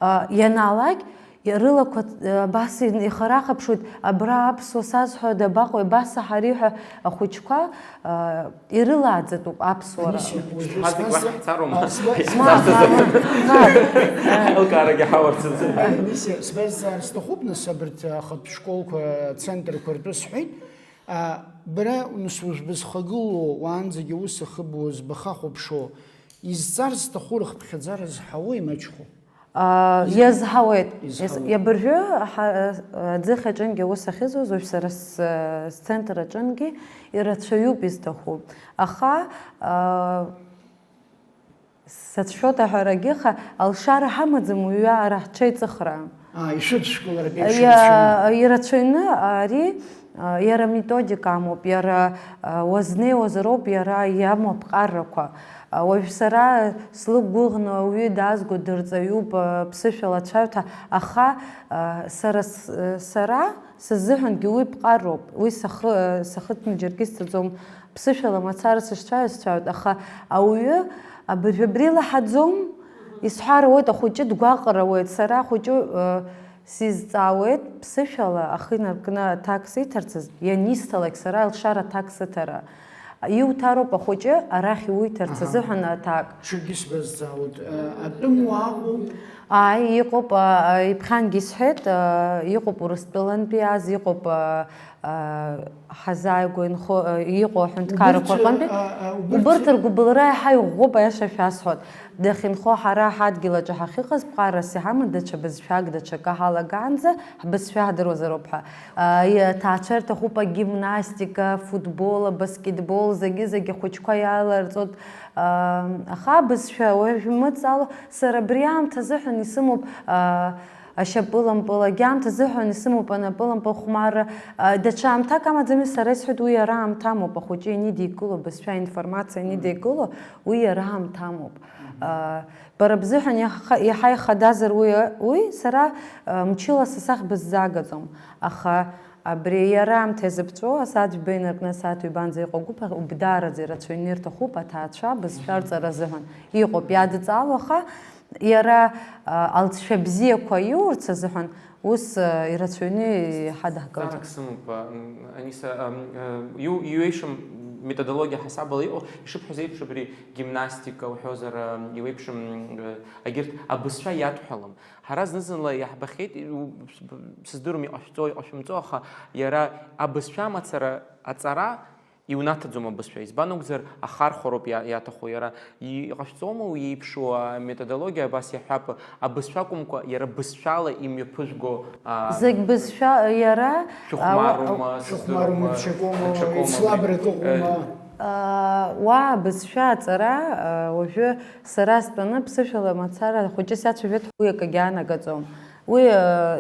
а, ианаалак, рылақәа, а, абас ин-, ихарахаԥшуеит, абра аԥсуа сазҳәода, абаҟоу, абасаҳари ҳәа ахәыҷқәа, а, ирылааӡатәуп аԥсуара. Анисиа, уажәы Ҳазегь сбаз-, уахь ҳцароума? а, сба-, Ма, сбаз-, ма, ма, ма. Алкаарагьы ҳауарц азы. Анисиа, сбазҵаар сҭахуп, нас, абарҭ ахатә школқәа, центрқәа ртәы сҳәеит. А, бара, нас, уажә бызхагылоу, уаанӡагьы ус ахыбуаз, бахахәаԥшуа, изҵар зҭаху рыхыԥхьаӡара зҳауоу имаҷхо? А, иазҳауеит. Изҳауеит. Иабыржәы ҳа-, аӡыхь аҿынгьы аус ахьызуаз, уажә сара с-, сцентр аҿынгьы ирацәаҩуп изҭаху. Аха, а, сацәшәоит аҳәарагьы, аха алшара ҳамаӡам уи ара ҳҽеиҵыхра. А, ишәыдшәкыларатә еиԥш Иа-, ирацәаҩны. Ирацәаҩны ари, а, иара методика амоуп, иара, а, уазнеиуазароуп иара иамоу аԥҟаррақәа. А, уажә сара слықәгәыӷны ауаҩы даазго дырҵаҩуп, а, ԥсышәала ацәаҩҭа, аха, а, сара с-, сара сызыҳәангьы уи ԥҟарроуп, уи сахы-, сахыҵны џьаргьы сцаӡом, ԥсышәала мацара сышцәаҩа сцәаҩт, аха ауаҩы абыржәы абри лаҳаӡом, исҳәар ауеит, ахәыҷы дгәаҟыр ауеит, сара ахәыҷы, а, сизҵаауеит, ԥсышәала ахы инаркны аҭак сиҭарцаз, ианисҭалак сара алшара аҭак сыҭара. Иуҭароуп ахәыҷы арахь иуиҭарц азыҳәан аҭак. Ҽакгьы сбазҵаауеит, атәым уааҟоуп? Ааи, иҟоуп, ибхьангьы исҳәеит, иҟоуп Урыстәылантәи аз, иҟоуп ҳазааигәа инхо, иҟоу аҳәынҭқаррақәа рҟынтәи. Убырҭ ргәыбылра иаҳа иӷәӷәоуп, аиаша шәасҳәоит. Дахьынхо ҳара ҳадгьыл аҿы ҳахьыҟаз, ԥҟарас иҳаман, даҽа бызшәак, даҽакы ҳалагаанӡа, ҳбызшәа ҳдыруазароуп ҳәа. Иаҭаацәа ирҭахуп агимнастика, афутбол, абаскетбол, зегьы-зегьы ахәыҷқәа иааларҵоит. Аха абызшәа уажә мыҵало, сара абри аамҭа азыҳәан исымоуп ашьапылампыл, агьаамҭа азыҳәан исымоуп анапылампыл хәмарра. Даҽа аамҭак амаӡами, сара исҳәоит, уи иара аамҭа амоуп, ахәыҷы ианидикыло, абызшәа аинформациа ианидикыло, уи иара аамҭа амоуп. Бара бзыҳәан иаҳа ихадазар уи, уи сара мчыла са сахь быззагаӡом, аха абри иара аамҭа иазыԥҵәо, асааҭ жәба инаркны асааҭ ҩбанӡа иҟоу агәыԥ ахь убдаараӡа ирацәаҩны ирҭахуп аҭаацәа бызшәа рҵара азыҳәан. Иҟоуп, иадҵаало, аха иара алҵшәа бзиақәа иурц азыҳәан ус ирацәаҩны иҳадаҳгалоит. Ҵаарак сымоуп, Аниса, иу-, иуеиԥшым методологиа ҳасабала иҟоу, ишыбҳәаз еиԥш абри гимнастика уҳәозар, иуеиԥшым егьырҭ абызшәа иадҳәалам. Ҳара зны-зынла иаҳбахьеит, сыздыруам иҟашәҵо, иҟашәымҵо, аха иара абызшәа мацара аҵара иунаҭаӡом абызшәа. Избан акәзар, ахархәароуп иа-, иаҭаху иара. И-, иҟашәҵома уи еиԥшу аметодологиа, абас иаҳҳәап, абызшәа акәымкәа, иара бызшәала имҩаԥыжәго, аа, Зегь бызшәа, иара, шәыхәмарума, аа, сыздыруама, шәыхәмарума, ицлабрак ыҟоума? Уа абызшәа аҵара, уажәы сара стәаны ԥсышәала мацара ахәыҷы сацәажәеит ҳәа уи акагьы аанагаӡом. Уи,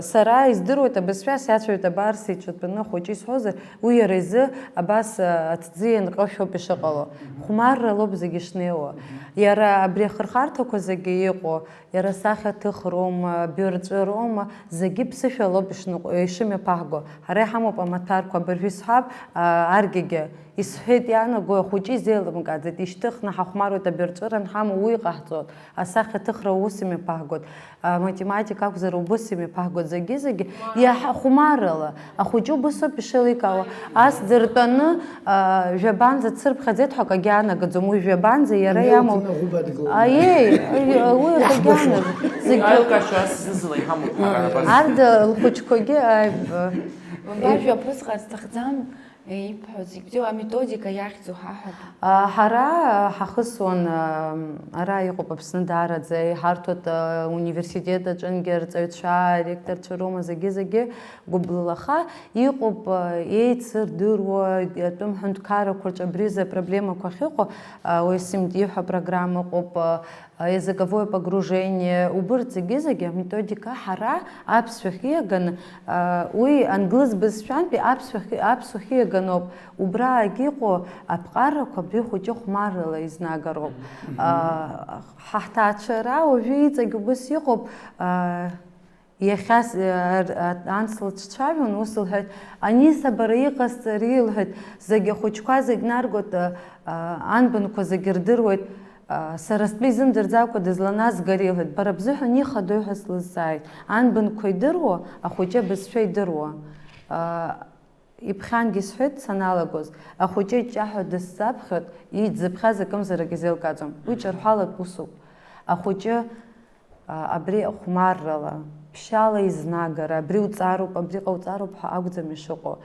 сара издыруеит абызшәа сацәажәоит, абар сеицәатәаны ахәыҷы исҳәозар, уи иара изы абас аҭӡы ианҟьо шәоуп ишыҟало. Хәмарралоуп зегьы ишнеиуа. Иара абри ахырхарҭақәа зегьы иҟоу, иара сахьаҭыхроума, бырҵәыроума, зегьы ԥсышәалоуп ишныҟ-, ишымҩаԥаҳго. Ҳара иҳамоуп амаҭәарқәа, абыржәы исҳәап, аргьагьы. Исҳәеит иаанаго, ахәыҷы изеилымкааӡеит, ишьҭыхны ҳахәмаруеит, абырҵәыра анҳамоу уи иҟаҳҵоит, асахьаҭыхра ус имҩаԥаҳгоит, аматематика акәзар убыс имҩаԥаҳгоит, зегьы-зегьы иаҳа хәмаррала, ахәыҷы убыс ауп ишеиликаауа, ас дыртәаны, жәабанӡа дсырԥхьаӡеит ҳәа акагьы аанагаӡом, уи жәабанӡа иара иамоу. Аиеи, уи акагьы аанагӡом. Зегьы. Аилкаашьа ас зны-зынла иҳамоуп ҳара абас. Арда лхәыҷқәагьы, ааи, Баажәа аԥрыцҟа сҭахӡам. Ибҳәо зегь бзиоу, аметодика иахьӡу ҳаҳәатәы. Ҳара ҳахысуан, ара иҟоуп Аԥсны даараӡа иҳарҭоит, ауниверситет аҿынгьы арҵаҩцәа, аректорцәа роума, зегьы-зегьы гәыблыла, аха иҟоуп еицырдыруа, атәым ҳәынҭқаррақәа рҿы абри азы апроблемақәа ахьыҟоу, уи СМТ ҳәа апрограмма ыҟоуп, языковое погружение, убырҭ зегьы-зегьы аметодика ҳара аԥсшәахь ииаганы, уи англыз бызшәантәи аԥсшәахь, аԥсуахь ииаганоуп. Убраагь иҟоу аԥҟарақәа абри хәыҷы хәмаррала изнагароуп. Ҳа ҳҭаацәара уажәы иҵегь убыс иҟоуп. Иахьа с-, ар-, а-, анс лыҿцәажәон, ус лҳәеит, Аниса, бара иҟасҵари? Лҳәеит, зегь ахәыҷқәа зегь наргоит, а, а, анбанқәа зегь рдыруеит, а, сара стәы изымдырӡакәа дызланазгари? Лҳәеит, бара бзыҳәан ихадои ҳәа слызҵааит. Анбанқәа идыруа, ахәыҷы абызшәа идыруа. А, иԥхьангьы сҳәеит саналагоз, ахәыҷы иҷҷаҳәа дысзаԥхьоит, иӡзыԥхьаз акымзарак изеилкааӡом. Уи ҿырҳәалатә усуп. Ахәыҷы Абри ахәмаррала, ԥшьала изнагара, абри уҵароуп, абри ҟауҵароуп ҳәа акәӡам ишыҟоу.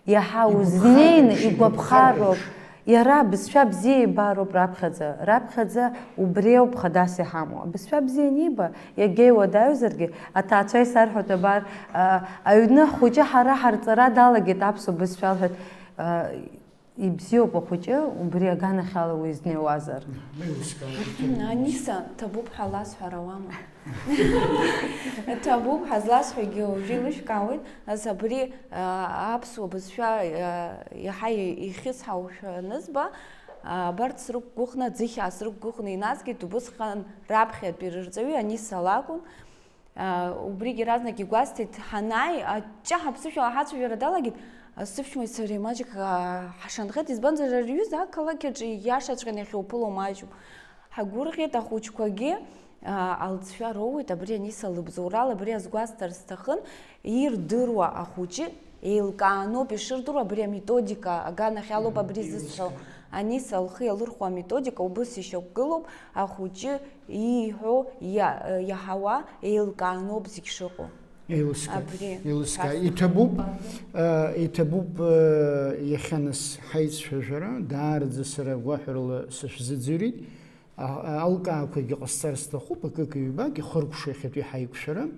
Иаҳа узнеины игәаԥхароуп. Иара абызшәа бзиа ибароуп раԥхьаӡа. Раԥхьаӡа убри ауп хадас иҳамоу. Абызшәа бзиа аниба, иагьа иуадаҩзаргьы, аҭаацәа исарҳәоит, абар, аҩны ҳхәыҷы ҳара ҳарҵара далагеит аԥсуа бызшәа, лҳәеит. Ибзиоуп ахәыҷы, убри аганахьала уи изнеиуазар. Аниса, ҭабуп ҳәа ласҳәар ауама? Ҭабуп ҳәа зласҳәогьы уажәы илышәкаауеит, нас абри, а, аԥсуа бызшәа, а, иаҳа ихьысҳауашәа анызба, а, абарҭ срықәгәыӷны, аӡыхь аасрықәгәыӷны иназгеит, убысҟан раԥхьатәи рырҵаҩы Аниса лакәын. Убригь иаразнак игәасҭеит, ҳанааи, аҷҷаҳа аԥсышәала ҳацәажәара далагеит, сыԥшәмеи сареи маҷк ҳашанхеит, избанзар, ари аҩыза ақалақь аҿы ииашаҵәҟьаны иахьуԥыло маҷуп. Ҳагәырӷьеит ахәыҷқәагьы, алҵшәа роуеит, абри Аниса лыбзоурала абри азгәасҭар сҭахын, ирдыруа ахәыҷы еилкааноуп ишырдыруа, абри аметодика аганахьалоуп абри зысҳәо. Аниса лхы иалырхуа аметодика убыс ишьақәгылоуп, ахәыҷы ииҳәо иа-, иаҳауа еилкааноуп зегь шыҟоу. Еилыскаа, Абри еилыскаа. Ҳәа Иҭабуп, сыҟоуп. Э, иҭабуп, э, иахьа нас ҳаицәажәара, даараӡа сара гәаҳәарала сышәзыӡырҩит. А, а, алкаақәагьы ҟасҵар сҭахуп, акык-ҩбак ихыркәшо иахьатәи ҳаиқәшәара.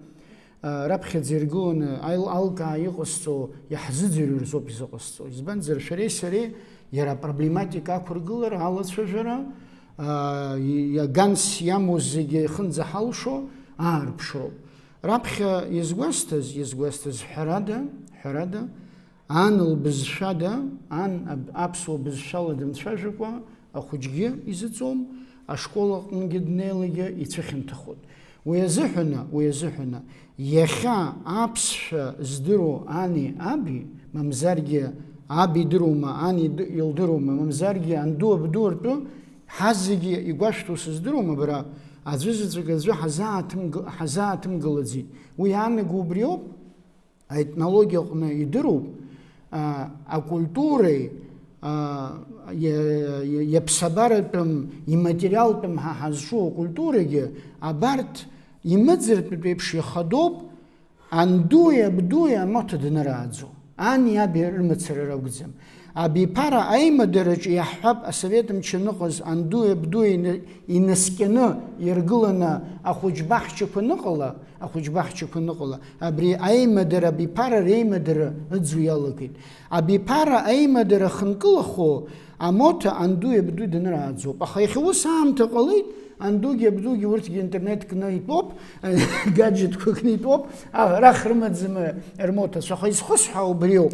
А, раԥхьаӡа иргыланы аил-, алкаа иҟасҵо иаҳзыӡырҩырц ауп изыҟасҵо. Избанзар, шәареи сареи иара апроблематика ақәыргылара, алацәажәара, а, и-, иаганс иамоу зегьы ихынӡаҳалшо аарԥшроуп. Раԥхьа иазгәасҭаз, иазгәасҭаз ҳәарада, ҳәарада, ан лбызшәада, ан аб-, аԥсуа бызшәала дымцәажәакәа ахәыҷгьы изыҵом, ашкол аҟынгьы днеилакгьы ицәыхьанҭахоит. Уи азыҳәаны, уи азыҳәаны, иахьа аԥсшәа здыруа ани аби, мамзаргьы аб идыруама, ан иды-, илдыруама, мамзаргьы анду абду ртәы, ҳазегьы игәашәҭо сыздыруам, абра аӡәы заҵәык аӡәы ҳазааҭымг-, ҳазааҭымгылаӡеит. Уи иаанаго убриоуп. Аетнологиа аҟны идыруп, а, акультуреи, а, иа-, иа-, иаԥсабаратәым, иматериалтәым ҳа ҳазҿу акультурагьы, абарҭ имыӡыртәтә еиԥш ихадоуп, андуи абдуи амоҭа днырааӡо, ани аби рымацара ракәӡам. Абиԥара аимадараҿы иаҳҳәап, асовет мчы аныҟаз андуи абдуи ины-, инаскьаны иргыланы ахәыҷбаҳчақәа аныҟала, ахәыҷбаҳчақәа аныҟала, абри аимадара абиԥара реимадара ыӡуа иалагеит. Абиԥара аимадара хынкылахо амоҭа андуи абдуи данырааӡоуп. Аха иахьа ус аамҭа ҟалеит, андугьы абдугьы урҭгьы интернет кны итәоуп, гаджетқәа кны итәоуп, а, рахь рымаӡам рмоҭацәа. Аха изхысҳәаау убриоуп.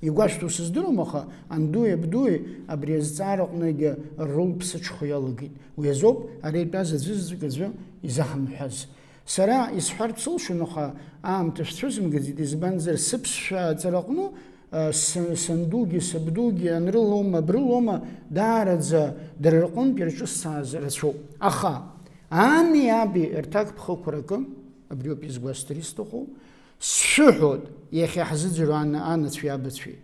Игәашәҭо сыздыруам, аха андуи абдуи абри азҵаара аҟнагьы рроль ԥсыҽхо иалагеит. Уи азоуп ара итәаз аӡәызаҵәык аӡәы изаҳамҳәаз. Сара исҳәарц сылшон, аха аамҭа шәцәызымгаӡеит, избанзар, сыԥсшәа аҵараҟны, а, сан-, сандугьы сабдугьы анрылоума, абрылоума, даараӡа дара рҟынтә ирҿысҭааз рацәоуп. Аха ани аби рҭакԥхықәракы, абриоуп изгәасҭар исҭаху, сшәыҳәоит, иахьа ҳзыӡырҩуа ан-, анацәеи абацәеи.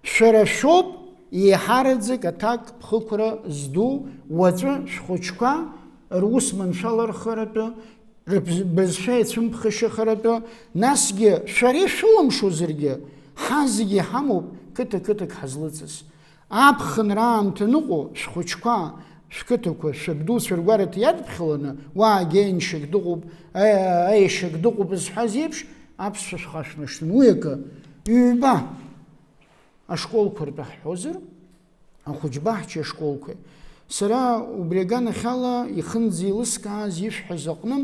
Шәара шәоуп еиҳараӡак аҭакԥхықәра зду уаҵәы шәхәыҷқәа рус маншәалархаратәы, рыбз-, бызшәа ицәымԥхашьахаратәы, насгьы шәара ишәылымшозаргьы, ҳа зегьы иҳамоуп қыҭа-қыҭак ҳазлыҵыз. Аԥхынра аамҭа аныҟоу, шәхәыҷқәа, шәқыҭақәа, шәабдуцәа ргәараҭа иадԥхьаланы, уаагьы аиншьак дыҟоуп, аи-, аишьак дыҟоуп зҳәаз еиԥш, аԥсшәа шәхашәмыршҭын. Уи акы, ҩба, ашколқәа ртәы ҳҳәозар, ахәыҷбаҳчеи ашколқәеи. Сара убри аганахьала ихынӡа еилыскааз ишәҳәаз аҟны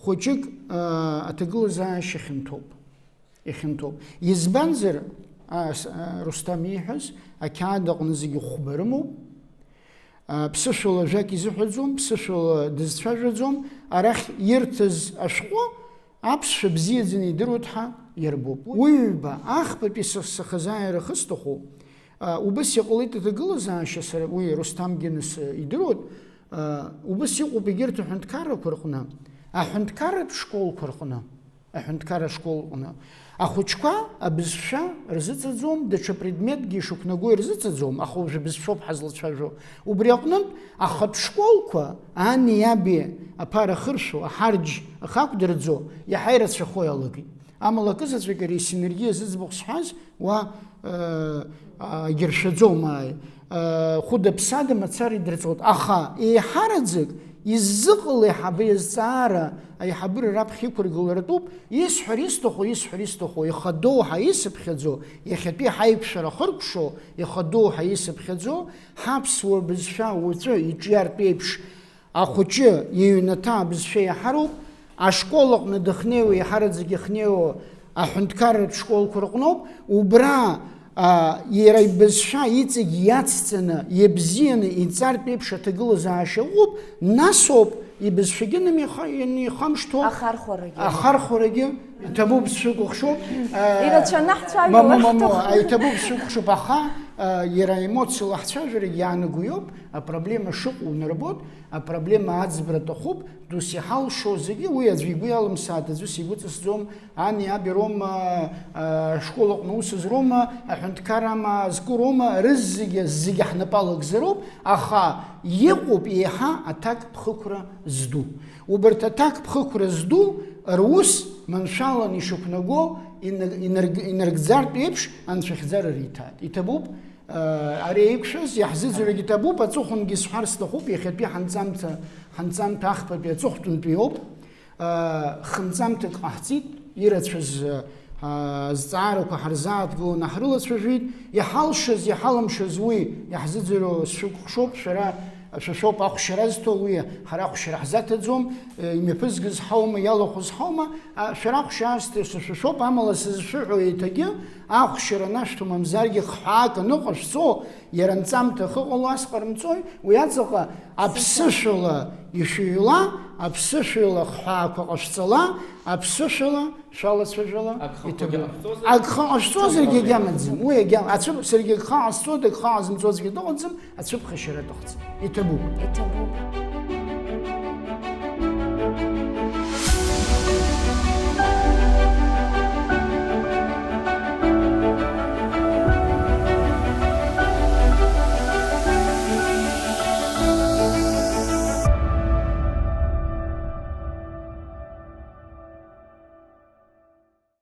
хәыҷык, аа, аҭагылазаашьа хьанҭоуп. Ихьанҭоуп. Избанзар, а, с-, а, Русҭам ииҳәаз, ақьаад аҟны зегьы хәба рымоуп. А, ԥсышәала ажәак изыҳәаӡом, ԥсышәала дызцәажәаӡом, арахь ирҭаз ашәҟәы аԥсшәа бзиаӡаны идыруеит ҳәа иарбоуп. Уи ҩба, ахԥатәи са-, сахазааира ахысҭаху, а, убыс иҟалеит аҭагылазаашьа, сара уи Русҭамгьы нас, а, идыруеит, а, убыс иҟоуп егьырҭ аҳәынҭқаррақәа рҟны, аҳәынҭқарратә школқәа рҟны. Аҳәынҭқарра ашкол аҟны. Ахәыҷқәа абызшәа рзыҵаӡом, даҽа предметгьы ишықәнаго ирзыҵаӡом, аха уажәы абызшәоуп ҳазлацәажәо. Убри аҟнытә, ахатә школқәа, ани иаби аԥара хыршәо, аҳарџь ахы ақәдырӡо, иаҳа ирацәахо иалагеит. Амала акызаҵәык ари асинергиа зыӡбахә сҳәаз, уа, э, агьыршәаӡом, ааи. Хәыда-ԥсада мацара идырҵоит. Аха еиҳараӡак иззыҟалеи ҳаб-, азҵаара аиҳабыра раԥхьа иқәыргыларатәуп, исҳәар исҭаху, исҳәар исҭаху, ихадоу ҳәа исыԥхьаӡо, иахьатәи ҳаиқәшәара хыркәшо, ихадоу ҳәа исыԥхьаӡо, ҳаԥсуа бызшәа уаҵәы иҿиартә еиԥш, ахәыҷы иҩнаҭа абызшәа иаҳароуп, ашкол аҟны дыхнеиуа, еиҳараӡак ихнеиуа аҳәынҭқарратә школқәа рҟноуп, убра, а, иара ибызшәа иҵегь иацҵаны, иабзианы иҵартә еиԥш аҭагылазаашьа ыҟоуп, насоуп ибызшәагьы нымиха-, инихамышҭуа. Ахархәарагьы. Ахархәарагьы. Иҭабуп, сшәыкәыхшоуп. Ирацәаны ҳцәажәо Мамоу, мамоу, лашәҭоуп. Иҭабуп, сшәыкәыхшоуп, аха Иара аемоциала ҳцәажәарагь иаанаго иоуп, апроблема шыҟоу унарбоит, апроблема аӡбра аҭахуп, дус иҳалшо зегьы, уи аӡәы игәы иалымсааит, аӡәы сигәыҵасӡом, ани аби роума, ашкол аҟны аус зроума, аҳәынҭқар ама зку роума, рызегьы, зегьы ҳнапы алакзароуп, аха иҟоуп еиҳа аҭакԥхықәра зду. Убарҭ аҭакԥхықәра зду рус маншәалан ишықәнаго инар-, инарг-, инаргӡартә еиԥш анцәахьӡара риҭааит. Иҭабуп, Ари еиқәшәаз иаҳзыӡырҩгьы ҭабуп, аҵыхәангьы сҳәар сҭахуп, иахьатәи ҳанҵамҭа, ҳанҵамҭа ахԥатәи аҵыхәтәантәи иоуп. Хынҵамҭак ҟаҳҵеит, ирацәаз, а, зҵаарақәа ҳарзааҭгыланы ҳрылацәажәеит, иҳалшаз, иҳалымшаз уи иаҳзыӡырҩуа сшәыкәхшоуп, шәара, шәа шәоуп ахәшьара зҭо, уи ҳара ахәшьара ҳзаҭаӡом, э, имҩаԥызгаз ҳаума, иалахәыз ҳаума, а, шәара ахәшьара азҭо шәа шәа шәоуп, амала сызшәыҳәо еиҭагьы, ахәшьара анашәҭо мамзаргьы хҳәаак аныҟашәҵо, иара нҵамҭа ахьыҟало ас ҟарымҵои, уи аҵаҟа аԥсышәала ишәыҩла, аԥсышәала хҳәаақәа ҟашәҵала, аԥсышәала шәалацәажәала. Агхақәагьы иҭабуп. Ҟашәҵозар? Агха ҟашәҵозаргьы агьамаӡам, уи агьам-, ацәыб-, саргьы агха ҟасҵоит, агха ҟазымҵозгьы дыҟаӡам, ацәыԥхашьара аҭахӡам. Иҭабуп. Иҭабуп.